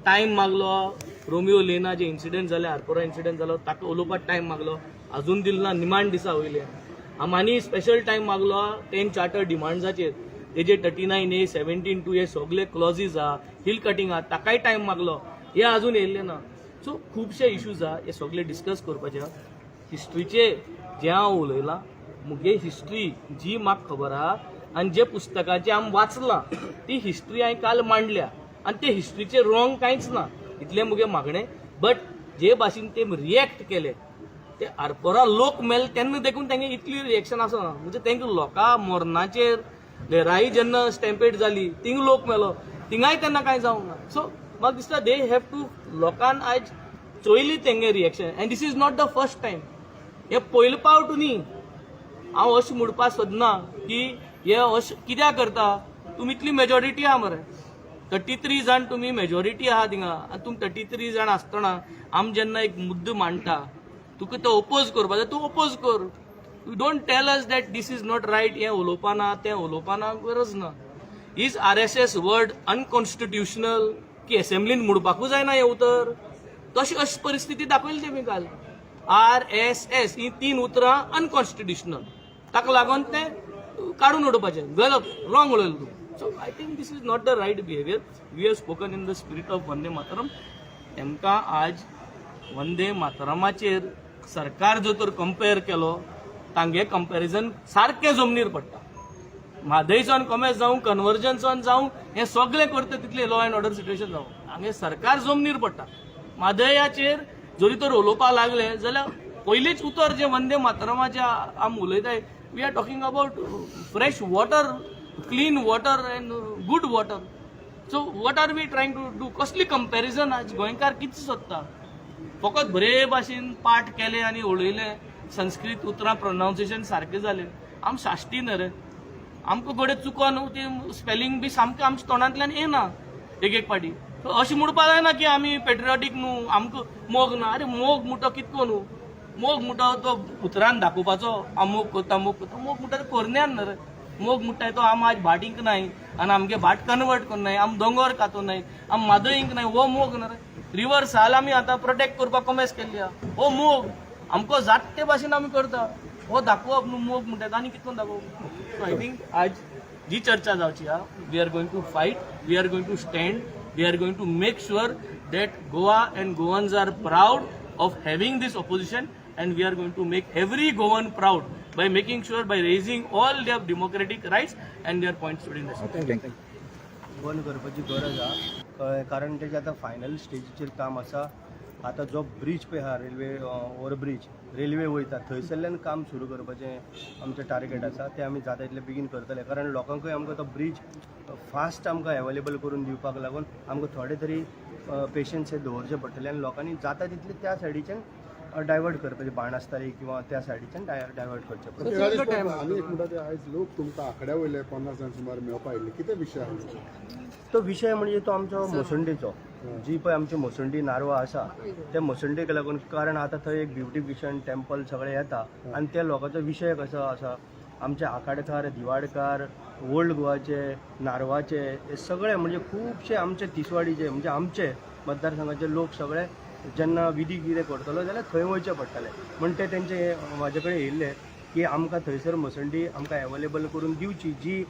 टायम मागलो, रोमियो लेना जे इन्सिडंट जाले, आरपोरा इन्सिडंट जालो, ताका उलोवपाक टायम मागलो, अजून दिलो ना. निमाण दिसा वयले आमी स्पेशल टायम मागलो 10 चार्टर डिमांड्साचेर. तेजे 39A, 17(2) हे सगळे क्लॉजीज आहा, हिल कटिंग आहा, ताकाय टायम मागलो, हे अजून येयल्ले ना. सो खुबशे इश्यूज आहा, हे सगळे डिस्कस करपाचे आहा. हिस्ट्रीचे जे हांव उलयलां, मुगे हिस्ट्री जी म्हाका खबर आहा आनी जे पुस्तकाचे आमी वाचलां ती हिस्ट्री हांवें काल मांडल्या आनी ते हिस्ट्रीचे रॉंग कांयच ना, इतलें मुगे मागणें. बट जे भाशेन ते रिएक्ट केले, ते आरपोरा लोक मेले तेन्ना देखून तेंगे इतली रिएक्शन आसना. म्हणजे तेंका लोकां मरणाचेर, लेराई जेन्ना स्टॅम्पेड जाली, थिंग लोक मेलो, थिंगाय तेन्ना कांय जावंक ना. सो म्हाका दिसता they have to, लोकान आयज चोयली तेंगे reaction, and this is not the first time. हे पयले पावट न्ही. हांव अशें म्हणपाक सोदना की हे अशें कित्याक करता. तुमी इतली मेजॉरिटी आहा मरे, 33 जाण तुमी मेजॉरिटी आहा थिंगा आनी तुमी 33 जाण आसतना आमी जेन्ना एक मुद्दो मांडटा, तुका तो ओपोज करपाक जाय, तूं ओपोज कर. You don't tell us that this is not right. हें उलोवपा ना, तें उलोवपा ना, गरज ना. Is RSS word unconstitutional की असेंब्लीन म्हणपाकूच जायना हें उतर? तशी अशी परिस्थिती दाखयली तेमी काल. आरएसएस ही तीन उतरां अनकॉन्स्टिट्युशनल, ताका लागून तें काडून उडोवपाचें. गलत, रॉंग उलयलो तूं. So I think this is not the right behaviour. We have spoken in the spirit of Vande Mataram. तेमकां आज वंदे मातरमाचेर सरकार जो तर कंपेर केलो, तांगे कंपॅरिजन सारकें जमनीर पडटा. म्हादयच्यान कॉमेस जावं, कन्वर्जन्सान जावं, हें सगळें करता तितलें लॉ एंड ऑर्डर सिट्युएशन जावं, हांगे सरकार जमनीर पडटा. म्हादयाचेर जरी तर उलोवपाक लागले जाल्यार पयलींच उतर जें वंदे मातरमाचें आमी उलयताय, we are talking about fresh water, clean water and good water. So what are we trying to do? कसली कंपॅरिजन? आज गोंयकार कितें सोदता? फकत बरे भाशेन पाठ केले आनी उलयले संस्कृत उतरां, प्रोनावन्सिएशन सारकें जालें. आम साश्टी न्हय रे, आमकां घडये चुकोन ती स्पेलिंग बी सामकें आमच्या तोंडांतल्यान येना एक एक पाटी. अशें म्हणपाक जायना की आमी पेट्रियोटीक न्हू, आमकां मोग ना. अरे, मोग म्हणटा कितको न्हू? मोग म्हणटा तो उतरान दाखोवपाचो हांव मोग करता, मोग करता? मोग म्हणटा तो कोरन्यान न्हय रे. मोग म्हणटा तो आम आज भाट इंकनाय आनी आमगे भाट कन्वर्ट करनाय, आम दोंगर कातोनाय, आम म्हादय इंकनाय, हो मोग न्हय रे. रिवर साल आमी आतां प्रोटेक्ट करपाक कोमेस केल्ली आहा, हो मोग. आमकां जात ते भाशेन आमी करता, हो दाखोवप न्हू मोग म्हणटा. आनी कितको दाखोवप? सो I think आज जी चर्चा जावची आहा, we are going to fight, we are going to stand, we are going to make sure that Goa and Goans are proud of having this opposition, and we are going to make every Goan proud by making sure, by raising all their democratic rights and their points today in the assembly.
बंद करपाची गरज आहा, कळ्ळें? कारण तेजें आतां final स्टेजीचेर काम आसा.
आतां जो ब्रीज पळय आहा, रेल्वे ओवरब्रीज, रेल्वे वयता थंयसरल्यान काम सुरू करपाचें आमचें टार्गेट आसा. तें आमी जाता तितले बेगीन करतले, कारण लोकांकूय आमकां तो ब्रीज फास्ट आमकां एवेलेबल करून दिवपाक लागून आमकां थोडे तरी पेशन्स हे दवरचे पडटले आनी लोकांनी जाता तितले त्या सायडीच्यान डायवर्ट करपाचें, बाणस्तारी किंवा त्या सायडीच्यान डायवर्ट करचें पडटलें.
आनी एक म्हणटा ते आयज लोक तुमकां आकड्या वयले 50 जाण सुमार मेळपा आयिल्ले, कितें विशय आहा?
तो विशय म्हणजे तो आमचो मोसंडीचो, जी पळय आमची मोसंडी नारवा आसा त्या मोसंडीक लागून, कारण आतां थंय एक ब्युटिफिकेशन टेम्पल सगळें येता आनी त्या लोकांचो विशय कसो आसा, आमचे आखाडकार, दिवाडकार, ओल्ड गोवाचे, नारवाचे हे सगळे म्हणजे खुबशे आमचे तिसवाडीचे म्हणजे आमचे मतदारसंघाचे लोक सगळे जेन्ना विधी कितें करतलो जाल्यार थंय वयचें पडटलें. म्हण ते तेंचे म्हाजे कडेन येयल्ले की आमकां थंयसर मसंडी आमकां एवेलेबल करून दिवची, जी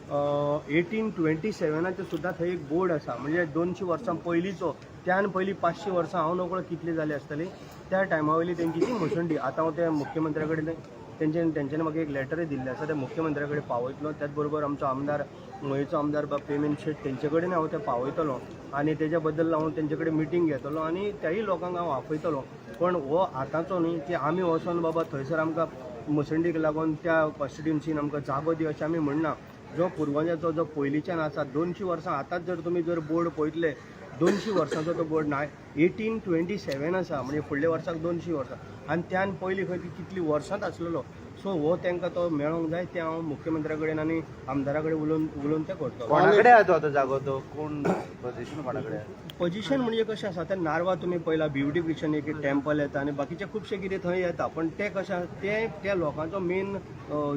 1827 सुद्दां थंय एक बोर्ड आसा, म्हणजे 200 वर्सां पयलींचो, त्यान पयलीं 500 वर्सां हांव नकळो कितली जाली आसतली त्या टायमा वयली तेंची ती मसंडी. आतां हांव त्या मुख्यमंत्र्या कडेन तेंच्यांनी म्हाका एक लेटरय दिल्लें आसा, त्या मुख्यमंत्र्या कडेन पावयतलो. त्याच बरोबर आमचो आमदार, मयेचो आमदार बाब पेमेन शेट, तेंचे कडेन हांव तें पावयतलो आनी तेज्या बद्दल हांव तेंचे कडेन मिटींग घेतलो आनी त्याय लोकांक हांव आपयतलो. पण हो आतांचो न्ही की आमी वचोन बाबा थंयसर आमकां मसंडीक लागून त्या कॉन्स्टिट्युन्सीन आमकां जागो दी अशें आमी म्हणना. जो पुर्वजांचो जो पयलींच्यान आसा 200 वर्सां, आतांच जर तुमी जर बोर्ड पळयतले 200 वर्सांचो तो बोर्ड ना, 1827 आसा, म्हणजे फुडल्या वर्साक 200 वर्सां आनी त्यान पयलीं खंय ती कितली वर्सांत आसलेलो. सो हो तांकां तो मेळोंक जाय, तें हांव मुख्यमंत्र्या कडेन आनी आमदारा कडेन उलोवन उलोवन तें करतलो.
कोणा कडेन आहा तो आतां जागो, तो कोण पोझिशन कोणा कडेन आहा?
पोझिशन म्हणजे कशें आसा, आतां नारवा तुमी पळयला ब्युटिफिकेशन एक टेम्पल येता आनी बाकीचे खुबशे कितें थंय येता, पण तें कशें आसा तें त्या लोकांचो मेन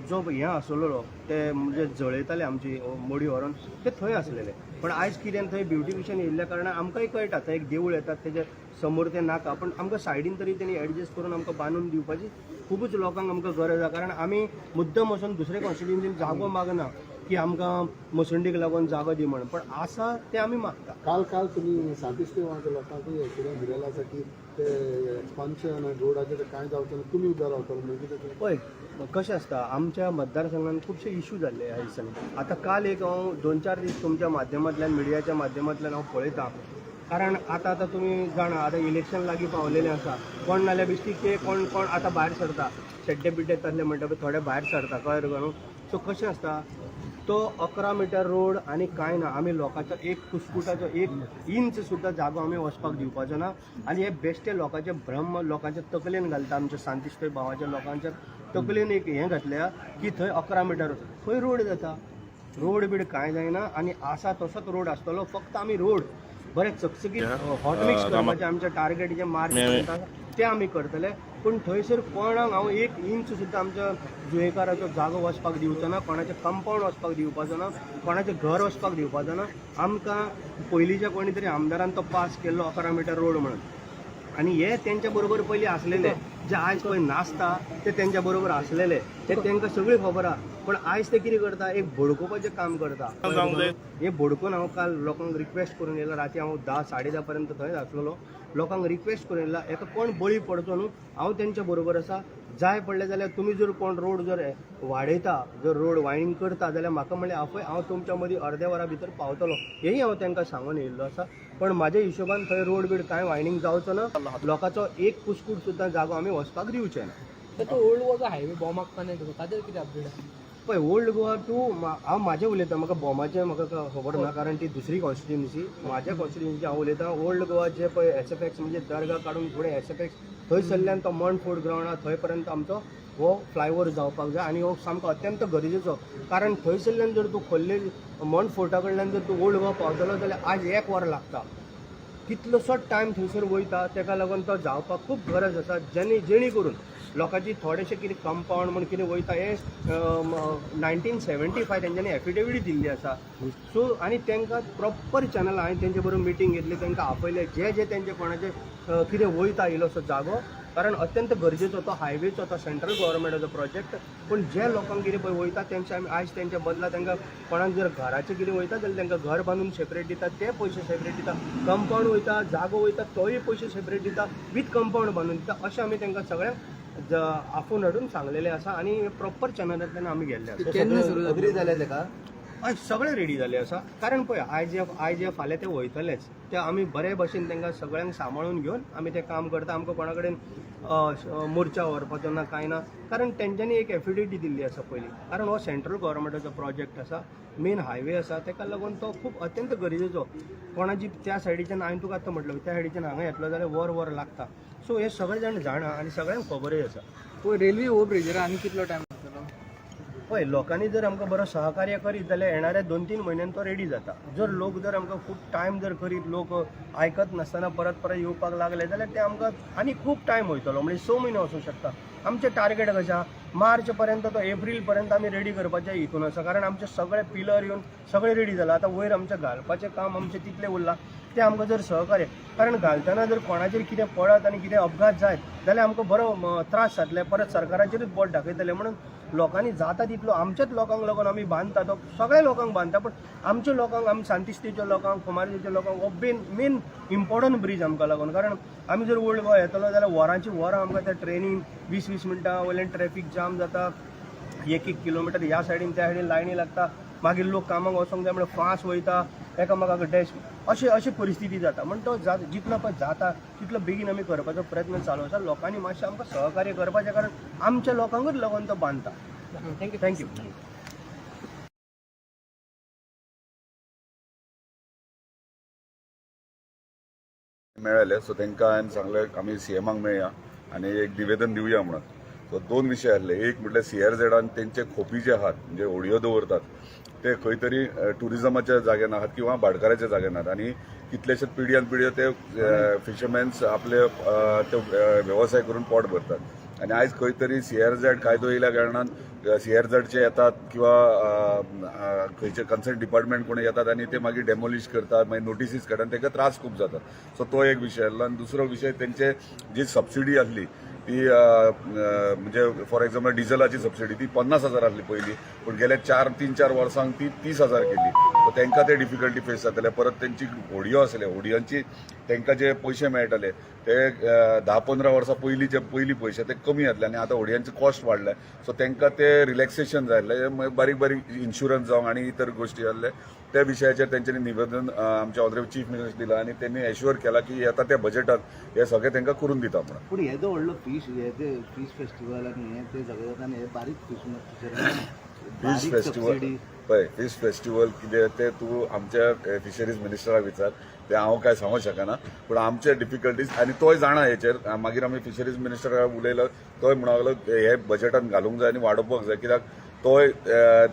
जो हें आसलेलो ते म्हणजे जळयताले आमची मोडी व्हरोन ते थंय आसलेले. पण आयज कितें थंय ब्युटिफिकेशन येयल्ल्या कारणान आमकांय कळटा थंय एक देवूळ येतात तेजे समोर तें नाका, पण आमकां सायडीन तरी तेणी एडजस्ट करून आमकां बांदून दिवपाची खुबूच लोकांक आमकां गरज आसा. कारण आमी मुद्दम वचून दुसरे कॉन्स्टिट्युन्सीन जागो मागना की आमकां मसंडीक लागून जागो दी म्हणून, पण आसा तें आमी मागता.
काल काल तुमी सांतिस्तेवाच्या लोकांकूय एक्सिडंट दिलेलो आसा की ते एक्सपान्शन आनी रोडाचेर कांय जावचें ना, तुमी उबे रावतले म्हणजे कितें?
पळय कशें आसता, आमच्या मतदारसंघान खुबशे इशू जाल्ले ह्या दिसांनी. आतां काल एक हांव 2-4 दीस तुमच्या माध्यमांतल्यान, मिडियाच्या माध्यमांतल्यान हांव पळयतां, कारण आतां आतां तुमी जाणा आतां इलेक्शन लागीं पावलेलें आसा, कोण नाल्यार बेश्टी ते कोण कोण आतां भायर सरता, शेड्डे बिड्डे तसले म्हणटा पळय थोडे भायर सरता, कळ्ळें तुका न्हू. सो कशें आसता तो 11 मिटर रोड आनी कांय ना, आमी लोकांचो एक कुस्कुटाचो 1 इंच सुद्दां जागो आमी वचपाक दिवपाचो ना. आनी हे बेश्टे लोकांचे भ्रम लोकांच्या तकलेन घालता, आमच्या सांतिश्तोय भावाच्या लोकांच्या तकलेन एक हें घातल्या की थंय 11 मिटर खंय रोड जाता, रोड बीड कांय जायना आनी आसा तसोच रोड आसतलो. फक्त आमी रोड बरें चकचकीत हॉट मिक्स करपाचें आमचें टार्गेट जें मार्च पर्यंत आसा तें आमी करतले. पूण थंयसर कोणाक हांव 1 इंच सुद्दां आमच्या जुयेकाराचो जागो वचपाक दिवचो ना, कोणाचें कंपावंड वचपाक दिवपाचो ना, कोणाचें घर वचपाक दिवपाचो ना. आमकां पयलींच्या कोणी तरी आमदारान तो पास केल्लो 11 मिटर रोड म्हणून, आनी हे तेंच्या बरोबर पयलीं आसलेले जे आयज पळय नाचता ते तेंच्या बरोबर आसलेले, ते तेंकां सगळी खबर आहा. पण आयज ते कितें करता, एक भडकोवपाचें काम करता. हे भडकून हांव काल लोकांक रिक्वेस्ट करून येयला, राती हांव 10, 10:30 पर्यंत थंयच आसलेलो, लोकांक रिक्वेस्ट करून येयला एका कोण बळी पडचो न्हू, हांव तेंच्या बरोबर आसा. जाय पडलें जाल्यार तुमी जर कोण रोड जर वाडयता, जर रोड वायडींग करता जाल्यार म्हाका म्हणलें आपय, हांव तुमच्या मदीं अर्द्या वरा भितर पावतलो, हेंय हांव तांकां सांगून येयल्लो आसा. पण म्हाज्या हिशोबान थंय रोड बीड कांय वायडींग जावचो ना, लोकांचो एक कुस्कूट सुद्दां जागो आमी वचपाक दिवचे ना.
तो ओल्ड गोवा हायवे बॉमाक कनेक्ट जाता ताजेर कितें अपडेट आसा?
पळय ओल्ड गोवा टू हांव म्हाजें उलयतां, म्हाका बॉमाचें म्हाका खबर ना, कारण ती दुसरी कॉन्स्टिट्युन्सी. म्हाज्या कॉन्स्टिट्युन्सी हांव उलयतां ओल्ड गोवा जे पळय SFX म्हणजे दर्गा काडून फुडें SFX थंयसरल्यान तो मॉन्टफोर्ट ग्रावंड आहा थंय पर्यंत आमचो हो फ्लायओवर जावपाक जाय आनी हो सामको अत्यंत गरजेचो, कारण थंयसरल्यान जर तूं खोल्ले मॉन्टफोर्टा कडल्यान जर तूं ओल्ड गोवा पावतलो जाल्यार आज 1 वर लागता, कितलोसो टायम थंयसर वयता. तेका लागून तो जावपाक खूब गरज आसा, जेणे करून लोकांची थोडेशे कितें कंपावंड म्हण कितें वयता हे 1975 तेंच्यांनी एफिडेवीट दिल्ली आसा. सो आनी तांकां प्रॉपर चॅनल हांवें तेंचे बरोबर मिटींग घेतली, तांकां आपयले, जे जे तेंचे कोणाचे कितें वयता इल्लोसो जागो, कारण अत्यंत गरजेचो तो हायवेचो, तो सेंट्रल गव्हर्मेंटाचो प्रोजेक्ट. पूण जे लोकांक कितें पळय वयता तेंचे आमी आयज तेंच्या बदला तांकां कोणाक जर घराचें कितें वयता जाल्यार तांकां घर बांदून सेपरेट दिता, ते पयशे सेपरेट दिता, कंपावंड वयता जागो वयता तोय पयशे सेपरेट दिता, वीथ कंपावंड बांदून दिता. अशें आमी तांकां सगळ्यांक आफोवन हाडून सांगलेलें आसा आनी प्रॉपर चॅनलांतल्यान आमी गेल्ले आसा.
केन्ना सुरू अग्री जालें ताका?
हय, सगळें रेडी जाल्लें आसा. कारण पळय, आयज जे फाल्यां ते वयतलेच, ते आमी बरे भशेन तांकां सगळ्यांक सांबाळून घेवन आमी तें काम करता. आमकां कोणा कडेन मोर्चा व्हरपाचो ना, कांय ना, कारण तेंच्यांनी एक एफिडेवीट दिल्ली आसा पयलीं. कारण हो सेंट्रल गव्हर्मेंटाचो प्रोजेक्ट आसा, मेन हायवे आसा, ताका लागून तो खूब अत्यंत गरजेचो. कोणाची त्या सायडीच्यान, हांवें तुका आतां म्हटलें, त्या सायडीच्यान हांगा येतलो जाल्यार वर वर लागता. सो हे सगळे जाण जाणा आनी सगळ्यांक खबरूय आसा.
पळय, रेल्वे ओव्हर ब्रिजर आनी कितलो टायम लागतलो?
पळय, लोकांनी जर आमकां बरो सहकार्य करीत जाल्यार येणाऱ्या 2-3 म्हयन्यान तो रेडी जाता. जर लोक जर आमकां खूब टायम जर करीत, लोक आयकत नासतना परत परत येवपाक लागले जाल्यार ते आमकां आनी खूब टायम वयतलो, म्हणजे 6 म्हयने वचूंक शकता. आमचें टार्गेट कशें आहा, मार्च पर्यंत तो, एप्रील पर्यंत आमी रेडी करपाचें हितून आसा. कारण आमचे सगळे पिलर येवन सगळे रेडी जाला. आतां वयर आमचें घालपाचें काम आमचें तितलें उरलां. तें आमकां जर सहकार्य, कारण घालतना जर कोणाचेर कितें पडत आनी कितें अपघात जायत जाल्यार आमकां बरो त्रास जातले, परत सरकाराचेरूच बोट दाखयतले. म्हणून लोकांनी जाता तितलो, आमच्याच लोकांक लागून आमी बांदता तो, सगळ्या लोकांक बांदता, पण आमच्या लोकांक, आमी सांतिस्तेच्या लोकांक, कुमारजुंवेच्या लोकांक हो मेन मेन इम्पॉर्टंट ब्रीज आमकां लागून. कारण आमी जर ओल्ड गोवा येतलो जाल्यार वरांची वरां आमकां त्या ट्रेनीन 20-20 मिनटां वयल्यान ट्रॅफीक जाम जाता. एक एक किलोमिटर ह्या सायडीन त्या सायडीन लायनी लागता. मागीर लोक कामाक वचोंक जाय म्हणल्यार फास्ट वयता, एकामेकाक डॅश, अशें अशी परिस्थिती जाता. म्हण तो जितलो पळय जाता तितलो बेगीन आमी करपाचो प्रयत्न चालू आसा. लोकांनी मातशें आमकां सहकार्य करपाचें, कारण आमच्या लोकांकूच लागून तो बांदता.
Thank you.
Thank you.
मेळ्ळेले, सो तांकां हांवें सांगलें, आमी सीएमाक मेळया आनी एक निवेदन दिवया म्हणून. सो दोन विशय आसले. एक म्हटल्यार सीआरझेडान तेंचे खोपी जे आहात, म्हणजे होडयो दवरतात, ते खंय तरी टुरिझमाच्या जाग्यान आहात किंवा भाटकाराच्या जाग्यान आहात आनी कितलेशेच पिढयान पिढयो ते फिशरमॅन्स आपले ते वेवसाय करून पोट भरतात. आनी आयज खंय तरी सीआरझेड कायदो येयल्या कारणान सीआरझेडचे येतात किंवा अ, अ, खंयचे कन्सर्न डिपार्टमेंट कोण येतात आनी ते मागीर डेमोलिश करतात, मागीर नोटिसीस काडटा आनी ताका त्रास खूब जातात. सो तो एक विशय आसलो. आनी दुसरो विशय, तेंचे जी सबसिडी आसली ती अ, अ, म्हणजे फॉर एक्झाम्पल डिझलाची सबसिडी ती 50,000 आसली पयलीं, पूण गेल्या 3-4 वर्सांक ती 30,000 केली. सो तांकां ते डिफिकल्टी फेस जातले. परत तेंची होडयो आसले, होडयांची तांकां जे पयशे मेळटाले ते 10-15 वर्सां पयलीं जे पयलीं पयशे ते कमी जातले आनी आतां होडयांचे कॉस्ट वाडले. सो तांकां ते रिलॅक्सेशन जाय आसलें. बारीक बारीक इन्शुरन्स जावं आनी इतर गोश्टी आहले, त्या विशयाचेर तेंच्यांनी निवेदन आमच्या ऑनरेबल चीफ मिनिस्टर दिला आनी त्यांनी एश्युअर केला की येता त्या बजेटात हे सगळें तांकां करून दिता म्हणून.
पूण हे जो व्हडलो फीश, हे ते फीश फेस्टिवल आनी हे ते सगळें जाता आनी हे बारीक फीश
फीश फेस्टिवल, पळय, फीश फेस्टिवल कितें ते तूं आमच्या फिशरीज मिनिस्टराक विचार. ते हांव काय सांगूंक शकना. पूण आमचे डिफिकल्टीज आनी तोय जाणा हेचेर. मागीर आमी फिशरीज मिनिस्टराक उलयलो, तोय म्हणूंक लागलो हे बजेटान घालूंक जाय आनी वाडोवपाक जाय, कित्याक तोय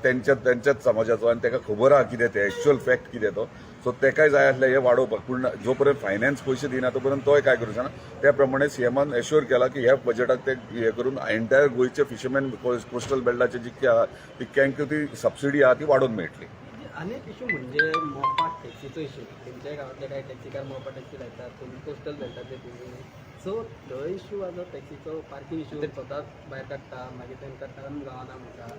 तेंच्याच समाजाचो आनी ताका खबर आहा कितें तें एक्च्युअल फॅक्ट कितें तो. सो तेकाय जाय आसलें हे वाडोवपाक, पूण जो पर्यंत फायनान्स पयशे दिना तो पर्यंत तोय काय करूं शकना. त्या प्रमाणे सीएमान एश्युअर केला की ह्या बजेटाक ते हे करून एंटायर गोंयचे फिशरमॅन, कोस्टल बेल्टाचे जितके आहा तितक्यांक ती सबसिडी आहा ती वाडोवन मेळटली.
आनी एक इशू म्हणजे मोपा टॅक्सीचो इशू. तुमच्या गांवांतले कांय टॅक्सीकार मोपा टॅक्सी लायतात, तुमी कोस्टल मेळटात ते तुमी. सो तो इशू आसा टॅक्सीचो, पार्किंग इशू, स्वताच भायर काडटा, मागीर तांकां टर्न गावना म्हणटा.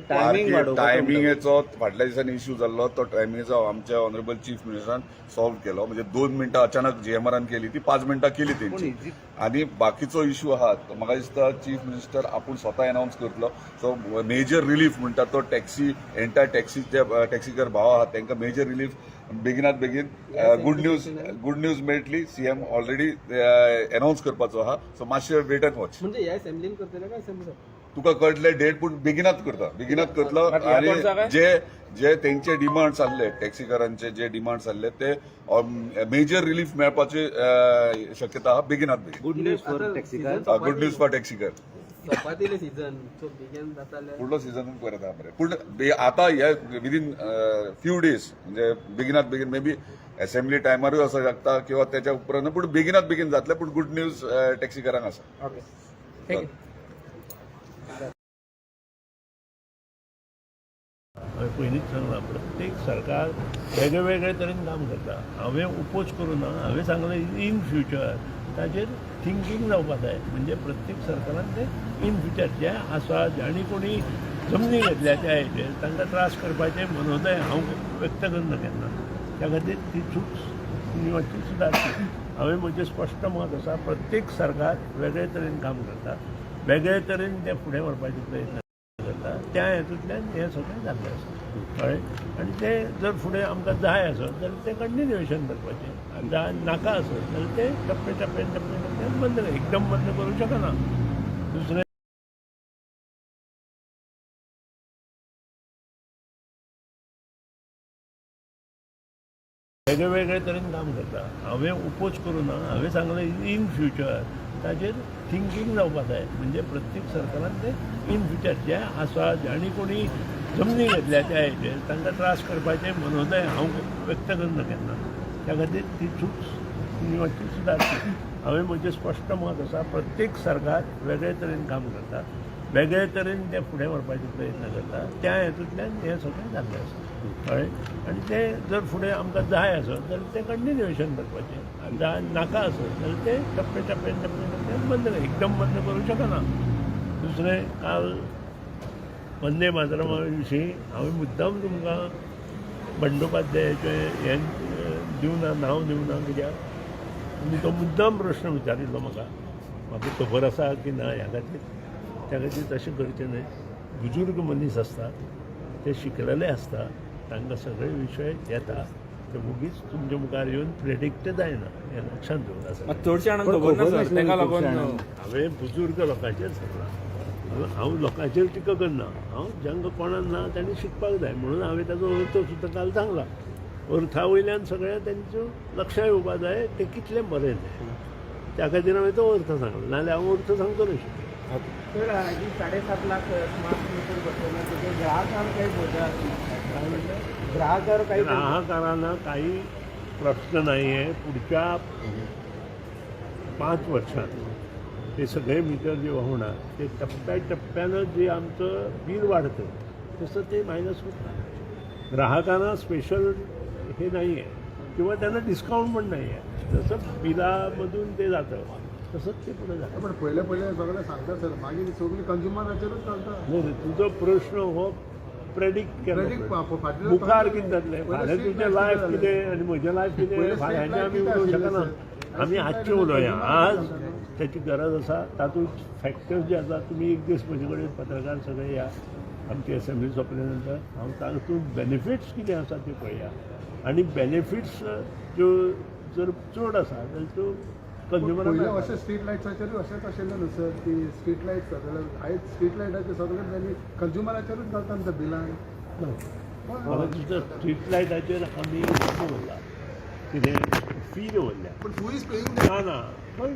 टायमींग वाडोवपाचो.
टायमिंगेचो फाटल्या दिसांनी इश्यू जाल्लो, तो टायमिंगेचो आमच्या ऑनरेबल चीफ मिनिस्टरान सॉल्व केलो. म्हणजे 2 मिनटां अचानक जीएमआरान केली, ती 5 मिनटां केली तेंची. आनी बाकीचो इश्यू आहा तो म्हाका दिसता चीफ मिनिस्टर आपूण स्वता अनावन्स करतलो. सो मेजर रिलीफ म्हणटा तो टॅक्सी, एंटायर टॅक्सी, जे टॅक्सीकर भाव आहात तांकां मेजर रिलीफ बेगिनात बेगीन गुड न्यूज, गुड न्यूज मेळटली. सीएम ऑलरेडी अनावन्स करपाचो आहा. सो मातशें वेट अँड वॉच.
म्हणजे ह्या असेंब्लीन करतले काय असेंब्ली?
तुका कळटले डेट, पूण बेगिनात करता, बेगिनात करतलो.
मात ह्या वर्सा
आणि
काय?
जे जे तेंचे डिमांड्स आहले, टॅक्सीकारांचे जे डिमांड्स आहले, ते मेजर रिलीफ मेळपाची शक्यता आहा बेगिनात बेगीन.
गुड न्यूज फॉर टॅक्सीकार.
गुड न्यूज फॉर टॅक्सीकार.
सोंपात येयले सीझन, सो बेगीन जाता जाल्यार.
फुडलो सीझन परत आहा मरे. पूण आतां हे विदीन फ्यू डेज, म्हणजे बेगिनात बेगीन, मे बी असेंब्ली टायमारूय असो शकता किंवा त्याच्या उपरांत, पूण बेगिनात बेगीन जातले. पूण गुड न्यूज टॅक्सीकारांक आसा.
Okay, thank you.
हांवें पयलींच सांगलां, प्रत्येक सरकार वेगळे वेगळे तरेन काम करता. हांवें ओपोज करूं ना. हांवें सांगलें, इन फ्युचर ताजेर थिंकींग जावपा जाय. म्हणजे प्रत्येक सरकारान ते इन फ्युचर जे आसा, जाणी कोणी जमनी घेतल्या त्या हेजेर, तांकां त्रास करपाचें मनोदय हांव व्यक्त करना केन्ना. त्या खातीर ती चूक तुमी मातशी सुदारची. हांवें म्हजें स्पश्ट मत आसा, प्रत्येक सरकार वेगळे तरेन काम करता, वेगळे तरेन तें फुडें व्हरपाचे प्रयत्न करता. त्या हेतूंतल्यान हें सगळें जाल्लें आसा. कळ्ळें आनी ते जर फुडें आमकां जाय आसत जाल्यार तें कंटिन्युएशन करपाचें आनी जाय नाका आसत जाल्यार ते टप्पे टप्प्यान टप्प्या टप्प्यान बंद, एकदम बंद करूंक शकना. दुसरें, वेगळे वेगळे तरेन काम करता. हांवें ओपोज करूं ना. हांवें सांगलें, इन फ्युचर ताजेर थिंकींग जावपा जाय. म्हणजे प्रत्येक सरकारान ते इन फ्युचर जे आसा, जांणी कोणी जमनी घेतल्या त्या हेजेर, तांकां त्रास करपाचें मनोदय हांव व्यक्त करना केन्ना. त्या खातीर ती चूक तुमी मातशी सुदारची. हांवें म्हजें स्पश्ट मत आसा, प्रत्येक सरकार वेगळे तरेन काम करता, वेगळे तरेन ते फुडें व्हरपाचे प्रयत्न करता. त्या हेतूंतल्यान हें सगळें जाल्लें आसा, कळ्ळें? आनी ते जर फुडें आमकां जाय आसत जाल्यार तें कंटिन्युएशन करपाचें आनी जाय नाका आसत जाल्यार ते टप्पे टप्प्यान टप्प्या टप्प्यान बंद, एकदम बंद करूंक शकना. दुसरें, काल वंदे मातरमा विशीं हांवें मुद्दाम तुमकां बंडोपाध्यायाचें हें दिवना, नांव दिवना, कित्याक तुमी तो मुद्दाम प्रश्न विचारिल्लो म्हाका, म्हाका खबर आसा की ना ह्या खातीर. त्या खातीर तशें करचें न्हय. बुजुर्ग मनीस आसता, ते शिकलेले आसता, तांकां सगळे विशय येता. ते वगीच तुमच्या मुखार येवन प्रेडिक्ट जायना हें लक्षांत दवरा.
मात चडशे जाणांक खबर ना सर, ताका लागून.
हांवें बुजुर्ग लोकांचेर सांगलां. हांव लोकांचेर टिका करना. हांव जांकां कोणाक ना तांणी शिकपाक जाय म्हणून हांवें ताजो अर्थ सुद्दां काल सांगला. अर्था वयल्यान सगळें तांच्यो लक्षां येवपा जाय तें कितलें बरें तें. त्या खातीर हांवें तो अर्थ सांगलो, नाजाल्यार हांव अर्थ सांगतलो आशिल्लो.
तर ही 7.5 लाख स्मार्ट मीटर बसवणार, त्याचे ग्राहकांना काही बोजा?
काय म्हणलं?
ग्राहकावर काही
ग्राहकांना काही प्रश्न नाही आहे. पुढच्या 5 वर्षात ते सगळे मीटर जेव्हा होणार, ते टप्प्याटप्प्यानं जे आमचं बिल वाढतं तसं ते मायनस होत नाही. ग्राहकांना स्पेशल हे नाही आहे किंवा त्यांना डिस्काउंट पण नाही आहे. जसं बिलामधून ते जातं तसंच ते पुढे जातं.
पण पयले पयले सगळे सांगता सर, मागीर सगळी कंज्युमराचेरूच चलता.
नाही, तुजो प्रश्न हो प्रेडिक्ट केलो.
Predict फाटल्या
मुखार कितें जातलें?
पयले
फाल्यां
street
तुजें
light
life
कितें?
कितें आनी म्हजें लायफ कितें,
पयले
फाल्यांचें
street
आमी
light
उलोवंक
कितें
शकना.
आशिल्लें?
आमी आजचें उलोवया. आज त्याची गरज आसा. तातूंत फॅक्टर्स जे आसा, तुमी एक दीस म्हजे कडेन पत्रकार सगळे या. आमची असेंब्ली सोंपले नंतर हांव तातूंत बेनिफिट्स कितें आसा ते पळया आनी बेनिफिट्स ज्यो जर चड आसा जाल्यार त्यो
पयले
कंज्युमराक.
अशें स्ट्रीट लायट्साचेरूय अशेंच आशिल्लें न्हू सर, की स्ट्रीट लायट सगळे आयज स्ट्रीट लायटाचे सगळे तांणी कंज्युमराचेरूच घालता न्हू ते बिलान.
म्हाका दिसता स्ट्रीट लायटाचेर आमी हें दवरला, कितें, फी दवरल्या.
पण who is paying?
ना ना, पण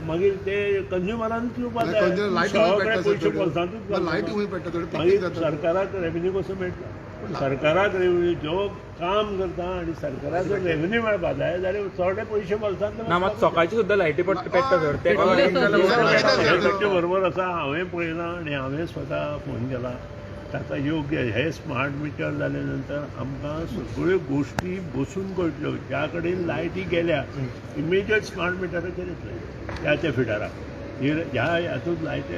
मागीर ते कंज्युमरानूच दिवपा जाय.
लायटी
सगळे पयशे बोल्सांतूच.
लायटी खंय पेट्टा थोडी.
मागीर सरकाराक रेवेन्यू कसो मेळटलो? सरकाराक रेवेन्यू जो काम करता आनी सरकाराक जर रेवेन्यू मेळपा जाय जाल्यार थोडे पयशे बोल्सांतले.
ना, मात सकाळची सुद्दां लायटी पेट्टा सर, तेका लागून.
तुमचें बरोबर आसा. हांवें पळयलां आनी हांवें स्वता फोन केला ताका. योग्य हे स्मार्ट मिटर जाले नंतर आमकां सगळ्यो गोश्टी बसून कळटल्यो. ज्या कडेन लायटी गेल्या, इमिजिएट स्मार्ट मिटराचेर येतले त्या त्या फिडराक, ह्या हातूंत लायट,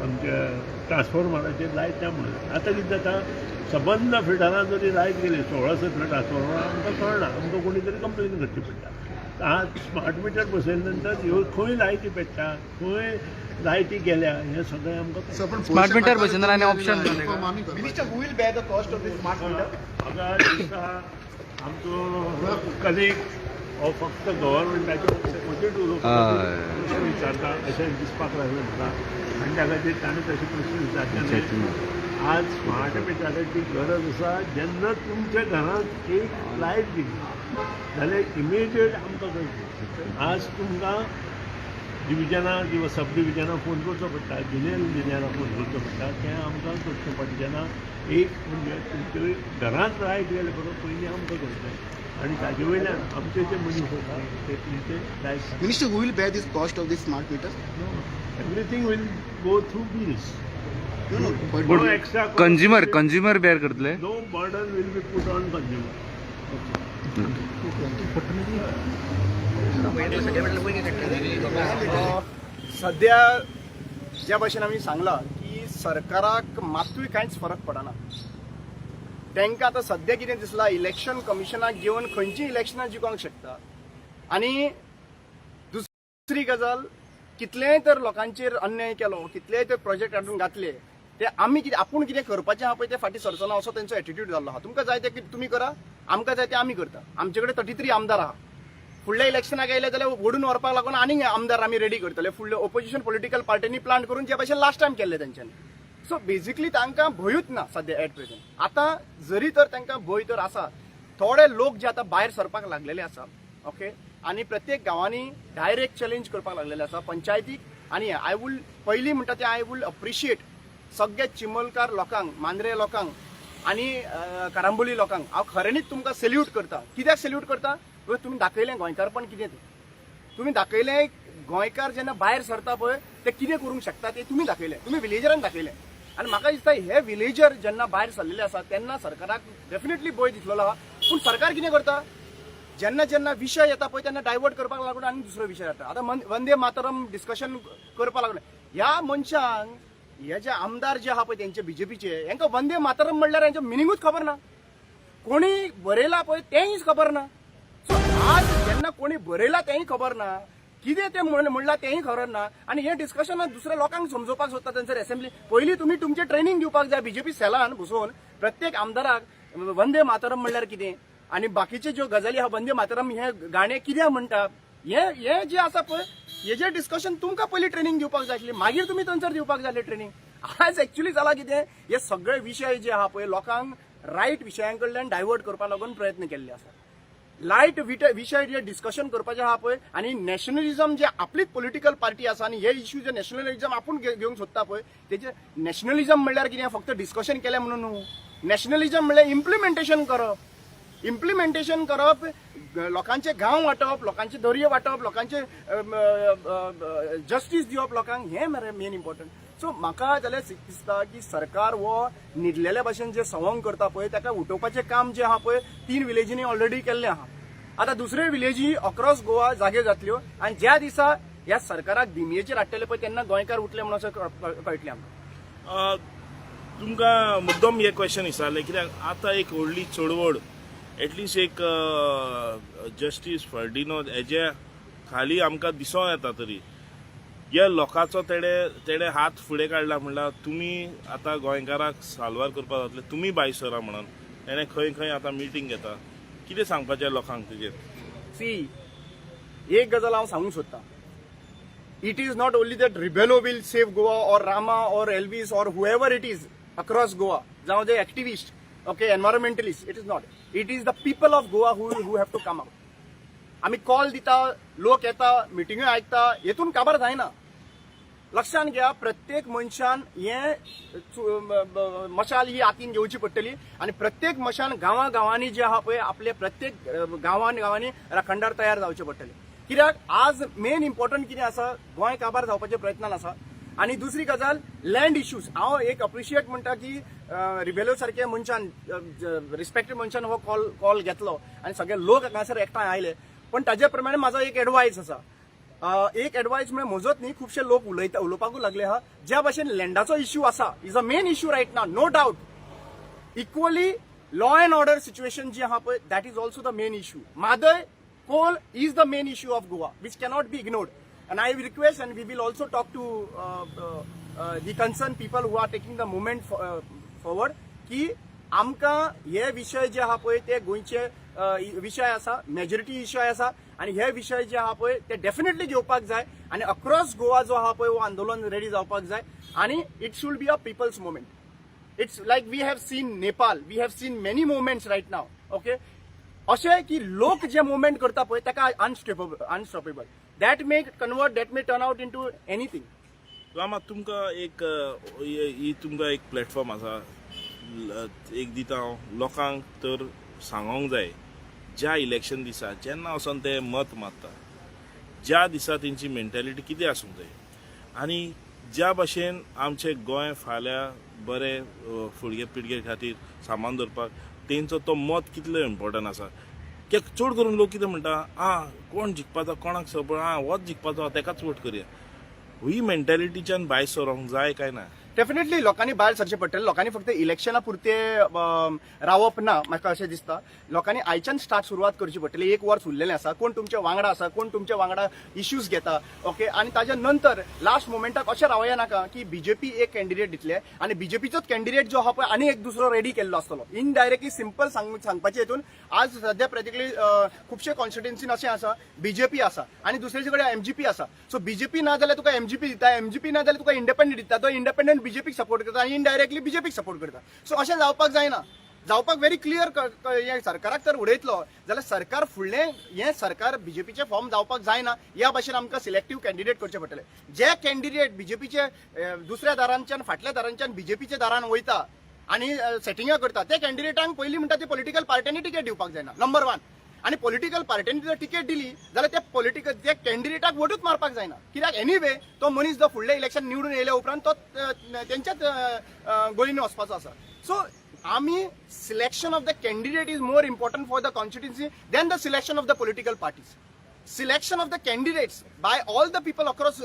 आमच्या ट्रान्सफॉर्मराचेर लायट ना म्हणून. आतां कितें जाता, सबंद फिडरां जरी लायट गेली, 16-17 ट्रान्सफॉर्मरां, आमकां कळना, आमकां कोणी तरी कंप्लेन करची पडटा. आज स्मार्ट मिटर बसयले नंतर ह्यो खंय लायटी पेट्टा, खंय लायटी गेल्या, हें सगळें आमकां.
स्मार्ट मिटर बसयतना आनी option.
Minister, who will bear the cost of this smart meter?
म्हाका दिसता आमचो कलीग हो फक्त गव्हर्मेंटाचे ओपोजीट उलोवपा प्रश्न विचारता अशें दिसपाक लागलें म्हाका आनी त्या खातीर ताणें तशे प्रश्न विचारचे न्हय. आज स्मार्ट मिटराची गरज आसा. जेन्ना तुमच्या घरांत एक लायट गेली जाल्यार इमिजिएट आमकां कळटलें. आज तुमकां डिविजना किंवा सब डिविजना फोन करचो पडटा, जुनियर इंजिनियराक फोन करचो पडटा. तें आमकां करचें पडटा. जेन्ना एक म्हणजे तुमचे घरांत लायट गेले बरोबर पयलीं आमकां कळटलें आनी ताजे वयल्यान आमचे जे मनीस आसा ते तुमचे light.
Minister, who will bear this cost of this smart meter?
Everything will go through bills.
No, but
No extra cost.
Consumer consumer bear करतले.
No burden will be put on consumer.
सध्या ज्या भाशेन आमी सांगलां की सरकाराक मातूय कांयच फरक पडना. तांकां आतां सध्या कितें दिसलां, इलेक्शन कमिशनाक घेवन खंयचीय इलेक्शनां जिखोंक शकता. आनी दुसरी गजाल, कितलेय तर लोकांचेर अन्याय केलो, कितलेय तर प्रोजेक्ट हाडून घातले. ते आमी कितें आपूण कितें करपाचें आहा पळय ते फाटीं सरचो ना असो तेंचो एटिट्यूड जाल्लो आहा. तुमकां जाय ते तुमी करा, आमकां जाय ते आमी करता. आमचे कडेन 33 आमदार आहा. फुडल्या इलेक्शनाक येयले जाल्यार ओडून व्हरपाक लागून आनीक आमदार आमी रेडी करतले. फुडले ओपोजिशन पॉलिटिकल पार्टींनी प्लान करून जे भशेन लास्ट टायम केल्ले तेंच्यांनी. सो बेजिकली तांकां भंयूच ना सद्या एट प्रेझेंट. आतां जरी तर तांकां भंय तर आसा, थोडे लोक जे आतां भायर सरपाक लागलेले आसा, ओके, आनी प्रत्येक गांवांनी डायरेक्ट चॅलेंज करपाक लागलेले आसा पंचायतीक. आनी I would पयलीं म्हणटा ते I would appreciate सगळे चिमलकार लोकांक, मांद्रे लोकांक आनी कारांबोली लोकांक हांव खऱ्यांनीच तुमकां सेल्यूट करता. कित्याक सेल्यूट करता? तुमी दाखयलें गोंयकारपण कितें तें. तुमी दाखयलें गोंयकार जेन्ना भायर सरता पळय ते कितें करूंक शकता ते तुमी दाखयलें, तुमी विलेजरान दाखयलें. आनी म्हाका दिसता हे विलेजर जेन्ना भायर सरलेले आसा तेन्ना सरकाराक डेफिनेटली भंय दिसलेलो आहा. पूण सरकार कितें करता, जेन्ना जेन्ना विशय येता पळय तेन्ना डायवर्ट करपाक लागून आनी दुसरो विशय येता. आतां वंदे मातरम डिस्कशन करपाक लागलें. ह्या मनशांक, हे जे आमदार जे आहा पळय तेंचे बीजेपीचे, हेंकां वंदे मातरम म्हणल्यार हेंचें मिनिंगूच खबर ना. कोणी बरयला पळय तेंय खबर ना. सो आज जेन्ना कोणी बरयला तेंय खबर ना, कितें तें म्हणलां तेंय खबर ना, आनी हें डिस्कशन दुसऱ्या लोकांक समजोवपाक सोदता थंयसर एसेंब्ली. पयलीं तुमी तुमचें ट्रेनींग दिवपाक जाय बीजेपी सेलान बसोवन प्रत्येक आमदाराक वंदे मातरम म्हणल्यार कितें आनी बाकीच्यो ज्यो गजाली आहा वंदे मातरम हें गाणें कित्याक म्हणटा, हें जें आसा पळय हेजें डिस्कशन तुमकां पयलीं ट्रेनींग दिवपाक जाय आसली, मागीर तुमी थंयसर दिवपाक जाय आसलें ट्रेनींग. आज एक्चुली जालां कितें, हे सगळे विशय जे आहा पळय लोकांक रायट विशयां कडल्यान डायवर्ट करपाक लागून प्रयत्न केल्ले आसा. लायट विशय जे डिस्कशन करपाचे आहा पळय आनी नॅशनलिझम जे आपलीच पॉलिटिकल पार्टी आसा आनी हे इश्यू जे नॅशनलिझम आपूण घेवंक सोदता पळय तेजे नॅशनलिझम म्हणल्यार कितें, फक्त डिस्कशन केलें म्हणून न्हू. नॅशनलिझम म्हणल्यार इम्प्लिमेंटेशन करप, इम्प्लिमेंटेशन करप, लोकांचे गांव वांटप, लोकांचे दर्ये वांटप, लोकांचे जस्टीस दिवप लोकांक, हें मरे मेन इम्पॉर्टंट. सो म्हाका जाल्यार दिसता की सरकार हो न्हिदलेल्या भाशेन जे सवंग करता पळय ताका उठोवपाचें काम जें आहा पळय 3 विलेजींनी ऑलरेडी केल्लें आहा. आतां दुसरे विलेजी अक्रॉस गोवा जागे जातल्यो आनी ज्या दिसा ह्या सरकाराक दिमयेचेर हाडटले पळय तेन्ना गोंयकार उठले म्हणून अशें कळटलें आमकां.
तुमकां मुद्दम हें क्वेश्चन विचारलें कित्याक आतां एक व्हडली चळवळ एटलिस्ट एक जस्टीस फर्डिनो हेजे खाली आमकां दिसों येता तरी ह्या लोकांचो तेणे हात फुडें काडला म्हणल्यार तुमी आतां गोंयकाराक साल्वार करपाक जातले, तुमी भायर सरा म्हणून तेणे खंय खंय आतां मिटींग घेता. कितें सांगपाचें लोकांक तेजेर?
सी, एक गजाल हांव सांगूंक सोदतां, it is not only that Rebelo will save Goa or Rama or Elvis or whoever it is across Goa, जावं जे activist, okay, environmentalist, it is not. It is the people of Goa who have to come out. आमी call दिता, लोक येता, मिटिंग्यो आयकता, हेतून काबार जायना. लक्षांत घ्या, प्रत्येक मनशान हें मशाल ही हातीन घेवची पडटली आनी प्रत्येक मनशान गांवा गांवांनी जे आहा पळय आपले प्रत्येक गांवान गांवांनी राखणदार तयार जावचे पडटले. कित्याक आज मेन इम्पॉर्टंट कितें आसा, गोंय काबार जावपाच्या प्रयत्नान आसा. आनी दुसरी गजाल लँड इश्यूज. हांव एक अप्रिशिएट म्हणटा की रिबेलो सारके मनशान, रिस्पेक्टेड मनशान हो कॉल घेतलो आनी सगळे लोक हांगासर एकठांय आयले. पण ताजे प्रमाणे म्हाजो एक एडवायस आसा. एक एडवायस म्हळ्यार म्हजोच न्ही, खुबशे लोक उलयता उलोवपाकूय लागले आहा. ज्या भाशेन लँडाचो इश्यू आसा is a main issue right now, no doubt. Equally law and order situation जी आहा पळय that is also the main issue. Mhadei coal is the main issue of Goa which cannot be ignored. And I request, and we will also talk to the concerned people who are taking the movement forward, की आमकां हे विशय जे आहा पळय ते गोंयचे विशय आसा, मेजॉरिटी विशय आसा आनी हे विशय जे आहा पळय ते डेफिनेटली घेवपाक जाय आनी अक्रॉस गोवा जो आहा पळय हो आंदोलन रेडी जावपाक जाय आनी it should be a people's movement. It's like we have seen Nepal, we have seen many movements right now, okay, अशें की लोक जे मुवमेंट करता पळय ताका unstoppable, that may convert, that may turn out into anything.
Rama, तुमकां एक ही तुमकां एक प्लॅटफॉर्म आसा, एक दिता हांव लोकांक तर सांगोंक जाय, ज्या इलेक्शन दिसा जेन्ना वचोन ते मत मारता ज्या दिसा तेंची मेंटेलिटी कितें आसूंक जाय आनी ज्या भाशेन आमचें गोंय फाल्यां बरें फुडगे पिळगे खातीर सामान दवरपाक तेंचो तो मत कितलो इम्पॉर्टंट आसा. कित्याक चड करून लोक कितें म्हणटा, आं कोण जिखपाचो, कोणाक सपोर्ट, आं होच जिखपाचो, तेकाच वोट करया. ही मेंटेलिटीच्यान भायर सरोंक जाय काय ना?
डेफिनेटली लोकांनी भायर सरचें पडटलें. लोकांनी फक्त इलेक्शना पुरते रावप ना, म्हाका अशें दिसता. लोकांनी आयच्यान स्टार्ट सुरवात करची पडटली. एक वर्स उरलेलें आसा. कोण तुमच्या वांगडा आसा, कोण तुमच्या वांगडा इश्यूज घेता, ओके, आनी ताच्या नंतर लास्ट मोमेंटाक अशें रावया नाका की बीजेपी एक कॅन्डिडेट दितले आनी बीजेपीचोच कॅन्डिडेट जो आहा पळय आनी एक दुसरो रेडी केल्लो आसतलो. इनडायरेक्टली सिंपल सांगपाचे हितून आज सध्या प्रॅक्टिकली खुबशे कॉन्स्टिट्युन्सीन अशें आसा, बीजेपी आसा आनी दुसरे कडेन एमजीपी आसा. सो बीजेपी ना जाल्यार तुका एमजीपी दिता, एमजीपी ना जाल्यार तुका इंडिपेंडंट दिता. तो इंडिपेंडंट बीजेपीक सपोर्ट करता आनी इनडायरेक्टली बीजेपीक सपोर्ट करता. सो अशें जावपाक जायना. जावपाक व्हेरी क्लियर, हें सरकाराक जर उडयतलो जाल्यार सरकार फुडलें हें सरकार बीजेपीचें फॉर्म जावपाक जायना. ह्या भाशेन आमकां सिलेक्टीव कॅन्डिडेट करचे पडटले. जे कॅन्डिडेट बीजेपीचे दुसऱ्या दारांच्यान, फाटल्या दारांच्यान बीजेपीच्या दारान वयता आनी सेटिंगां करता, ते कॅन्डिडेटांक पयलीं म्हणटा ते पॉलिटिकल पार्ट्यांनी तिकेट दिवपाक जायना, नंबर वन. आनी पॉलिटिकल पार्ट्यांनी जर तिकेट दिली जाल्यार ते पॉलिटिकल त्या कॅन्डिडेटाक वोटूच मारपाक जायना, कित्याक एनीवे तो मनीस जो फुडले इलेक्शन निवडून येयल्या उपरांत तो तेंच्याच गोळीनी वचपाचो आसा. सो आमी selection of the candidate is more important for the constituency than the selection of the political parties. Selection of the candidates by all the people across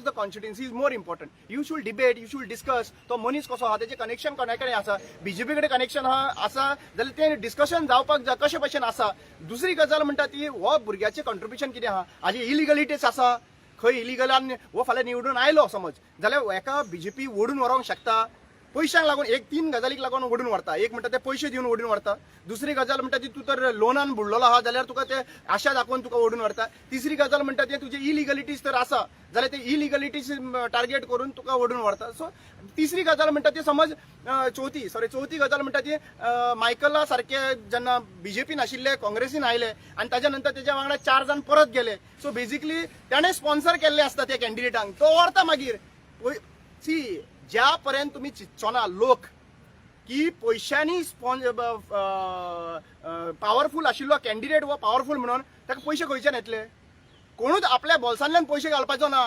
the constituency is more important. You should debate, you should discuss. तो मनीस कसो आहा, तेचें connection कोणा कडेन आसा, BJP कडेन connection आहा आसा जाल्यार तें डिस्कशन जावपाक जाय कशे भशेन आसा. दुसरी गजाल म्हणटा ती हो भुरग्याचें कॉन्ट्रिब्युशन कितें आहा, हाजे इलिगलिटीज आसा खंय इलिगलान हो फाल्यां निवडून आयलो समज जाल्यार हेका बीजेपी ओडून व्हरोंक शकता पयशांक लागून. एक तीन गजालीक लागून ओडून व्हरता. एक म्हणटा ते पयशे दिवन ओडून व्हरता. दुसरी गजाल म्हणटा ती तूं तर लोनान बुडलेलो आहा जाल्यार तुका ते आशा दाखोवन तुका ओडून व्हरता. तिसरी गजाल म्हणटा ते तुजे इलिगलिटीज तर आसा जाल्यार ते इलिगलिटीज टार्गेट करून तुका ओडून व्हरता. सो तिसरी गजाल म्हणटा ती समज चवथी, सॉरी, चवथी गजाल म्हणटा ती मायकला सारके जेन्ना बीजेपीन आशिल्ले काँग्रेसीन आयले आनी ताच्या नंतर तेच्या वांगडा चार जाण परत गेले. सो बेजिकली ताणें स्पॉन्सर केल्ले आसता त्या कॅन्डिडेटांक, तो व्हरता मागीर. सी, ज्या पर्यंत तुमी चिंतचो लोक की पयशांनी पावरफूल आशिल्लो कॅन्डिडेट हो पावरफूल म्हणून, ताका पयशे खंयच्यान येतले? कोणूच आपल्या बोल्सांतल्यान पयशे घालपाचो ना.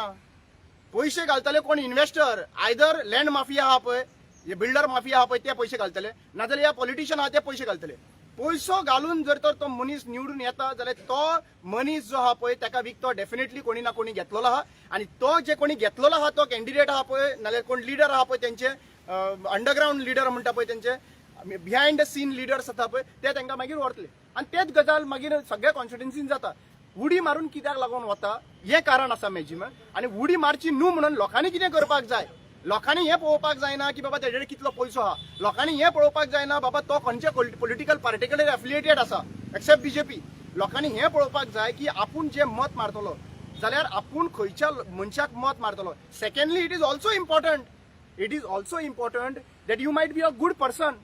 पयशे घालतले कोण? इन्व्हेस्टर, आयदर लँड माफिया आहा पळय, बिल्डर माफिया आहा पळय, ते पयशे घालतले, नाजाल्यार ह्या पॉलिटिशियन आहा ते पयशे घालतले. पयसो घालून जर तर तो मनीस निवडून येता जाल्यार तो मनीस जो आहा पळय ताका विकतो डेफिनेटली कोणी ना कोणी घेतलेलो आहा. आनी तो जे कोणी घेतलेलो आहा तो कॅन्डिडेट आहा पळय, नाजाल्यार कोण लिडर आहा पळय, तेंचे अंडरग्रावंड लिडर म्हणटा पळय, तेंचे बिहायंड the scene leaders आसा पळय, ते तांकां मागीर व्हरतले. आनी तेच गजाल मागीर सगळ्या कॉन्स्टिट्युन्सीन जाता. उडी मारून कित्याक लागून वता हें कारण आसा मॅक्झिमम. आनी उडी मारची न्हू म्हणून लोकांनी कितें करपाक जाय? लोकांनी हें पळोवपाक जायना की बाबा तेजे कितलो पयसो आहा. लोकांनी हें पळोवपाक जायना बाबा तो खंयच्या पॉलिटिकल पार्टी कडेन एफिलिएटेड आसा एक्सेप्ट बीजेपी. लोकांनी हें पळोवपाक जाय की आपूण जें मत मारतलो जाल्यार आपूण खंयच्या मनशाक मत मारतलो. Secondly, it is also important that you might be a good person,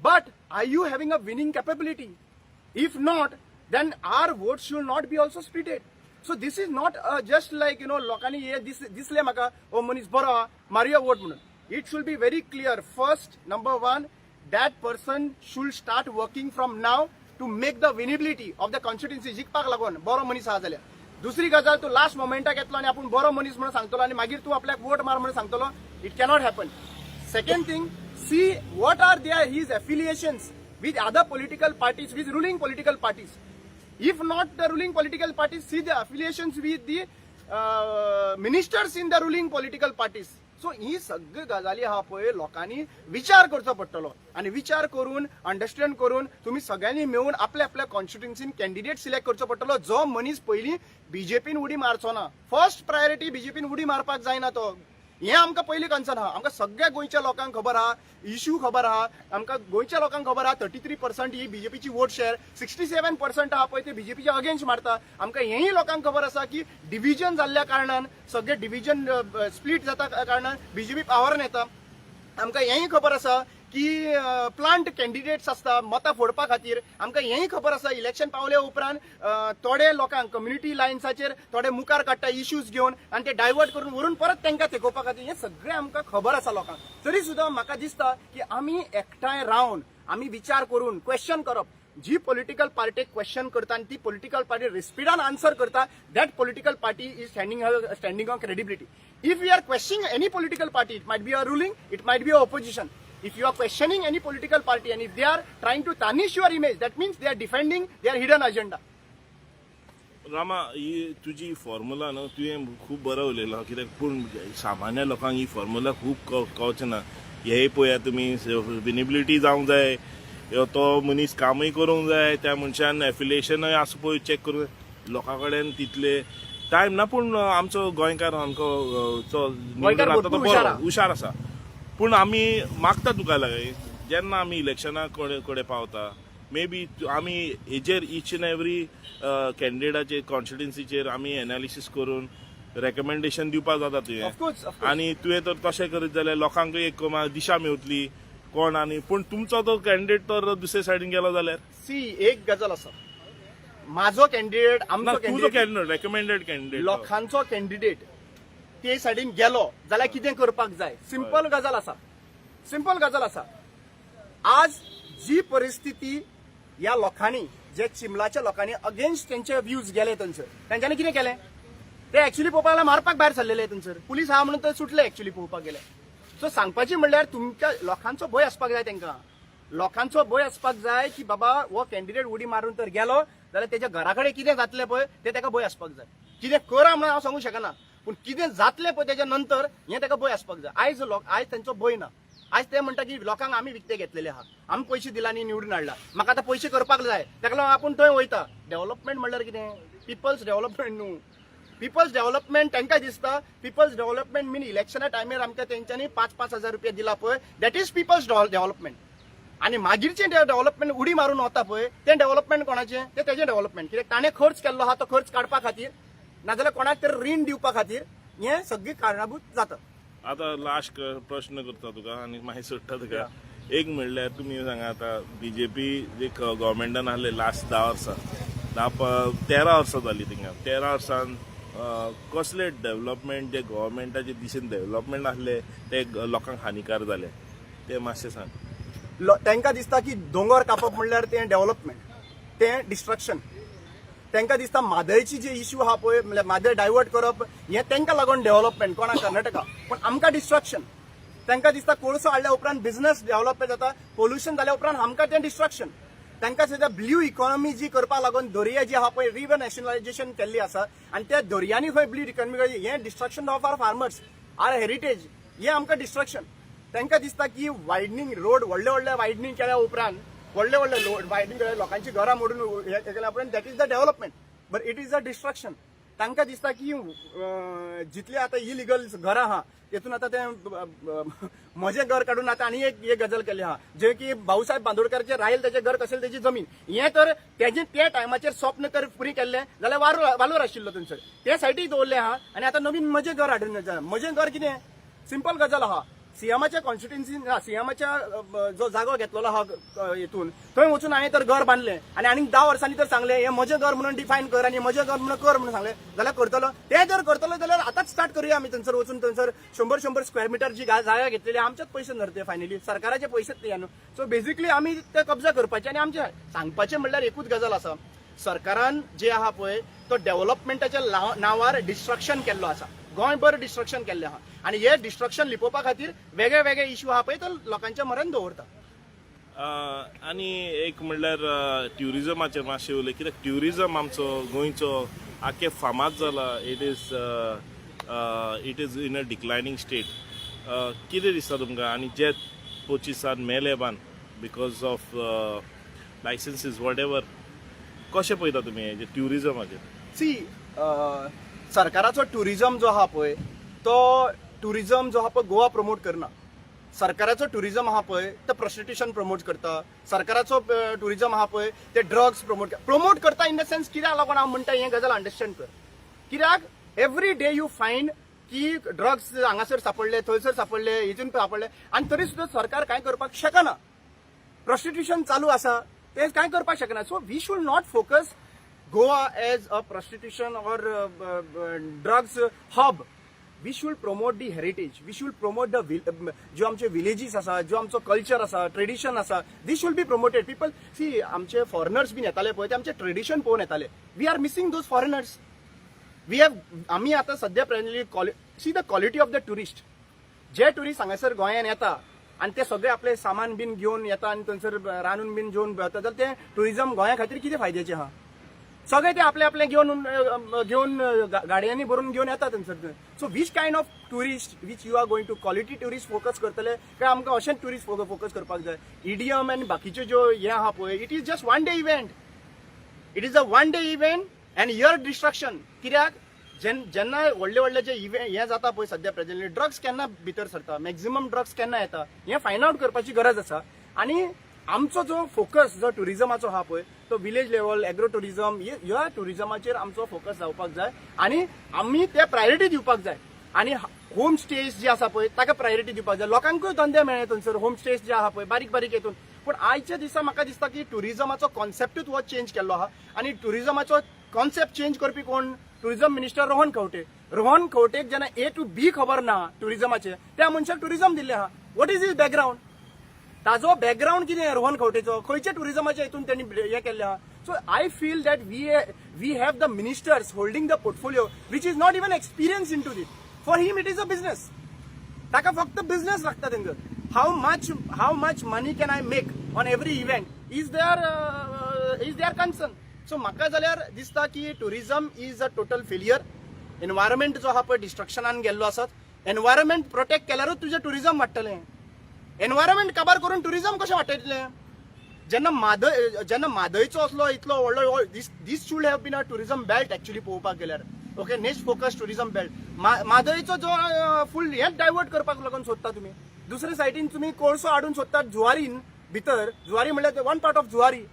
but are you having a winning capability? If not, then our votes should not be also splitted. So this is not just like लोकांनी हे दिसले म्हाका हो मनीस बरो आहा, मारुया vote म्हणून. It should be very clear. First, number one, that person should start working from now to make the winnability of the constituency. जिखपाक लागून बरो मनीस आहा जाल्यार. दुसरी गजाल, तूं लास्ट मोमेंटाक येतलो आनी आपूण बरो मनीस म्हणून सांगतलो आनी मागीर तूं आपल्याक वोट मार म्हणून सांगतलो, it cannot happen. Second thing, see what are their his affiliations with other political parties, with ruling political parties. If not the ruling political parties, see the affiliations with the ministers in the ruling political parties. So ही सगळी गजाली आहा पळय लोकांनी विचार करचो पडटलो आनी विचार करून, अंडरस्टँड करून तुमी सगळ्यांनी मेळून आपल्या आपल्या कॉन्स्टिट्युन्सीन कॅन्डिडेट सिलेक्ट करचो पडटलो, जो मनीस पयलीं बीजेपीन उडी मारचो ना. फर्स्ट प्रायोरिटी बीजेपीन उडी मारपाक जायना तो, हें आमकां पयलीं कन्सर्न आहा. आमकां सगळ्या गोंयच्या लोकांक खबर आहा, इश्यू खबर आहा. आमकां गोंयच्या लोकांक खबर आहा, 33% ही बीजेपीची वोट शेअर, 67% आहा पळय ते बीजेपीच्या अगेन्स्ट मारता. आमकां हेंय लोकांक खबर आसा की डिविजन जाल्ल्या कारणान, सगळे डिविजन स्प्लीट जाता कारणान बीजेपी पावरान येता. आमकां हेंय खबर आसा की प्लांट कॅन्डिडेट्स आसता मतां फोडपा खातीर. आमकां हेंय खबर आसा, इलेक्शन पावल्या उपरांत थोडे लोकांक कम्युनिटी लायन्साचेर थोडे मुखार काडटा इश्यूज घेवन आनी ते डायवर्ट करून व्हरून परत तांकां तेकोवपा खातीर. हें सगळें आमकां खबर आसा लोकांक. तरी सुद्दां म्हाका दिसता की आमी एकठांय रावन आमी विचार करून क्वेश्चन करप. जी पॉलिटिकल पार्टी क्वेश्चन करता आनी ती पॉलिटिकल पार्टी रिस्पिडान आन्सर करता, that political party is standing on credibility. If you are questioning any political party, it might be a ruling, it might be a opposition, if you are questioning any political party and if they are trying to tarnish your image, that means they are defending their hidden agenda.
रामा, ही तुजी formula न्हू, तुवें खूब बरो उलयलो. कित्याक पूण सामान्य लोकांक ही फॉर्मुला खूब कळचें ना. हे पळयात तुमी, विनेबिलिटी जावंक जाय, यो तो मनीस कामूय करूंक जाय, त्या मनशान एफिलिएशनय आसा पळय चॅक करूंक जाय. लोकां कडेन तितले टायम ना. पूण आमचो गोंयकार सामको चो
गोंयकार
निवडून आता तो
भरपूर हुशार
बरो
आहा.
हुशार आसा. पूण आमी मागता तुका लागीं, जेन्ना आमी इलेक्शना कडेन कडेन पावता, मे बी आमी हेजेर इच एंड एवरी कॅन्डिडेटाचेर, कॉन्स्टिट्युन्सीचेर आमी एनालिसीस करून रेकमेंडेशन दिवपाक जाता तुवें.
ऑफकोर्स.
आनी तुवें तर तशें करीत जाल्यार लोकांकूय एक दिशा मेवतली कोण. आनी पूण तुमचो तो कॅन्डिडेट तर दुसरे सायडीन गेलो जाल्यार?
सी, एक गजाल आसा, माझो कॅन्डिडेट
ना
आमचो
तुजो
कॅन्डिडेट
कॅन्डिडेट, रेकमेंडेड कॅन्डिडेट.
लोकांचो कॅन्डिडेट ते सायडीन गेलो जाल्यार कितें करपाक जाय? सिंपल गजाल आसा, सिंपल गजाल आसा. आज जी परिस्थिती ह्या लोकांनी, जे चिंबलाच्या लोकांनी अगेन्स्ट तेंचे व्यूज गेले थंयसर, तेंच्यांनी कितें केलें? ते एक्चुली पळोवपाक गेल्यार मारपाक भायर सरलेले. थंयसर पुलीस आहा म्हणून ते सुटले. एक्चुली पळोवपाक गेले, सो सांगपाचें म्हणल्यार तुमच्या लोकांचो भंय आसपाक जाय. तांकां लोकांचो भंय आसपाक जाय की बाबा, हो कॅन्डिडेट उडी मारून तर गेलो जाल्यार तेच्या घरा कडेन कितें जातलें पळय, तें ताका भंय आसपाक जाय. कितें करा म्हणून हांव सांगूंक शकना, पूण कितें जातलें पळय तेच्या नंतर, हें ताका भंय आसपाक जाय. आयज लोक, आयज तेंचो भंय ना. आयज ते म्हणटा की लोकांक आमी विकते घेतलेले आहा, आमी पयशे दिला न्ही, निवडून हाडला, म्हाका आतां पयशे करपाक जाय, ताका लागून आपूण थंय वयता. डेव्हलपमेंट म्हणल्यार कितें? पिपल्स डेव्हलपमेंट न्हू. पिपल्स डेव्हलपमेंट तांकां दिसता, पिपल्स डेव्हलपमेंट मीन इलेक्शना टायमार आमकां तेंच्यांनी 5-5 हजार रुपया दिला पळय, that is people's development. आनी मागीरचें डेव्हलपमेंट, उडी मारून वता पळय, तें डेव्हलपमेंट कोणाचें? तें तेजें डेव्हलपमेंट. कित्याक ताणें खर्च केल्लो आहा, तो खर्च काडपा खातीर, नाजाल्यार कोणाक तरी रीण दिवपा खातीर, हें सगळीं कारणाभूत जाता.
आतां लास्ट प्रश्न करता तुका आनी मागीर सोडटा तुका. एक म्हणल्यार तुमी सांगा, आतां बीजेपी जे गव्हर्मेंटान आहले लास्ट 10 वर्सां, 10, 13 वर्सां जालीं थिंगा, 13 वर्सान कसले डेव्हलपमेंट, जे गव्हर्मेंटाचे दिशेन डेव्हलपमेंट आहले ते लोकांक हानिकार जाले, ते मातशें सांग.
तांकां दिसता की दोंगर कापप म्हणल्यार तें डेव्हलपमेंट, तें डिस्ट्रक्शन. तांकां दिसता म्हादयची जी इश्यू आहा पळय, म्हणल्यार म्हादय डायवर्ट करप, हें तांकां लागून डेव्हलपमेंट, कोणाक? कर्नाटका, पूण आमकां डिस्ट्रक्शन. तांकां दिसता कोळसो हाडल्या उपरांत बिझनस डेव्हलप जाता, पोल्युशन जाल्या उपरांत आमकां तें डिस्ट्रक्शन. तांकां सद्या ब्ल्यू इकॉनॉमी जी करपा लागून दर्या जी आहा पळय, रिनॅशनलायझेशन केल्ली आसा आनी त्या दर्यांनी खंय ब्ल्यू इकॉनॉमी, हें destruction of our farmers, our heritage, हें आमकां डिस्ट्रक्शन. तांकां दिसता की वायडनींग रोड, व्हडले व्हडले वायडनींग केल्या उपरांत, व्हडले व्हडले रोड वायडनींग केल्या, लोकांची घरां मोडून हे केल्या उपरांत, that is the development, but it is a destruction. तांकां दिसता की जितले आतां इलिगल घरां आहा, तेतून आतां तें म्हजें घर काडून आतां आनी एक एक गजाल केल्ली आहा, जे की भाऊसाहेब बांदोडकराचें रायल तेजें घर कशें, तेजी जमीन, हें तर तेजें त्या टायमाचेर स्वप्न तर पुरी केल्लें जाल्यार वारो वालोर आशिल्लो थंयसर, ते सायडीक दवरलें आहा आनी आतां नवीन म्हजें घर हाडून. म्हजें घर कितें? सिंपल गजाल आहा, सीएमाच्या कॉन्स्टिट्युन्सी, सीएमाच्या जो जागो घेतलेलो आहा हितून, थंय वचून हांवें तर घर बांदलें आनी आनीक 10 वर्सांनी तर सांगलें हें म्हजें घर म्हणून डिफायन कर आनी म्हजें घर म्हणून कर म्हणून सांगलें जाल्यार करतलो. तें जर करतलो जाल्यार आतांच स्टार्ट करुया आमी. थंयसर वचून थंयसर 100-100 स्क्वेअर मिटर जी जागा घेतलेली, आमचेच पयशे न्हय ते, फायनली सरकाराचे पयशेच ते न्हू. सो बेजिकली आमी ते कब्जा करपाचे. आनी आमचें सांगपाचें म्हणल्यार एकूच गजाल आसा, सरकारान जे आहा पळय, तो डेव्हलपमेंटाच्या नांवार डिस्ट्रक्शन केल्लो आसा. गोंयभर डिस्ट्रक्शन केल्लें आहा आनी हे डिस्ट्रक्शन लिपोवपा खातीर वेगळे वेगळे इश्यू आहा पळय, तो लोकांच्या म्हऱ्यान दवरता.
आनी एक म्हणल्यार ट्युरिजमाचेर मातशें उलय, कित्याक ट्युरिजम आमचो गोंयचो आख्खे फामाद जाला. It is in a declining state. कितें दिसता तुमकां? आनी जे 25 मेले बान because of licenses, whatever, कशें पळयता तुमी हेजे ट्युरिजमाचेर?
सी, सरकाराचो ट्युरिजम जो आहा पळय, तो ट्युरिजम जो आहा पळय, गोवा प्रमोट करना. सरकाराचो ट्युरिजम आहा पळय, तो प्रोस्टिट्युशन प्रमोट करता. सरकाराचो ट्युरिजम आहा पळय, ते ड्रग्स प्रमोट करता. इन the sense, कित्याक लागून हांव म्हणटा, हें गजाल अंडरस्टँड कर, कित्याक एवरी डे you find की ड्रग्स हांगासर सापडले, थंयसर सापडले, हितून सापडले आनी तरी सुद्दां सरकार कांय करपाक शकना. प्रोस्टिट्युशन चालू आसा, ते कांय करपाक शकना. So we should not focus Goa as a prostitution or drugs hub. We should promote the heritage, we should promote the ज्यो आमचे विलेजीस आसा, ज्यो आमचो कल्चर आसा, ट्रेडिशन आसा, this should be promoted. People see, आमचे फॉरेनर्स बीन येताले पळय, ते आमचे ट्रेडिशन पळोवन येताले. We are missing those foreigners. We have आमी आतां सद्या presently, see the quality of the tourist. J tourist हांगासर गोंयान येता आनी ते सगळे आपले सामान बीन घेवन येता आनी थंयसर रांदून बीन जेवन वता, जाल्यार तें ट्युरिजम गोंया खातीर कितें फायद्याचें आहा? सगळे ते आपले आपले घेवन घेवन गाडयांनी भरून घेवन येता थंयसर. So which kind of tourist which you are going to, quality tourist focus करतले काय आमकां अशेंच ट्युरिस्ट फोकस करपाक जाय? ईडीएम आनी बाकीच्यो ज्यो हें आहा पळय, it is just one day event. It is a one day event and your destruction. कित्याक जेन्ना व्हडले व्हडले जे इव्हेंट हे जाता पळय, सध्या प्रेझेंटली ड्रग्स केन्ना भितर सरता, मॅक्झिमम ड्रग्स केन्ना येता, हें फायंड आवट करपाची गरज आसा. आनी आमचो जो फोकस जो ट्युरिजमाचो आहा पळय, तो विलेज लेवल एग्रो ट्युरिजम ह्या ट्युरिजमाचेर आमचो फोकस जावपाक जाय आनी आमी ते प्रायोरिटी दिवपाक जाय. आनी होम स्टेज जे आसा पळय, ताका प्रायोरिटी दिवपाक जाय. लोकांकूय धंदे मेळ्ळे थंयसर, होम स्टेज जे आहा पळय बारीक बारीक हितून. पूण आयच्या दिसा म्हाका दिसता की ट्युरिजमाचो कॉन्सेप्टूच हो चेंज केल्लो आहा. आनी ट्युरिजमाचो कॉन्सेप्ट चेंज करपी कोण? Tourism minister Rohan Khaunte. Rohan खंवटेक जेन्ना ए टू बी खबर ना ट्युरिजमाचे, त्या मनशाक ट्युरिजम दिल्लें आहा. What is his background? ताजो बॅकग्रावंड कितें रोहन खंवटेचो? खंयच्या ट्युरिजमाच्या हितून त्यांनी हें केल्लें आहा? So I feel that we have the ministers holding the portfolio which is not even experience into this. For him it is a business. ताका फक्त बिझनेस लागता तेंका. How much money can I make on every event is their concern. So म्हाका जाल्यार दिसता की tourism is a total failure. Environment जो आहा पळय, डिस्ट्रक्शनान गेल्लो आसात. एनवायरमेंट प्रोटेक्ट केल्यारूच तुजें ट्युरिजम वाडटलें. एनवायरमेंट काबार करून ट्युरिजम कशें वाडटलें? जेन्ना म्हादयचो असलो इतलो व्हडलो, this should have been a tourism belt actually पळोवपाक गेल्यार, okay, next focus tourism belt. म्हादयचो जो फूल हें डायवर्ट करपाक लागून सोदता तुमी. दुसरे सायडीन तुमी कोळसो हाडून सोदतात जुवारीन भितर. जुवारी म्हणल्यार वन पार्ट ऑफ जुवारी.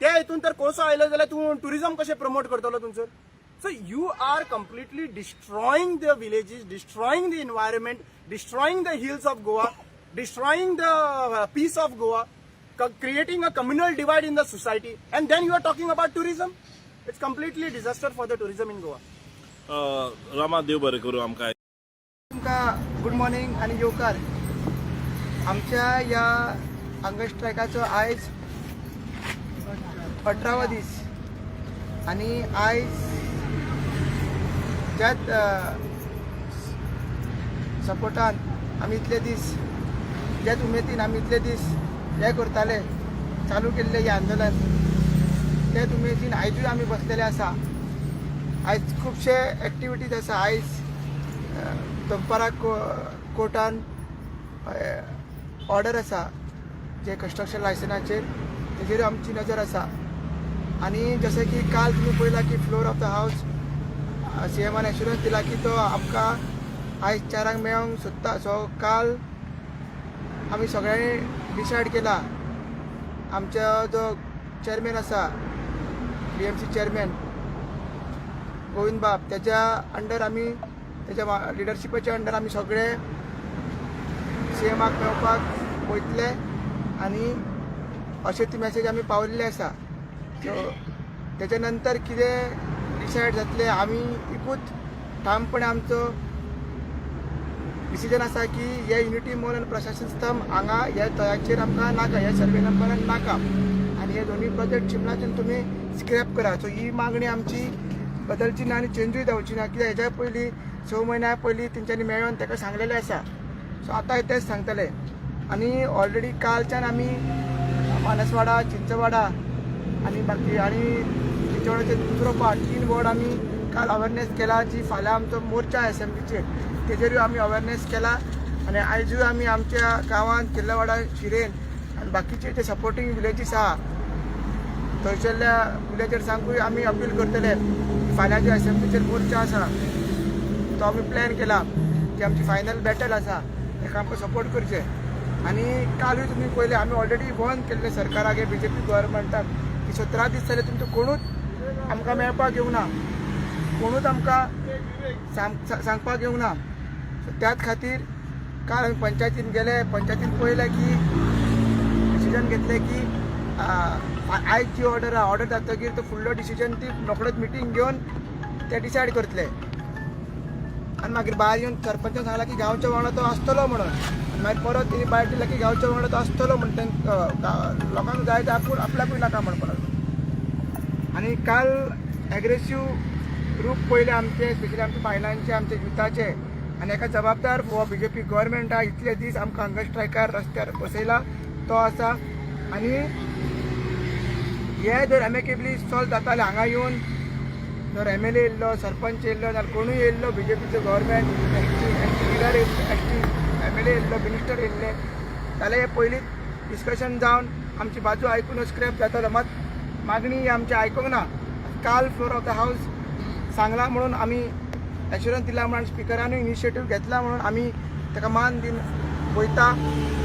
त्या हितून तर कोळसो आयलो जाल्यार तूं ट्युरिजम कशें प्रमोट करतलो तुमचो? So you are completely destroying the villages, destroying the environment, destroying the hills of Goa, destroying the peace of Goa, creating a communal divide in the society, and then you are talking about tourism. It's completely disaster for the tourism in Goa.
Rama, देव बरें करूं आमकां.
तुमकां good morning आनी येवकार. आमच्या ह्या hunger स्ट्रायकाचो आयज 18वो दीस आनी आयज ज्याच सपोर्टान आमी इतले दीस, ज्याच उमेदीन आमी इतले दीस हे करताले, चालू केल्ले हें आंदोलन, त्याच उमेदीन आयजूय आमी बसलेले आसा. आयज खुबशे एक्टिविटीज आसा. आयज दनपाराक कोर्टान ऑर्डर आसा जे कंस्ट्रक्शन लायसनाचेर, तेजेर आमची नजर आसा. आनी जशें की काल तुमी पळयलां की फ्लोर ऑफ the house सीएमान एश्युरन्स दिला की तो आमकां आयज 4 क मेळोंक सोदता. सो काल आमी सगळ्यांनी डिसायड केला, आमचो जो चेअरमॅन आसा, बीएमसी चेअरमॅन गोविंद बाब, त्याच्या अंडर आमी, तेच्या लिडरशिपाच्या अंडर आमी सगळे सीएमाक मेळपाक वयतले आनी अशें ती मॅसेज आमी पावयल्ली आसा. सो तेच्या नंतर कितें डिसायड जातलें, आमी एकूच ठामपणे आमचो डिसिजन आसा की हे युनिटी मॉल आनी प्रशासन स्तंभ हांगा ह्या तळ्याचेर आमकां नाका, ह्या सर्वे नंबरान नाका आनी हे दोनूय प्रोजेक्ट चिमलाच्यान तुमी स्क्रॅप करा. सो ही मागणी आमची बदलची ना आनी चेंजूय जावची ना, कित्याक हेच्या पयलीं 6 म्हयन्या पयलीं तेंच्यांनी मेळोन ताका सांगलेलें आसा. सो आतांय तेंच सांगतले. आनी ऑलरेडी कालच्यान आमी मानसवाडा, चिंचवाडा आनी बाकी आनी चिंचवाडाचे दुसरो पार्ट, तीन वॉर्ड आमी काल अवेरनेस केला. जी फाल्यां आमचो मोर्चा एसेंब्लीचेर, तेजेरूय आमी अवेरनेस केला. आनी आयजूय आमी आमच्या गांवांत किल्लावाडा, शिरेन आनी बाकीचे जे सपोर्टींग विलेजीस आहा, थंयसरल्या विलेजर्सांकूय आमी अपील करतले की फाल्यां जे एसेंब्लीचेर मोर्चा आसा, तो आमी प्लॅन केला की आमची फायनल बॅटल आसा, ताका आमकां सपोर्ट करचे. आनी कालूय तुमी पळयलें, आमी ऑलरेडी वॉर्न केल्लें सरकाराक, हे बीजेपी गव्हर्मेंटाक की 17 दीस जाले, तुमचो कोणूच आमकां मेळपाक येवना, कोणूच आमकां सांगपाक येवना. सो त्याच खातीर काल आमी पंचायतीन गेले. पंचायतीन पळयलें की डिसिजन घेतलें की आयज जी ऑर्डर आहा, ऑर्डर जातकीर तो फुडलो डिसिजन ती रोखडोच मिटींग घेवन ते डिसायड करतले. आनी मागीर भायर येवन सरपंचान सांगलां की गांवच्या वांगडा तो आसतलो म्हणून. आनी मागीर परत तेणी भायर दिला की गांवच्या वांगडा तो आसतलो म्हण, तांकां लोकांक जाय ते आपूण आपल्याकूय नाका म्हणपाक लागलो. आनी काल एग्रेसीव रूप पयलें आमचें, स्पेशली आमच्या बायलांचें, आमच्या युथाचें. आनी एका जबाबदार हो बीजेपी गव्हर्मेंट इतले दीस आमकां हंगर स्ट्रायकार रस्त्यार बसयला तो आसा. आनी हे जर एमेकेबली सॉल्व जाताले हांगा येवन जर एम एल ए येयल्लो, सरपंच येयल्लो, जाल्यार कोणूय येयल्लो, बीजेपीचो government ST ST leader ST MLA येयल्लो, मिनिस्टर येयल्ले जाल्यार हे पयलींच डिस्कशन जावन आमची बाजू आयकून स्क्रॅप जातालो. मात मागणी ही आमची आयकूंक ना. काल फ्लोर ऑफ the house सांगला म्हणून आमी एश्युरन्स दिला म्हणून स्पिकरानूय इनिशिएटीव घेतला म्हणून आमी ताका मान दिवन वयता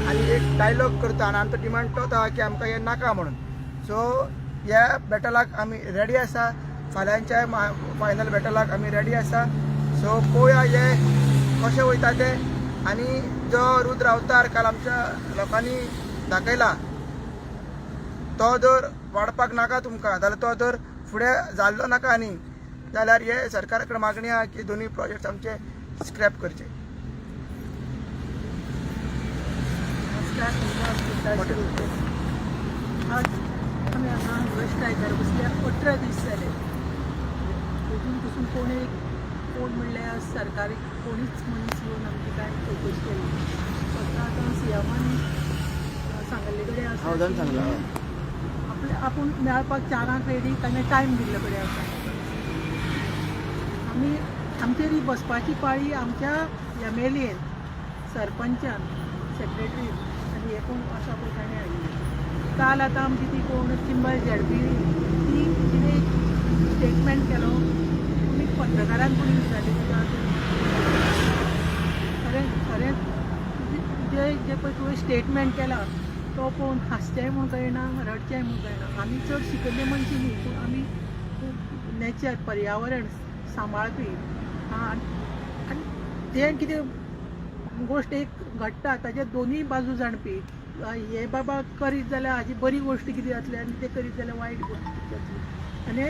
आनी एक डायलॉग करता आनी आमचो डिमांड तोच आहा की आमकां हें नाका म्हणून. सो ह्या बॅटलाक आमी रेडी आसा. फाल्यांच्या फायनल बॅटलाक आमी रेडी आसा. सो पळोवया हे कशें वयता तें. आनी जो रुद्र अवतार काल आमच्या लोकांनी दाखयला तो जर वाडपाक नाका तुमकां जाल्यार तो जर फुडें जाल्लो नाका आनी जाल्यार हे सरकारा कडेन मागणी आहा की दोनूय प्रोजेक्ट्स आमचे स्क्रॅप करचे.
नमस्कार. आज आमी हांगा हंगर स्ट्रायकार बसल्या 18 दीस जाले. अजून पसून कोण एक कोण म्हणल्यार सरकारी कोणीच मनीस येवन आमची कांय चवकशी केली. स्वता आतां सीएमान सांगल्ले कडेन आसा
हांव सांगला
आपले आपूण मेळपाक 4ांक रेडी, ताणें टायम दिल्ले कडेन आसा. आमी आमचेर ही बसपाची पाळी आमच्या एम एल एन, सरपंचान, सेक्रेटरीन आनी हे कोण आसा पळय ताणें हाडली. काल आतां आमची ती कोण चिंबल झेडपी ती तिणें एक स्टेटमेंट केलो. तुमी पत्रकारान कोणी विचारलें तिका, खरें खरें तुजें जें पळय तुवें स्टेटमेंट केलां तो पळोवन हांसचेंय म्हूण कळना, रडचेंय म्हूण कळना. आमी चड शिकल्ले मनशां न्ही, पूण आमी खूब नेचर पर्यावरण सांबाळपी. आनी जें कितें गोश्ट एक घडटा ताजे दोनूय बाजू जाणपी. हे बाबा करीत जाल्यार हाजी बरी गोश्ट कितें जातली आनी ते करीत जाल्यार वायट गोश्ट कितें जातली. आनी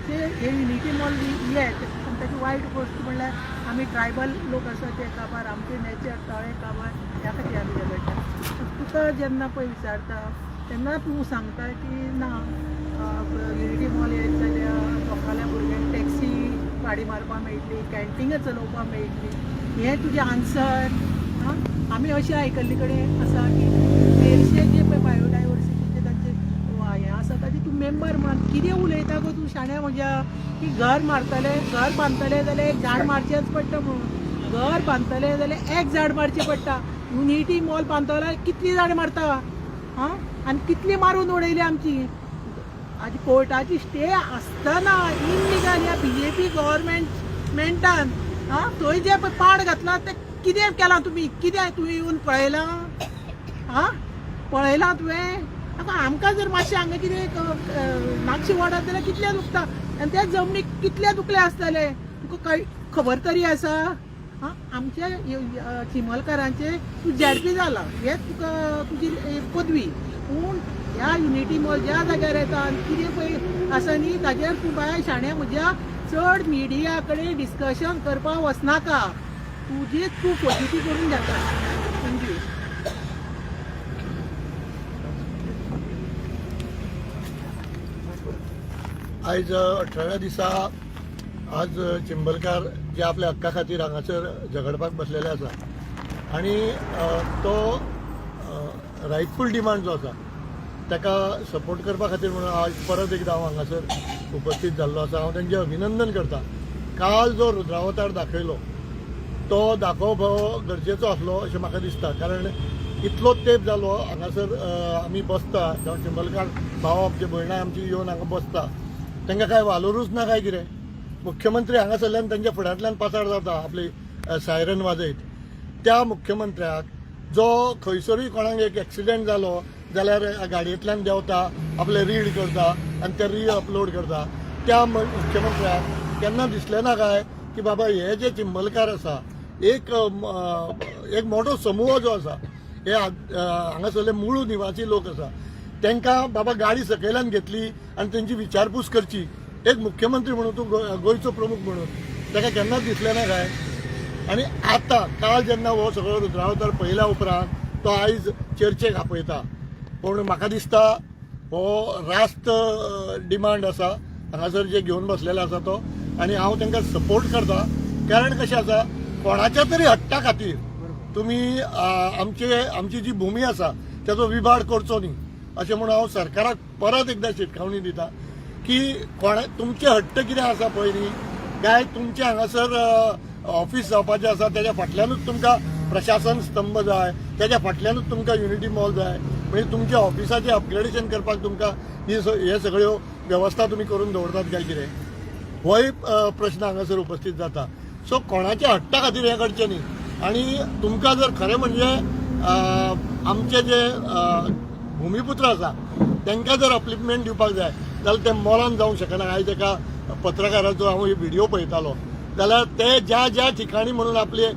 ते हे युनिटी मॉल येत पूण ताची वायट गोश्ट म्हणल्यार आमी ट्रायबल लोक आसा ते काबार, आमचें नेचर तळें काबार, ह्या खातीर आमी झगडटा. तुका जेन्ना पळय विचारता तेन्ना तूं सांगता की ना युनिटी मॉल येत जाल्यार लोकांल्या भुरग्यांक टॅक्सी गाडी मारपाक मेळटली, कॅन्टिनां चलोवपाक मेळटली. हें तुजें आन्सर. आं, आमी अशें आयकल्ले कडेन आसा की मेरशे जे पळय बायोडायवर्सिटीचे तांचे हें आसा ताचे तूं मेंबर म्हणून कितें उलयता गो तूं शाण्या म्हज्या, की घर मारतले, घर बांदतले जाल्यार एक झाड मारचेंच पडटा म्हणून. घर बांदतले जाल्यार एक झाड मारचें पडटा. युनिटी मॉल बांदतले कितलीं झाडां मारता. आं, आनी कितली मारून उडयली आमची. आनी कोर्टाची स्टे आसतना इनलिगल ह्या बीजेपी गव्हर्मेंटान आं थंय जे पळय पाड घातला तें कितें केलां तुमी? कितें तुवें येवन पळयलां? आं, पळयलां तुवें? आतां आमकां जर मातशें हांगा कितें नागशी वडत जाल्यार कितलें दुखता आनी त्या जमनीक कितले दुखले आसतले तुका कांय खबर तरी आसा? आं, आमच्या चिमलकारांचे तूं झेडपी जाला हेच तुका तुजी पदवी. पूण ह्या युनिटी मॉल ज्या जाग्यार येता आनी कितें पळय आसा न्ही ताजेर तूं बाय शाण्या म्हज्या चड मिडिया कडेन डिस्कशन करपाक वचनाका. तुजीच तूं फजिती करून घेता. Thank you.
आयज 18व्या दिसा आज चिंबलकार जे आपल्या हक्का खातीर हांगासर झगडपाक बसलेले आसा आनी तो रायटफूल डिमांड जो आसा ताका सपोर्ट करपा खातीर म्हणून आज परत एकदां हांव हांगासर उपस्थित जाल्लो आसा. हांव तांचें अभिनंदन करता. काल जो रुद्रावतार दाखयलो तो दाखोवप हो गरजेचो आसलो अशें म्हाका दिसता, कारण इतलो तेंप जालो हांगासर आमी बसता, जावं चिंबलकार भाव आमचे भयणां आमची येवन हांगा बसता, तांकां कांय वालोरूच ना काय कितें? मुख्यमंत्री हांगासरल्यान तांच्या फुड्यांतल्यान पासार जाता आपली सायरन वाजयत. त्या मुख्यमंत्र्याक जो खंयसरूय कोणाक एक एक्सिडेंट जालो जाल्यार गाडयेंतल्यान देंवता, आपले रील करता आनी ते रील अपलोड करता, त्या मुख्यमंत्र्याक केन्ना दिसलें ना काय की बाबा हे जे चिंबलकार आसा एक एक मोठो समूह जो आसा हे हांगासरले मूळ निवासी लोक आसा तांकां बाबा गाडी सकयल्यान घेतली आनी तेंची विचारपूस करची. एक मुख्यमंत्री म्हणून तूं गोंयचो प्रमुख म्हणून ताका केन्नाच दिसलें ना काय? आनी आतां काल जेन्ना हो सगळो रुद्रावतार पळयल्या उपरांत तो आयज चर्चेक आपयता. पूण म्हाका दिसता हो रास्त डिमांड आसा हांगासर जे घेवन बसलेले आसा तो, आनी हांव तांकां सपोर्ट करता. कारण कशें आसा, कोणाच्या तरी हट्टा खातीर तुमी आमची जी भूमी आसा ताचो विभाड करचो न्ही. अशें म्हणून हांव सरकाराक परत एकदां शिटकावणी दिता की कोणा तुमचे हट्ट कितें आसा पळय न्ही, काय तुमचे हांगासर ऑफिस जावपाचें आसा तेज्या फाटल्यानूच तुमकां प्रशासन स्तंभ जाय, तेज्या फाटल्यानूच तुमकां युनिटी मॉल जाय, म्हणजे तुमच्या ऑफिसाचें अपग्रेडेशन करपाक तुमकां हे सगळ्यो वेवस्था तुमी करून दवरतात काय कितें, होय प्रश्न हांगासर उपस्थित जाता. सो कोणाच्या हट्टा खातीर हें करचें न्ही. आनी तुमकां जर खरें म्हणजे आमचे जे भुमिपुत्र आसा तांकां जर अपलिफ्टमेंट दिवपाक जाय जाल्यार ते मॉलान जावंक शकना. आयज एका पत्रकाराचो हांव व्हिडिओ पळयतालो जाल्यार ते ज्या ज्या ठिकाणी म्हणून आपले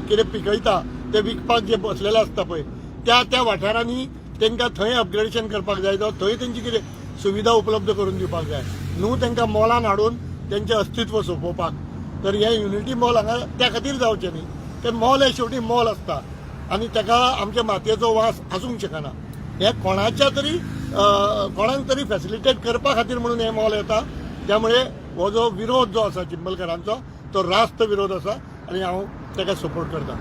कितें पिकयता ते विकपाक जे बसलेले आसता पळय त्या त्या वाठारांनी तांकां थंय अपग्रेडेशन करपाक जाय, जावं थंय तेंची कितें सुविधा उपलब्ध करून दिवपाक जाय, न्हू तांकां मॉलान हाडून तेंचें अस्तित्व सोंपोवपाक. तर हे युनिटी मॉल हांगा त्या खातीर जावचें न्ही, ते मॉल हे शेवटी मॉल आसता आनी ताका आमच्या मातयेचो वास आसूंक शकना. हे कोणाच्या तरी कोणाक तरी फॅसिलिटेट करपा खातीर म्हणून हे मॉल येता. त्यामुळे हो जो विरोध जो आसा चिंबलकरांचो तो रास्त विरोध आसा आनी हांव ताका सपोर्ट करता.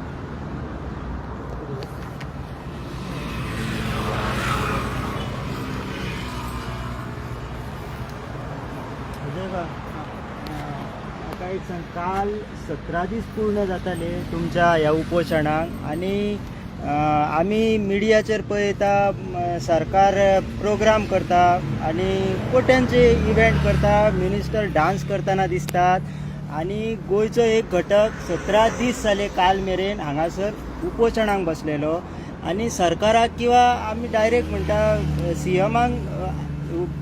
म्हाका एक सांग, काल 17 दीस पूर्ण जाताले तुमच्या ह्या उपोशणाक आनी आमी मिडियाचेर पळयता सरकार प्रोग्राम करता आनी कोट्यांचे इव्हेंट करता, मिनिस्टर डान्स करतना दिसतात आनी गोंयचो एक घटक 17 दीस जाले काल मेरेन हांगासर उपोशणाक बसलेलो आनी सरकाराक किंवा आमी डायरेक्ट म्हणटा सीएमाक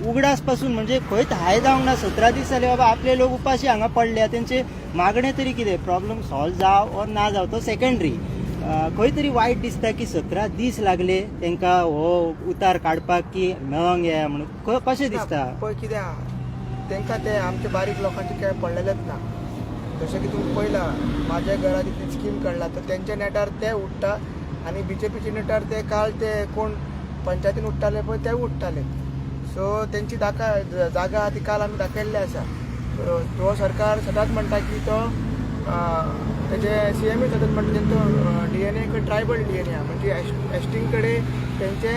उगडास पासून म्हणजे खंयच हाय जावंक ना. 17 दीस जाले बाबा आपले लोक उपाशी हांगा पडल्या, तेंचे मागणे तरी कितें प्रॉब्लम सॉल्व जावं ओर ना जावं तो सेकेंडरी, खंय तरी वायट दिसता की 17 दीस लागले तांकां हो उतार काडपाक की मेळोंक येया म्हणून, कशें दिसता?
पळय कितें आहा तांकां ते आमचे बारीक लोकांचे कांय पडलेलेच ना. जशें की तुमी पळयलां म्हाज्या घरा तितली स्कीम काडला तर तेंच्या नेटार ते उठ्ठा आनी बीजेपीच्या नेटार ते काल ते कोण पंचायतीन उठ्ठाले पळय ते उठ्ठाले. सो तेंची जागा आहा ती काल आमी दाखयल्ली आसा. तो सरकार सदांच म्हणटा की तो तेजे सीएमूय सदांच म्हणटा तेंचो डीएनए ट्रायबल डीएनए आहा, म्हणजे एसटीं कडेन तेंचे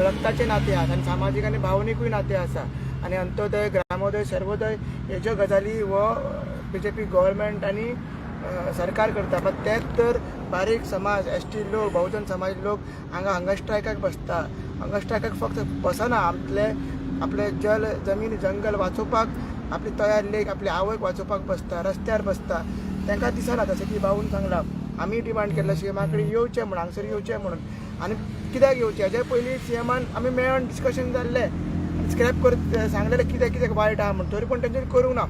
रक्ताचे नाते आहात आनी सामाजीक आनी भावनिकूय नाते आसा आनी अंत्योदय, ग्रामोदय, सर्वोदय हेज्यो गजाली हो बीजेपी गव्हर्मेंट आनी सरकार करता. पण तेच तर बारीक समाज, एसटी लोक, बहुजन समाज लोक हांगा हंगर स्ट्रायकाक बसता. हंगर स्ट्रायकाक फक्त बसना, आपले आपले जल जमीन जंगल वाचोवपाक, आपली तयार लेक, आपली आवयक वाचोवपाक बसता, रस्त्यार बसता. तांकां दिसना. जशें की भाऊन सांगलां आमी डिमांड केल्लो सीएमा कडेन येवचें म्हणून, हांगसर येवचें म्हणून. आनी कित्याक येवचें हेज्या पयलीं सीएमान आमी मेळोन डिस्कशन जाल्लें, स्क्रॅप कर सांगलेलें कितें कितें वायट आहा म्हूण, तरी पूण तेंच्यांनी करूंक ना.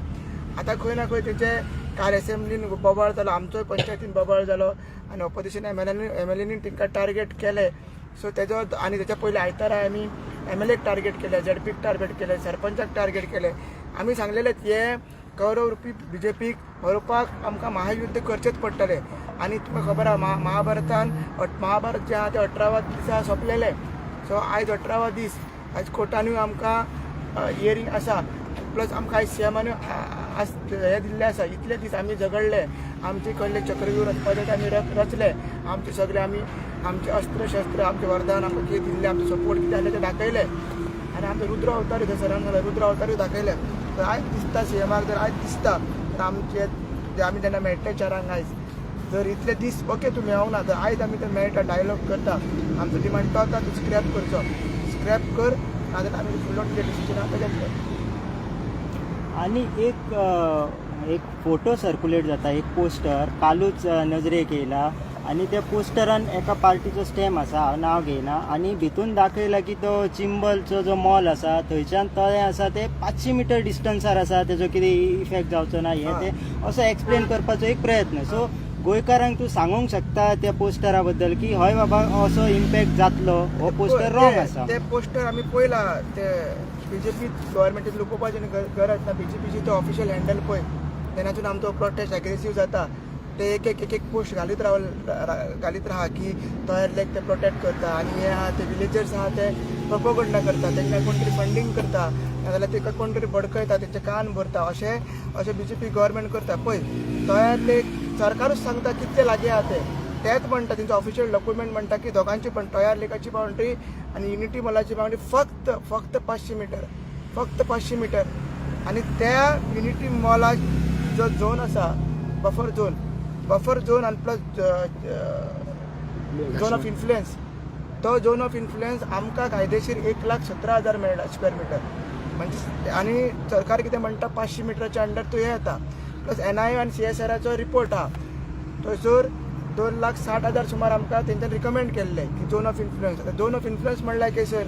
आतां खंय ना खंय तेंचे काल एसेंब्लीन बोबाळ जालो, आमचोय पंचायतीन बोबाळ जालो आनी ऑपोजिशन एमएलएनी तांकां टार्गेट केलें. सो तेजो आनी तेच्या पयलीं आयतारा आमी एमएलएक टार्गेट केलें, झेडपीक टार्गेट केलें, सरपंचाक टार्गेट केलें. आमी सांगलेलें हे कौरव रुपी बीजेपीक हरोवपाक आमकां महायुद्ध करचेंच पडटलें. आनी तुमकां खबर आहा महाभारतान महाभारत जें आहा तें 18व्या दिसा सोंपलेलें. सो आयज 18वो दीस, आयज कोर्टानूय आमकां हियरींग आसा, प्लस आमकां आयज सीएमानूय आज हें दिल्लें आसा. इतले दीस आमी झगडले, आमचे कडले चक्रव्यूह रचपाचें आमी रचले, आमचे सगळे आमी आमचे अस्त्र शस्त्र, आमचें वरदान आमकां कितें दिल्लें, आमचो सपोर्ट कितें आसलें तें दाखयलें आनी आमचो रुद्र अवतारूय थंय सरान सांगलें रुद्र अवतारूय दाखयलें. तर आयज दिसता सीएमाक, जर आयज दिसता तर आमचे जे आमी जेन्ना मेळटले चारांक आयज, जर इतले दीस ओके तूं मेळोंक ना तर आयज आमी ते मेळटा, डायलॉग करता, आमचो डिमांड तो आतां तूं स्क्रॅप करचो, स्क्रॅप कर, नाजाल्यार आमी फुडलो कितें डिसिजन आसा तें घेतले.
आनी एक एक फोटो सर्कुलेट जाता, एक पोस्टर कालूच नजरेक येयला आनी त्या पोस्टरान एका पार्टीचो स्टॅम्प आसा, हांव नांव घेयना, आनी भितून दाखयला की तो चिंबलचो जो मॉल आसा थंयच्यान तळें आसा ते 500 मिटर डिस्टन्सार आसा, तेजो कितें इफेक्ट जावचो ना हें तें असो एक्सप्लेन करपाचो एक प्रयत्न. सो गोंयकारांक तूं सांगूंक शकता त्या पोस्टरा बद्दल की हय बाबा असो इम्पॅक्ट जातलो, हो पोस्टर रॉंग आसा?
ते पोस्टर आमी पळयला, ते बीजेपी गव्हर्मेंटीन लुकोवपाची गरज ना. बीजेपीची तो ऑफिशियल हँडल पळय, तेन्नासून आमचो प्रोटेस्ट एग्रेसीव जाता. ते एक एक एक एक पोस्ट घालीत घालीत राहा की तयार लेक ते प्रोटेक्ट करता आनी हे आहा ते विलेजर्स आहा ते प्रोपोगंडा करता, तांकां कोण तरी फंडींग करता नाजाल्यार तांकां कोण तरी बडकयता, तेंचे कान भरता, अशें अशें बीजेपी गव्हर्मेंट करता. पळय तयार लेक सरकारूच सांगता कितले लागीं आहा ते, तेच म्हणटा, तेंचो ऑफिशियल डॉक्युमेंट म्हणटा की दोगांची पण, तोयार लेकाची बाउंड्री आनी युनिटी मॉलाची बाउंड्री फक्त फक्त 500 मिटर, फक्त 500 मिटर. आनी त्या युनिटी मॉला जो झोन आसा, बफर झोन, बफर झोन आनी प्लस झोन ऑफ इन्फ्लुएन्स, तो झोन ऑफ इन्फ्लुएन्स आमकां कायदेशीर 1,17,000 मेळ्ळा स्क्वेअर मिटर. म्हणजे आनी सरकार कितें म्हणटा, 500 मिटराच्या अंडर तूं हें येता. प्लस एनआयओ आनी सीएसआराचो रिपोर्ट आहा, थंयसर 2,60,000 सुमार आमकां तेंच्यान रिकमेंड केल्लें की झोन ऑफ इन्फ्लुएन्स. आतां झोन ऑफ इन्फ्लुएन्स म्हणल्यार की सर,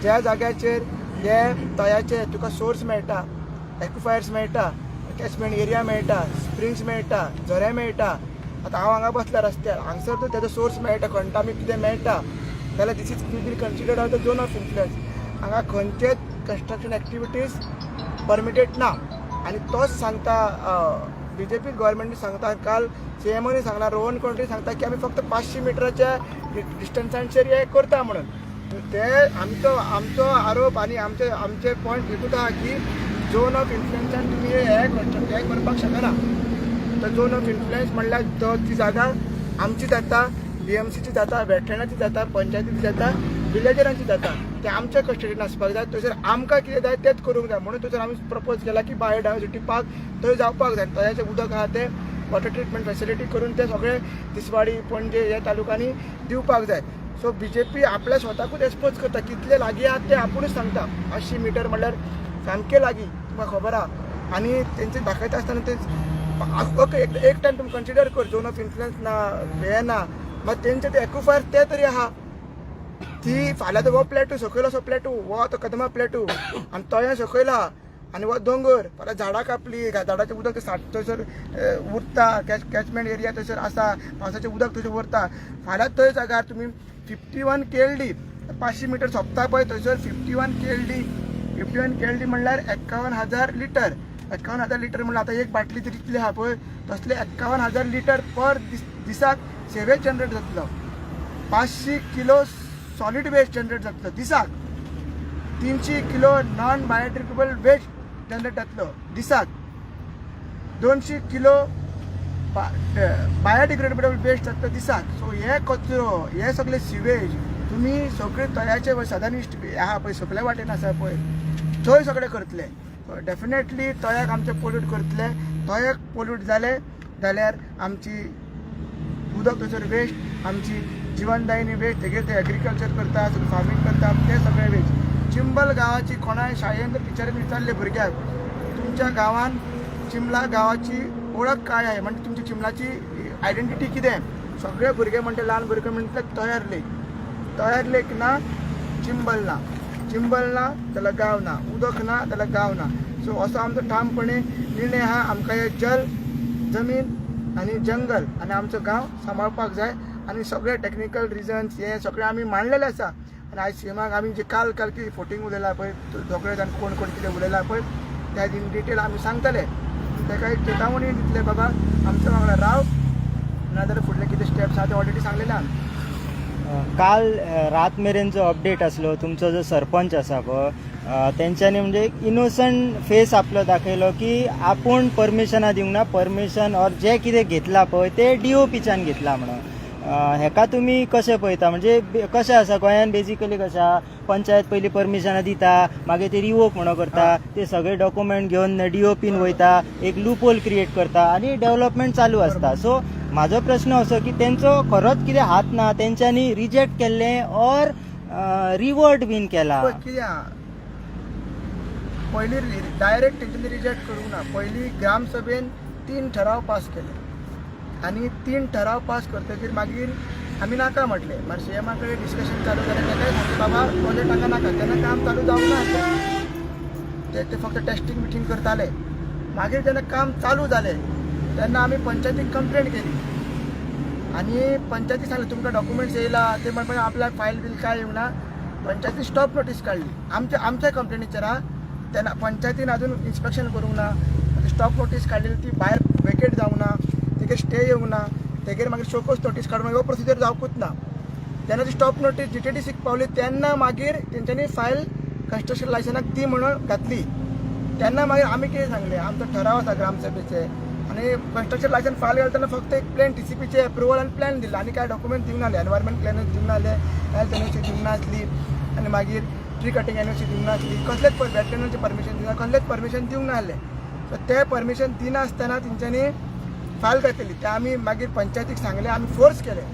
ज्या जाग्याचेर हे तळ्याचे तुका सोर्स मेळटा, एक्विफायर्स मेळटा, कॅचमेंट एरिया मेळटा, स्प्रिंग्स मेळटा, झरे मेळटा. आतां हांव हांगा बसला रस्त्यार, हांगसर तर तेजो सोर्स मेळटा, खणटा आमी कितें मेळटा जाल्यार this is will be considered as the zone of influence. हांगा खंयचेच कन्स्ट्रक्शन एक्टिविटीज परमिटेड ना. आनी तोच सांगता, बीजेपी गव्हर्मेंट सांगता, काल सीएमओनी सांगला, रोहन खंवटे सांगता की आमी फक्त 500 मिटराच्या डिस्टन्सांचेर हे करता म्हणून. ते आमचो आरोप आनी आमचे पॉयंट एकूच आहा की झोन ऑफ इन्फ्लुएन्सान तुमी हे कन्स्ट्रक्ट हे करपाक शकना. तो झोन ऑफ इन्फ्लुएन्स म्हणल्यार तो ती जागा आमची जाता, बीएमसीची जाता, वेटलँडाची जाता, पंचायतीची जाता, विलेजरांची जाता. ते आमच्या कस्टडीन आसपाक जाय. थंयसर आमकां कितें जाय तेंच करूंक जाय. म्हणून थंयसर आमी प्रपोज केला की बायोडायवर्सिटी पार्क थंय जावपाक जाय. तळ्याचें उदक आहा तें वॉटर ट्रिटमेंट फेसिलिटी करून ते सगळे तिसवाडी, पणजे ह्या तालुक्यांनी दिवपाक जाय. सो बीजेपी आपल्या स्वताकूच एक्सपोज करता. कितले लागीं आहात ते आपुणूच सांगता. 500 मिटर म्हणल्यार सामकें लागीं, तुमकां खबर आहा. आनी तेंचे दाखयता आसतना ते ओके, एक टायम तुमी कन्सिडर कर, झोन ऑफ इन्फ्लुएन्स ना, हें ना, मात तेंचे ते एक्विफायर ते तरी आहा. ती फाल्यां हो प्लेटू सकयल असो प्लेटू, हो आतां कदमा प्लेटू आनी तळ्या सकयल आहा आनी हो दोंगर. फाल्यां झाडां कापली, झाडाचें उदक साठ थंयसर उरता, कॅचमेंट एरिया थंयसर आसा, पावसाचें उदक थंयसर उरता. फाल्यां थंय जाग्यार तुमी 51 KLD, 500 metre सोंपता पळय थंयसर 51 KLD, 51 KLD म्हणल्यार 51,000 लिटर. 51,000 लिटर म्हणल्यार आतां एक बाटली तरी इतली आहा पळय, तसले 51,000 लिटर पर दिसाक सेवेज जनरेट जातलो. 500 किलो सॉलिड वेस्ट जनरेट जातलो दिसाक. 300 kilo non biodegradable waste generate जातलो दिसाक. 200 किलो बायोडिग्रेडेबल वेस्ट जातलो दिसाक. सो हे कचरो, हे सगळे सिवेज तुमी सगळे तळ्याचे सदर्न इस्ट आहा पळय, सगळे वाटेन आसा पळय, थंय सगळे करतले. डेफिनेटली तळ्याक आमचे पोल्यूट करतले. तळ्याक पोल्यूट जाले जाल्यार आमची उदक थंयसर वेस्ट, आमची जिवनदायिनी वेस्ट, तेगेर ते एग्रीकल्चर करता, फार्मींग करता, ते सगळे वेस्ट. चिंबल गांवाची कोणाय शाळेन टिचरीन विचारले भुरग्याक, तुमच्या गांवान चिंबला गांवाची वळख काय आहे, म्हणजे तुमची चिंबलाची आयडेंटिटी कितें, सगळे भुरगे म्हणटा, ल्हान भुरगे म्हणटा तयार लेक. तयार लेक ना, चिंबल ना, चिंबल ना जाल्यार गांव ना, उदक ना जाल्यार गांव ना. सो असो आमचो ठामपणे निर्णय आहा. आमकां हे जल, जमीन आनी जंगल आनी आमचो गांव सांबाळपाक जाय. आनी सगळे टॅक्निकल रिजन्स हे सगळे आमी मांडलेले आसा. आनी आयज सीएमाक आमी जे काल काल कितें फोटींग उलयला पळय, सगळे जाण कोण कोण कितें उलयला पळय, त्या इन डिटेल आमी सांगतले. ताका एक चेतावणी दितले, बाबा आमच्या वांगडा राव, नाजाल्यार फुडले कितें स्टेप्स आहा ते ऑलरेडी सांगलेले आमी.
काल रात मेरेन जो अपडेट आसलो, तुमचो जो सरपंच आसा पळय, तेंच्यांनी म्हणजे इनोसंट फेस आपलो दाखयलो की आपूण परमिशनां दिवंक ना, परमिशन ऑर जें कितें घेतलां पळय तें डीओपीच्यान घेतलां म्हणून. हेका तुमी कशें पळयता? म्हणजे कशें आसा गोंयान बेजिकली कशें आहा, पंचायत पयलीं परमिशनां दिता, मागीर ते रिवोक म्हणून करता, ते सगळे डॉक्युमेंट घेवन डीओपीन वयता, एक लूपहोल क्रिएट करता आनी डेव्हलपमेंट चालू आसता. सो म्हाजो प्रश्न असो की तेंचो खरोच कितें हात ना, तेंच्यांनी रिजेक्ट केल्लें ऑर रिवर्ट बीन केला?
कितें पयलीं डायरेक्ट तेंच्यांनी रिजेक्ट करूंक ना. पयलीं ग्रामसभेन 3 ठराव पास केले आनी 3 ठराव पास करतकीर मागीर आमी नाका म्हटलें. मागीर सीएमा कडेन डिस्कशन चालू जालें, ताकाय सांगलें बाबा प्रोजेक्ट हांगा नाका. तेन्ना काम चालू जावंक ना, ते फक्त टेस्टींग मिटींग करताले. मागीर जेन्ना काम चालू जालें तेन्ना आमी पंचायतीक कंप्लेन केली आनी पंचायती सांगलें तुमकां डॉक्युमेंट्स येयला, ते म्हणपाक आपल्याक फायल बील काय येवंक ना. पंचायती स्टॉप नोटीस काडली आमच्या कंप्लेनीचेर. तेन्ना पंचायतीन अजून इन्स्पेक्शन करूंक ना, स्टॉप नोटीस काडलेली ती भायर वेकेट जावंक ना, तेगेर स्टे येवंक ना, तेगेर मागीर शोकोज नोटीस काडून हो प्रोसिजर जावकूच ना. तेन्ना ती स्टॉप नोटीस जीटीडीसीक पावली तेन्ना मागीर तेंच्यांनी फायल कन्स्ट्रक्शन लायसनाक दी म्हणून घातली. तेन्ना मागीर आमी कितें सांगलें, आमचो ठराव आसा ग्रामसभेचे, आनी कन्स्ट्रक्शन लायसन्स फायल घालतना फक्त एक प्लॅन टीसीपीचे एप्रुवल आनी प्लॅन दिल्लो आनी कांय डॉक्युमेंट दिवंक नासले. एनवायरमेंट क्लियरन्स दिवंक नासले, हेल्थ एनओसी दिवंक नासली आनी मागीर ट्री कटींग एनओसी दिवंक नासली, कसलेच वेटलँडाचें परमिशन दिवंक ना, कसलेच परमिशन दिवंक नासलें. सो ते परमिशन दिनासतना तेंच्यांनी फायल घातलेली. ते आमी मागीर पंचायतीक सांगलें, आमी फोर्स केले,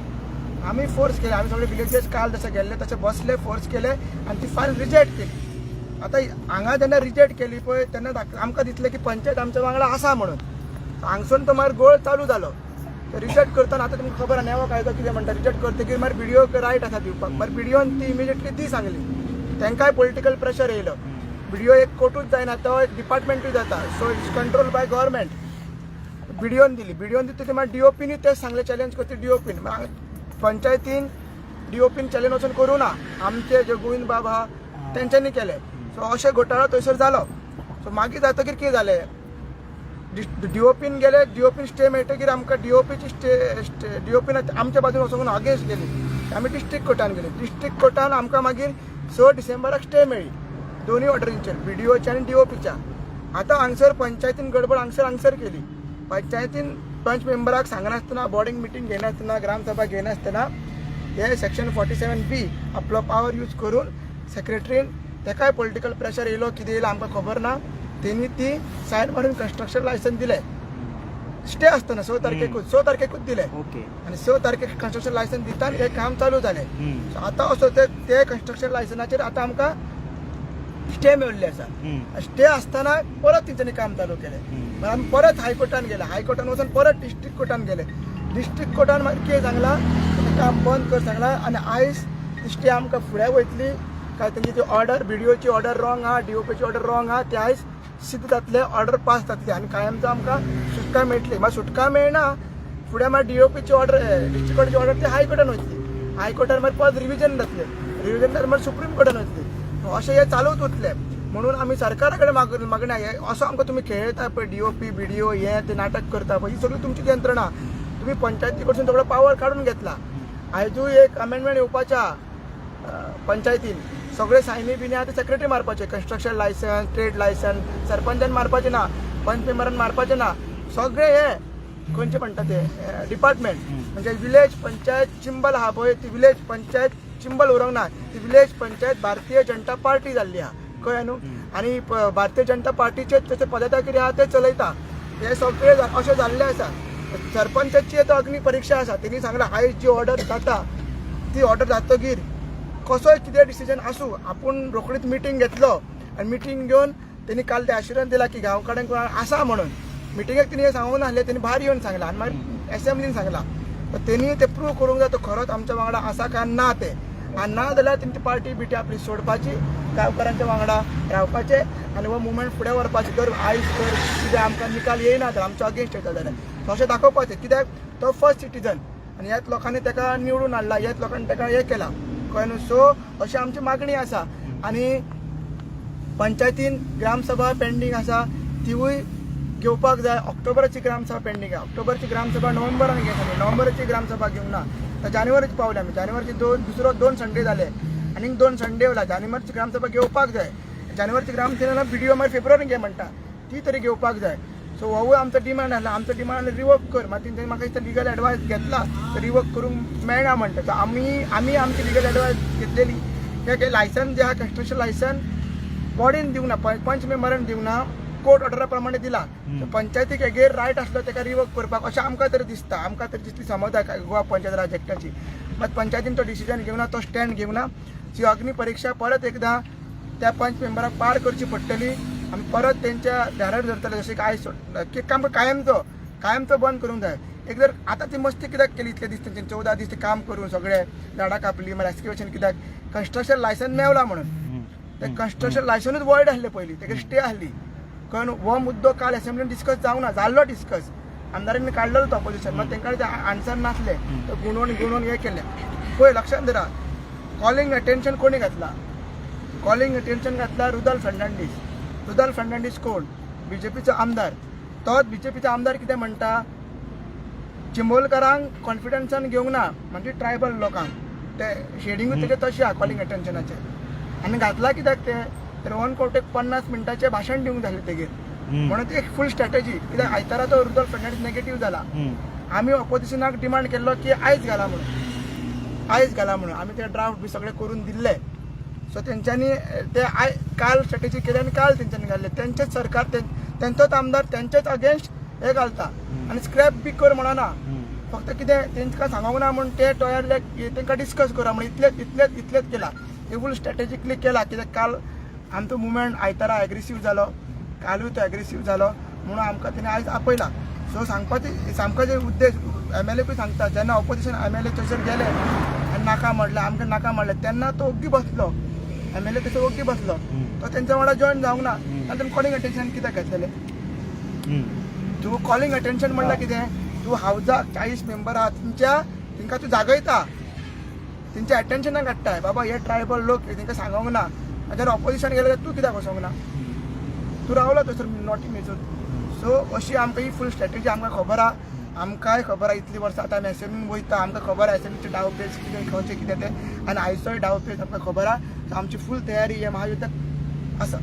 आमी फोर्स केले, आमी सगळे विलेजर्स काल जशे गेल्ले तशे बसले, फोर्स केले आनी ती फायल रिजेक्ट केली. आतां हांगा जेन्ना रिजेक्ट केली पळय तेन्ना आमकां दिसलें की पंचायत आमच्या वांगडा आसा म्हणून. हांगसून तो मागीर गोळ चालू जालो. रिजेक्ट करतना आतां तुमकां खबर आहा नेवो कायदो कितें म्हणटा, रिजेक्ट करतकीर मागीर बीडीओक रायट आसा दिवपाक. मागीर बीडीओन ती इमिजिएटली दी सांगली. तांकांय पॉलिटिकल प्रेशर येयलो. बीडीओ एक कोर्टूच जायना, तो एक डिपार्टमेंटूय जाता. So it's control by government. बीडीओन दिली, बीडीओन दिली मागीर डीओपीनी तेच सांगलें, चॅलेंज करती डीओपीन. पंचायतीन डीओपीन चॅलेंज वचून करूं ना, आमचे जे गोविंद बाब आहा तेंच्यांनी केलें. सो अशें घोटाळो थंयसर जालो. सो मागीर जातकीर कितें जालें, डीओपीन गेले, डीओपीन स्टे मेळटकीर आमकां डीओपीची स्टे डीओपीन आमच्या बाजून वचून अगेन्स्ट गेली. आमी डिस्ट्रिक्ट कोर्टान गेले. डिस्ट्रिक्ट कोर्टान आमकां मागीर 6 डिसेंबराक स्टे मेळ्ळी दोनूय ऑर्डरींचेर, बीडीओच्या आनी डीओपीच्या. आतां हांगसर पंचायतीन गडबड हांगसर केली. पंचायतीन पंच मेंबराक सांगनासतना, बोर्डिंग मिटींग घेयनासतना, ग्रामसभा घेयनासतना हे सेक्शन 47B आपलो पावर यूज करून सेक्रेटरीन तेकाय पॉलिटिकल प्रेशर येयलो, कितें येयलो आमकां खबर ना, तेणी ती सायन मारून कन्स्ट्रक्शन लायसन्स दिलें. स्टे आसतना 6 तारखेकूच दिलें. आनी 6 तारखेक कन्स्ट्रक्शन लायसन्स दिता आनी हें काम चालू जालें. आतां असो ते कन्स्ट्रक्शन लायसनाचेर आतां आमकां स्टे मेळिल्ले आसा. स्टे आसतना परत तेंच्यांनी काम चालू केलें. मागीर आमी परत हायकोर्टान गेले. हायकोर्टान वचून परत डिस्ट्रिक्ट कोर्टान गेले. डिस्ट्रिक्ट कोर्टान मागीर कितें सांगलां, काम बंद कर सांगलां आनी आयज स्टे आमकां फुडें वयतली काय तेंची ती ऑर्डर बीडीओची ऑर्डर रॉंग आहा, डीओपीची ऑर्डर रॉंग आहा, ते आयज सिद्ध जातले, ऑर्डर पास जातली आनी कायमचो आमकां सुटका मेळटली. मागीर सुटका मेळना फुडें मागीर डीओपीची ऑर्डर, डिस्ट्रिक्ट कोर्टाची ऑर्डर ती हायकोर्टान वयतली. हायकोर्टान मागीर परत रिविजन जातलें, रिविजन जाल्यार मागीर सुप्रीम कोर्टान वयतली. अशें हें चालूच उरतलें. म्हणून आमी सरकारा कडेन मागणी असो आमकां तुमी खेळयता पळय, डीओपी बीडीओ हे ते नाटक करता पळय, ही सगळी तुमची यंत्रणा. तुमी पंचायती कडसून सगळो पावर काडून घेतला. आयजूय एक अमेंडमेंट येवपाच्या पंचायतीन सगळे सायनी बिनी आतां सेक्रेटरी मारपाचे, कन्स्ट्रक्शन लायसन्स, ट्रेड लायसन्स सरपंचान मारपाचे ना, पंच मेंबरान मारपाचे ना, सगळे हे खंयचे म्हणटा ते डिपार्टमेंट म्हणजे विलेज पंचायत चिंबल आहा पळय, ती विलेज पंचायत चिंबल उरोंक ना, ती विलेज पंचायत भारतीय जनता पार्टी जाल्ली आहा, कळ्ळें न्हू. आनी भारतीय जनता पार्टीचे तशे पदाधिकारी आहा ते चलयता. हे सगळे अशें जाल्लें आसा. सरपंचाची आतां अग्नी परिक्षा आसा. तेणी सांगलां आयज जी ऑर्डर जाता ती ऑर्डर जातकीर कसोय कितें डिसिजन आसूं आपूण रोखडीच मिटींग घेतलो आनी मिटींग घेवन तेणी काल ते आशिर्वाद दिला की गांव कडेन कोण आसा म्हणून. मिटिंगेक तेणी हें सांगूंक नासलें, तेणी भायर येवन सांगलां आनी मागीर एसेंब्लीन सांगलां. तेणी ते प्रूव करूंक जाय तो खरोच आमच्या वांगडा आसा काय ना तें. आनी ना जाल्यार तेंची पार्टी बिटी आपली सोडपाची, गांवकारांच्या वांगडा रावपाचें आनी हो मुवमेंट फुडें व्हरपाची. जर आयज तर कितें आमकां निकाल येयना तर आमच्या अगेन्स्ट येता जाल्यार तशें दाखोवपाचें, कित्याक तो फर्स्ट सिटीजन आनी ह्याच लोकांनी ताका निवडून हाडला, ह्याच लोकांनी ताका हें केलां, कळ्ळें न्हू. सो अशी आमची मागणी आसा. आनी पंचायतीन ग्रामसभा पेंडींग आसा तिवूय घेवपाक जाय. ऑक्टोबराची ग्रामसभा पेंडींग आसा. ऑक्टोबरची ग्रामसभा नोव्हेंबरान घेतली, नोव्हेंबराची ग्रामसभा घेवंक ना. आतां जानेवारीच पावले आमी. जानेवारीचे दोन संडे जाले आनीक 2 संडे उरला. जानेवारीची ग्रामसभा घेवपाक जाय. जानेवारीची ग्रामसभा बीडीओ मागीर फेब्रुवारीन घे म्हणटा, ती तरी घेवपाक जाय. सो होवूय आमचो डिमांड आसला. आमचो डिमांड रिवोक कर. मागीर तेंच्यांनी म्हाका दिसता लिगल एडवायस घेतला तर रिवोक करूंक मेळना म्हणटा. सो आमी आमची लिगल एडवायस घेतलेली. कित्याक लायसन्स जें आहा कन्स्ट्रक्शन लायसन्स बॉडीन दिवंक ना, पंच मेंबरान दिवंक ना, कोर्ट ऑर्डरा प्रमाणे दिला. पंचायतीक एगेर रायट आसलो ताका रिवोक करपाक अशें आमकां तरी दिसता. आमकां तरी दिसली समज आहा गोवा पंचायत राज एक्टाची. मात पंचायतीन तो डिसिजन घेवना, तो स्टँड घेवना. ती अग्नी परिक्षा परत एकदां त्या पंच मेंबराक पार करची पडटली. आमी परत तेंच्या ध्यानार धरतले. जशें की आयज की आमकां कायमचो बंद करूंक जाय. एक जर आतां ती मस्ती कित्याक केली इतले दीस तेंच्यानी 14 दीस ते काम करून सगळे झाडां कापली, मागीर एक्सकेवेशन कित्याक, कन्स्ट्रक्शन लायसन्स मेवला म्हणून. ते कन्स्ट्रक्शन लायसनूच वॉयड आसलें पयलीं, तेका स्टे आसली. कळ्ळें न्हू. हो मुद्दो काल एसेंब्लीन डिस्कस जावंक ना, जाल्लो डिस्कस, आमदारांनी काडलेलो तो ऑपोजिशन, मात तेंकां ते आन्सर नासले, ते गुणोवन गुणोवन हें केलें. पळय लक्षात धरा, कॉलिंग अटेन्शन कोणी घातला? कॉलिंग अटेन्शन घातला रुदल फर्नांडीस. रुदल फर्नांडीस कोण? बीजेपीचो आमदार. तोच बीजेपीचो आमदार कितें म्हणटा, चिंबोलकारांक कॉन्फिडन्सान घेवंक ना, म्हणजे ट्रायबल लोकांक. ते शेडिंगूय तेजें तशें आहा कॉलिंग अटेन्शनाचें. आनी घातला कित्याक ते? रोहन खंवटेक 50 मिनटाचें भाशण दिवंक जालें तेगेर. म्हणून ती एक फूल स्ट्रॅटेजी. कित्याक आयतारा तो रुदोल्फ फेर्नांडीस नेगेटीव जाला. आमी ऑपोजिशनाक डिमांड केल्लो की आयज घाला म्हणून, आयज घाला म्हणून. आमी ते ड्राफ्ट बी सगळे करून दिल्ले. सो तेंच्यांनी ते I काल स्ट्रॅटेजी केली आनी काल तेंच्यांनी घाल्ले. तेंचेच सरकार, तेंचोच आमदार तेंचेच अगेन्स्ट हे घालता आनी स्क्रॅप बी कर म्हणना. फक्त कितें तेंकां सांगोंक ना म्हूण ते तयार तेंकां डिस्कस करा म्हण इतलेच इतलेच इतलेच केला. ते फूल स्ट्रॅटेजिकली केला, कित्याक काल आमचो मुवमेंट आयतारा एग्रेसीव जालो, कालूय तो एग्रेसीव जालो म्हणून आमकां तेणी आयज आपयला. सो सांगपाचे सामकाचे उद्देश एमएलएकूय सांगता, जेन्ना ऑपोजिशन एमएलए थंयसर गेले आनी नाका म्हणलें, आमकां नाका म्हणलें, तेन्ना तो ओग्गी बसलो. एमएलए थंयसर ओग्गी बसलो, तो तेंच्या वांगडा जॉयन जावंक ना. आनी तुमी कॉलिंग अटेन्शन कित्याक घेतलेलें? तूं कॉलिंग अटेन्शन म्हणल्यार कितें? तूं हावजाक 40 मेंबर आहा तुमच्या, तेंकां तूं जागयता, तेंच्या अटेन्शनाक हाडटाय, बाबा हे ट्रायबल लोक, तेंकां सांगोंक ना. आनी जर ऑपोजिशन गेले जाल्यार तूं कित्याक वचोंक ना? तूं रावलो थंयसर नॉटी मेजून. सो अशी आमकां ही फूल स्ट्रॅटेजी आमकां खबर आहा. आमकांय खबर आहा, इतलीं वर्सां आतां आमी एसेंब्लीन वयता, आमकां खबर आहा एसेंब्लीचे डाव पेच कितें, खंयचे कितें ते, आनी आयचोय डाव पेच आमकां खबर आहा. सो आमची फूल तयारी ह्या महायुद्धाक आसा.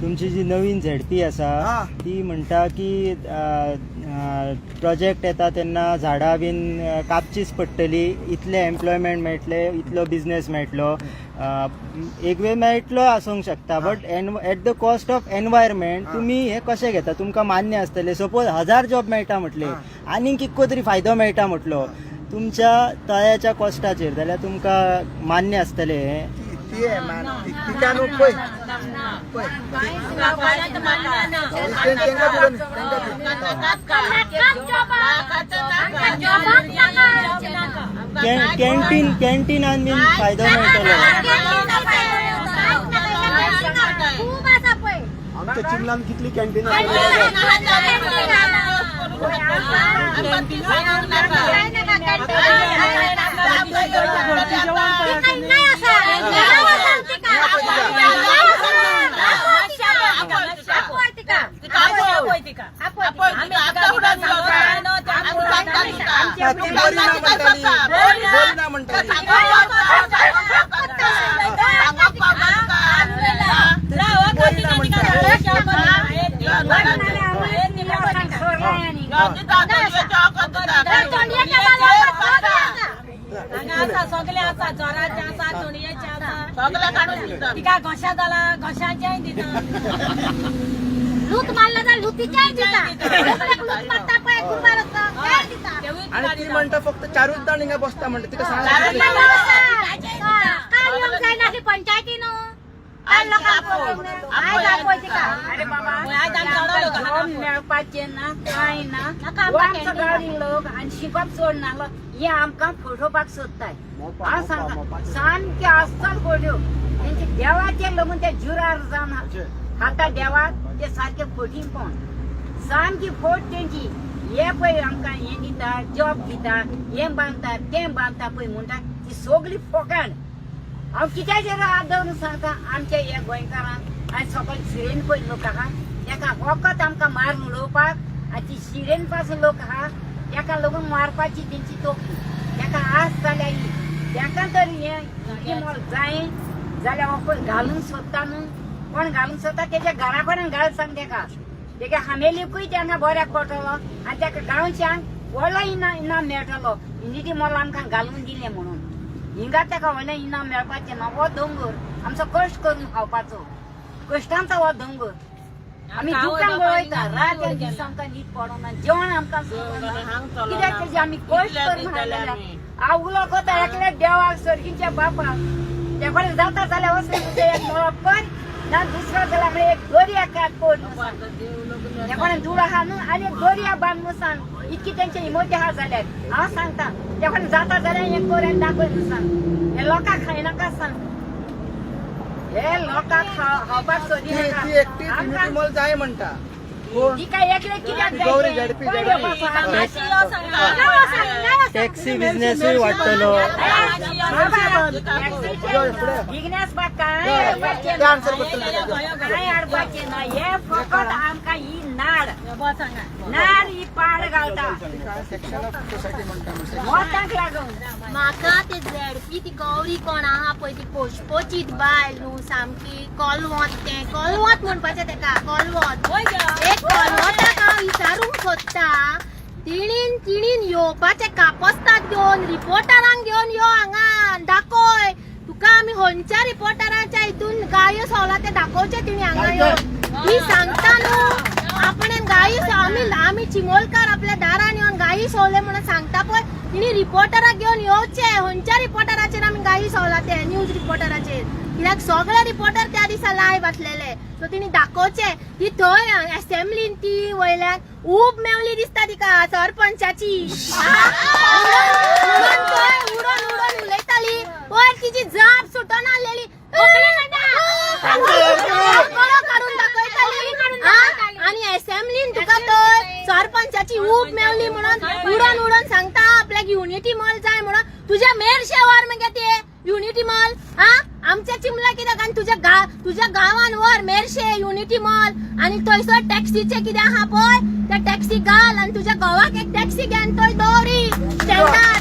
तुमची जी नवीन झेडपी आसा ती म्हणटा की प्रोजेक्ट येता तेन्ना झाडां बीन कापचीच पडटली, इतले एम्प्लॉयमेंट मेळटले, इतलो बिझनेस मेळटलो. एक वेळ मेळटलो आसूंक शकता, but at the cost of environment. तुमी हे कशें घेता? तुमकां मान्य आसतलें? सपोज 1000 जॉब मेळटा म्हटले, आनीक कितको तरी फायदो मेळटा म्हटलो तुमच्या तळ्याच्या कॉस्टाचेर, जाल्यार तुमकां मान्य आसतलें हें?
तिका न्हू पळय पळय तेंकां दिलो न्ही, तेंकां.
कॅन्टीन कॅन्टिनान बीन फायदो मेळटलो.
आमच्या चिमलान कितली कॅन्टीन?
ती बरी ना म्हणटाली, बरी ना म्हणटाली. बरी ना म्हणटाली.
सगळे आसा, जोराचे आसा, तोंडयेचे आसा, तिका घोशा जाला, घोशाचेय दिता.
लूत मारला जाल्यार लुतीचेय दिता. लूत मारता पळय गुरवार आसता तेय दिता.
आनी ती म्हणटा फक्त चारूच जाण हिंगा बसता म्हणटा, तिका सांग.
काल येवंक जायना आसली पंचायतीन, काल लोकांक आयज आपय तिका.
जॉब मेळपाचें ना, कांय ना. आमचो गाडी लोक आनी शिकप चड ना, हे आमकां फटोवपाक सोदताय. हांव सांगता सामकें अस्सल फोट्यो तेंचे देवाचेर लागून ते जुरार जावन खाता देवाक, ते सारके फटींगपण, सामकी फोट तेंची. हे पळय आमकां हें दिता, जॉब दिता, हें बांदता तें बांदता पळय म्हणटा, ती सगळी फोकाण. हांव कित्याचेर हात दवरून सांगता, आमच्या ह्या गोंयकारांक आनी सगळे सिरेन पळय लोक आहा, तेका फकत आमकां मारून उडोवपाक, आनी ती सिरेन पासून लोक आहा तेका लागून मारपाची तेंची तोपली. तेका आस जाल्या ही, तेका तर हें मोल जाय जाल्यार हो पळय घालूंक सोदता न्हू, कोण घालूंक सोदता तेच्या घरा कडेन घाल सांग तेका. तेका हामेलीकूय तेंका बऱ्याक पडटलो आनी तेका गांवच्यांक व्हडलो इनाम मेळटलो. युनिटी मॉल आमकां घालून दिलें म्हणून हिंगा तेका व्हडलें इनाम मेळपाचें ना. हो दोंगर आमचो कश्ट करून खावपाचो, कश्टांचो हो दोंगर. आमी दुकान गळयता, रात आनी दीस आमकां न्हीद पडना, जेवण आमकां सुचना, कित्याक तेजे आमी कश्ट करून हाडलेले. हांव उलो कोता एकल्या देवाक, सर्गीच्या बापाक, ते कडेन जाता जाल्यार वचून तुजें एक मळप कर ना, दुसरो जाल्यार म्हळ्यार एक दर्या काड कर, ते कडेन दुडो आहा न्हू, आनी एक दर्या बांद म्हूण सांग. इतकी तेंचे इमोती आहा जाल्यार हांव सांगता, ते कडेन जाता जाल्यार हें कर आनी दाखय म्हूण सांग. हे लोकांक खायनाका सांग, हे लोकांक खावपाक सोदिनाका.
ती एकटी युनिटी मॉल जाय म्हणटा.
तिका एकले कित्याक
गौरी
जाय
झेडपी,
तें?
झेडपी.
पळय बाबा.
टॅक्सी बिझनेसूय वाडटलो.
बिगनेस बा कांय हाडपाचें ना, कांय हाडपाचें ना. हे फकत आमकां ही नाड नाड ही पाड घालता
सेक्शन ऑफ सोसायटी म्हणटा.
मोतांक लागून.
म्हाका ते झेडपी ती गौरी कोण आहा पळय, ती पोचपोचीत बायल न्हू सामकी, कोलवोत. तें कोलवोत म्हणपाचें तेका, कोलवोत. एक कोलवोताक हांव विचारूंक सोदता, तिणीन तिणीन येवपाचें कापस्ताद घेवन, रिपोर्टरांक घेवन यो हांगा, दाखय तुका आमी खंयच्या रिपोर्टराच्या हितून गायो सोवला ते दाखोवचे तिणी हांगा येवन. ती सांगता न्हू आपणें गायी, आमी आमी चिमोलकार आपल्या दारान येवन गायी सोवले म्हणून सांगता पळय, तिणी रिपोर्टराक घेवन येवचे. खंयच्या रिपोर्टराचेर आमी गायी सोवला ते, न्यूज रिपोर्टराचेर? कित्याक सगळे रिपोर्टर त्या दिसा लायव्ह आसलेले. सो तिणी दाखोवचे. ती थंय असेंब्लीन ती वयल्यान ऊब मेवली दिसता तिका सरपंचाची, म्हणून थंय उडोन उडोन उलयताली. पयर तिची जाप सुटोन आसलेली, गळो काडून दाखयताली. आनी असेंब्लीन तुका थंय सरपंचाची ऊब मेवली म्हणून उडोन उडोन सांगता आपल्याक युनिटी मॉल जाय म्हणून. तुझ्या मेरशे वर मगे ते युनिटी मॉल. हा, आमच्या चिमला कित्याक? आनी तुझ्या गांवान वर मेरशे युनिटी मॉल. आनी थंयसर टॅक्सीचे कितें आहा पळय, त्या टॅक्सी घाल आनी तुझ्या घोवाक एक टॅक्सी घे आनी थंय दवरी स्टँडार.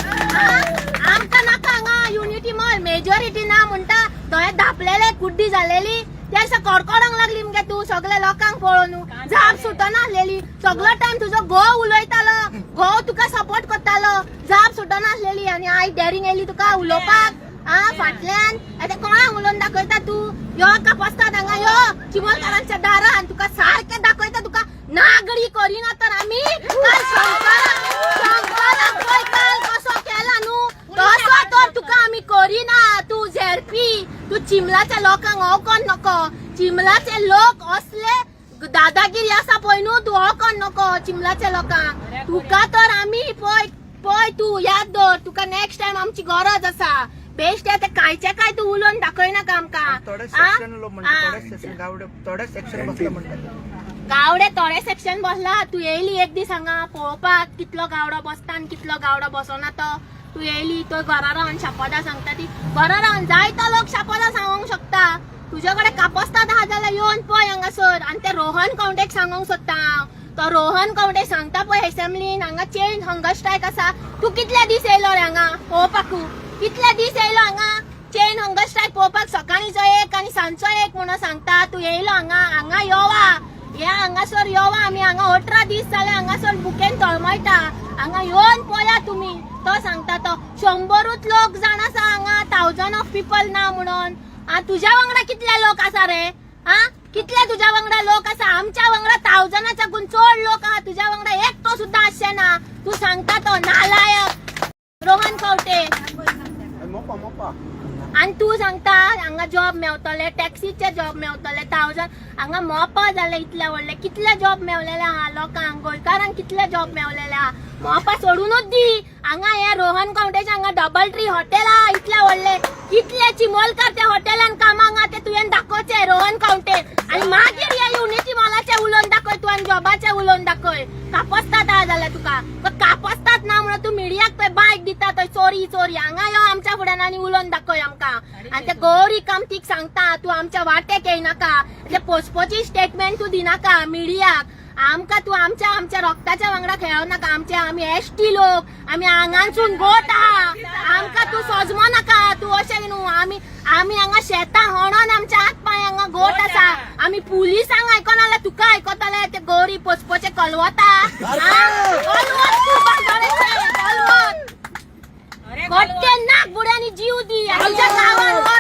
आमकां नाका हांगा युनिटी मॉल. मेजॉरिटी ना म्हणटा, दोळे धापलेले, कुड्डी जालेली. त्या दिसा कडकडोंक लागली मगे तूं सगळे लोकांक पळोवन, जाप सुटनासलेली. सगळो टायम तुजो घोव उलयतालो, घोव तुका सपोर्ट करतालो, जाप सुटनासलेली. आनी आयज डेरिंग येयली तुका उलोवपाक. आ, फाटल्यान आतां कोणाक उलोवन दाखयता तूं? यो कापस्ताद हांगा यो चिमोलकारांच्या दारान, तुका सारकें दाखयता. तुका नागडी करिना तर आमी काल शंकराक पळय काल कसो केला न्हू, तसो तर तुका आमी करिना. तूं झेडपी, तूं चिमलाच्या लोकांक ओकोन नको. चिमलाचे लोक असले दादागिरी आसा पळय न्हू, तूं ओकोन नको चिमलाच्या लोकांक. तुका तर आमी पळय पळय, तूं याद दवर, तुका नेक्स्ट टायम आमची गरज आसा. बेश्टे आतां कांयचे काय तूं उलोवन दाखयनाका आमकां.
थोडे सेक्शन लोक म्हणटा, थोडे सेक्शन गावडे, थोडे सेक्शन बसले म्हणटा.
गावडे थोडे सेक्शन बसला. तूं येयली एक दीस हांगा पळोवपाक कितलो गावडो बसता आनी कितलो गावडो बसना तो? तूं येयली थंय घरा रावन शापोदां सांगता ती. घरा रावन जायतो लोक शापोदां सांगोंक शकता. तुजे कडेन कापस्ताद आहा जाल्यार येवन पळय हांगासर. आनी ते रोहन खंवटेक सांगोंक सोदता हांव, तो रोहन खंवटे सांगता पळय असेंब्लीन हांगा चेन हंगर स्ट्रायक आसा. तूं कितले दीस येयलो रे हांगा पळोवपाकू? कितले दीस येयलो हांगा चेन हंगर स्ट्रायक पळोवपाक? सकाळीचो एक आनी सांजचो एक म्हणून सांगता. तूं येयलो हांगा? हांगा योवा, ह्या हांगासर योवा. आमी हांगा 18 दीस जाले हांगासर बुकेन तळमळटा. हांगा येवन पळया तुमी. तो सांगता तो 100ूच लोक जाण आसा हांगा, थावजंड ऑफ पिपल ना म्हणून. आ, तुज्या वांगडा कितले लोक आसा रे? आ, कितले तुज्या वांगडा लोक आसा? आमच्या वांगडा थावजंडाच्या गुण चड लोक आहा, तुज्या वांगडा एकटो सुद्दां आसचे ना. तूं सांगता तो नालायक रोहन खंवटे.
मोपा मोपा.
आनी तूं सांगता हांगा जॉब मेवतले, टॅक्सीचे जॉब मेवतले थावजंड. हांगा मोपा जाले इतले व्हडले, कितले जॉब मेवलेले आहा लोकांक? गोंयकारांक कितले जॉब मेवलेले आहा? मोपा सोडूनच दी. हांगा हे रोहन खंवटेचे हांगा डबल ट्री हॉटेल आहा इतले व्हडले, कितले चिमोलकार त्या हॉटेलान कामाक आहा ते तुवें दाखोवचे रोहन खंवटे. आनी मागीर हे युनिटी मॉलाचे उलोवन दाखय तूं आनी जॉबाचे उलोवन दाखय. कापस्ताद आहा जाल्यार तुका कापस्ताद ना म्हणून तूं मिडियाक थंय बायक दिता थंय चोरी चोरी. हांगा यो आमच्या फुड्यान आनी उलोवन दाखय आमकां. आनी ते गौरी कामतीक सांगता, तूं आमच्या वाटेक येयनाका, ते पोचपोची स्टेटमेंट तूं दिनाका मिडियाक. आमकां तूं आमच्या आमच्या रक्ताच्या वांगडा खेळो नाका. आमचे आमी एसटी लोक, आमी हांगासून गोट आहा, आमकां तूं सजमो नाका. तूं अशें न्हू, आमी आमी हांगा शेतां होणोन आमच्या हात पांय हांगा गोट आसा. आमी पुलिसांक आयकना जाल्यार तुका आयकतले. ते गौरी पोचपोचे कलवता कलवत, तूं बांदोडेचे कलवत. गोट्टे नाक बुड्यांनी जीव दी आनी तुज्या गांवान वर.